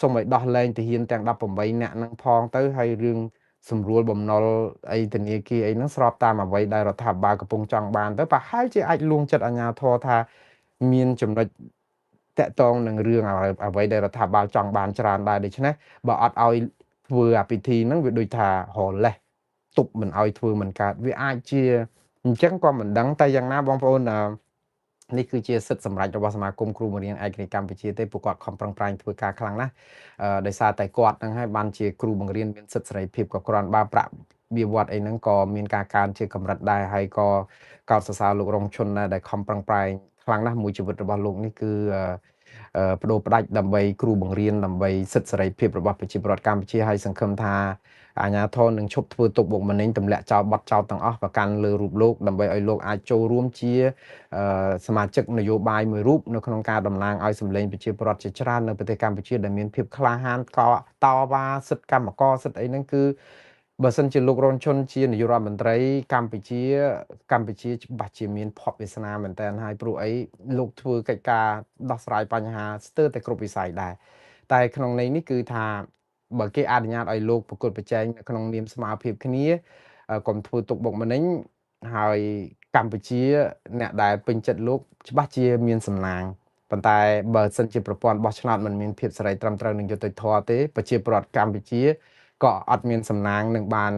សូមឲ្យដោះលែងទាហានទាំង18នាក់ហ្នឹងផងទៅ ហើយរឿងសម្រួលបំណុលអីធនាគារអីហ្នឹងស្របតាមអ្វីដែលរដ្ឋាភិបាលកំពុងចង់បានទៅ ប្រហែលជាអាចលួងចិត្តអាជ្ញាធរថាមានចំណុចតកតងនឹងរឿងអ្វីដែលរដ្ឋាភិបាលចង់បានច្រើនដែរ។ ដូច្នេះបើអត់ឲ្យធ្វើអាពិធីហ្នឹង វាដូចថារលេះទប់មិនឲ្យធ្វើមិនកើត វាអាចជាអញ្ចឹងក៏មិនដឹង។ តែយ៉ាងណាបងប្អូន នេះគឺជាសិទ្ធិសម្រេចរបស់សមាគមគ្រូបង្រៀនឯករាជ្យកម្ពុជាទេ ពួកគាត់ខំប្រឹងប្រែងធ្វើការខ្លាំងណាស់ ដោយសារតែគាត់នឹងហើយបានជាគ្រូបង្រៀនមានសិទ្ធិសេរីភាពក៏គ្រាន់បើ ប្រាក់បៀវត្សអីហ្នឹងក៏មានការកើនជាកម្រិតដែរ ហើយក៏កោតសរសើរលោករងឈុនដែរដែលខំប្រឹងប្រែងខ្លាំងណាស់។ មួយជីវិតរបស់លោកនេះគឺបដូរផ្ដាច់ដើម្បីគ្រូបង្រៀន ដើម្បីសិទ្ធិសេរីភាពរបស់ប្រជាពលរដ្ឋកម្ពុជា ហើយសង្ឃឹមថាអាជ្ញាធរនឹងឈប់ធ្វើទុកបុកម្នេញ ទម្លាក់ចោលបទចោទទាំងអស់ប្រកាន់លើរូបលោក ដើម្បីឲ្យលោកអាចចូលរួមជាសមាជិកនយោបាយមួយរូបនៅក្នុងការតំណាងឲ្យសម្លេងប្រជាពលរដ្ឋជាច្រើននៅប្រទេសកម្ពុជា ដែលមានភាពក្លាហានកតវ៉ាសិទ្ធិកម្មករសិទ្ធិអីហ្នឹង។ គឺបើសិនជាលោករនឈុនជានាយករដ្ឋមន្ត្រីកម្ពុជា កម្ពុជាច្បាស់ជាមានភ័ព្វវាសនាមែនតើហើយ ព្រោះអីលោកធ្វើកិច្ចការដោះស្រាយបញ្ហាស្ទើរតែគ្រប់វិស័យដែរ។ តែក្នុងន័យនេះគឺថាបើគេអនុញ្ញាតឲ្យលោកប្រកួតប្រជែងនៅក្នុងនាមស្មារភាពគ្នា កុំធ្វើទុកបុកម្នេញ ហើយកម្ពុជាអ្នកដែលពេញចិត្តលោកច្បាស់ជាមានសំណាង ប៉ុន្តែបើសិនជាប្រព័ន្ធបោះឆ្នោតមិនមានភាពសេរីត្រឹមត្រូវនិងយុត្តិធម៌ទេ ប្រជាពលរដ្ឋកម្ពុជាក៏អត់មានសំណាងនឹងបាន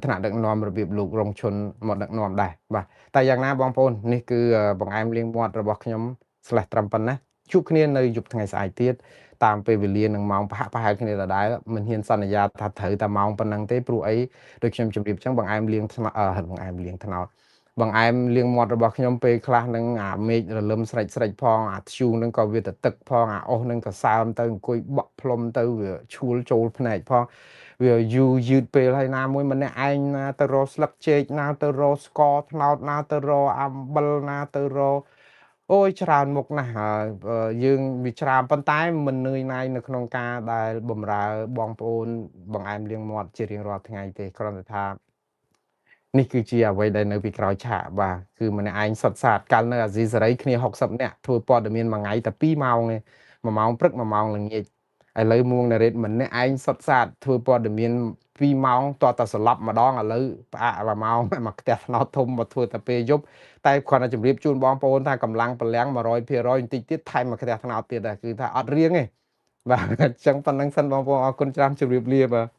ថ្នាក់ដឹកនាំរបៀបលោករងឈុនមកដឹកនាំដែរ។ បាទ តែយ៉ាងណាបងប្អូន នេះគឺបង្អែមលាងមាត់របស់ខ្ញុំស្លេះត្រឹមប៉ុណ្ណេះ ជួបគ្នានៅយប់ថ្ងៃស្អែកទៀត តាមពេលវេលានឹងម៉ោងប្រហាក់ប្រហែលគ្នាដដែល។ មិនហ៊ានសន្យាថាត្រូវតែម៉ោងប៉ុណ្ណឹងទេ ព្រោះអីដូចខ្ញុំជម្រាបចឹង បង្អែមលាងថ្នោត បង្អែមលាងថ្នោត បង្អែមលាងមាត់របស់ខ្ញុំពេលខ្លះនឹងអាមេឃរលឹមស្រេចស្រេចផង អាធ្យូងនឹងក៏វាទៅទឹកផង អាអុសនឹងក៏សើមទៅ អង្គុយបក់ផ្លុំទៅវាឈួលចូលភ្នែកផង វាយូរយឺតពេលហើយ ណាមួយម្នាក់ឯងណាទៅរកស្លឹកចេក ណាទៅរកស្ករត្នោត ណាទៅរកអំបិល ណាទៅរកអូយច្រើនមុខណាស់ យើងវាច្រើន ប៉ុន្តែមិននឿយណាយនៅក្នុងការដែលបំរើបងប្អូនបង្អែមលាងមាត់ជារៀងរាល់ថ្ងៃទេ។ គ្រាន់តែថានេះគឺជាអ្វីដែលនៅពីក្រោយឆាក បាទ គឺម្នាក់ឯងសុទ្ធសាធ។ កាលនៅអាស៊ីសេរីគ្នា60នាក់ធ្វើព័ត៌មានមួយថ្ងៃតែ2ម៉ោងទេ 1ម៉ោងព្រឹក 1ម៉ោងល្ងាច ឥឡូវមួងណារ៉េតម្នាក់ឯងសុទ្ធសាធធ្វើព័ត៌មាន2ម៉ោងតតសន្លប់ម្ដង ឥឡូវផ្អាក1ម៉ោង មកផ្ទះថ្នោតធំមកធ្វើតែពេលយប់ តែគ្រាន់តែជម្រាបជូនបងប្អូនថាកម្លាំងពលំ100% បន្តិចទៀតថែមមកផ្ទះថ្នោតទៀតដែរ គឺថាអត់រៀងទេ។ បាទ អញ្ចឹងប៉ុណ្្នឹងសិនបងប្អូន អរគុណច្រើន ជម្រាបលា។ បាទ។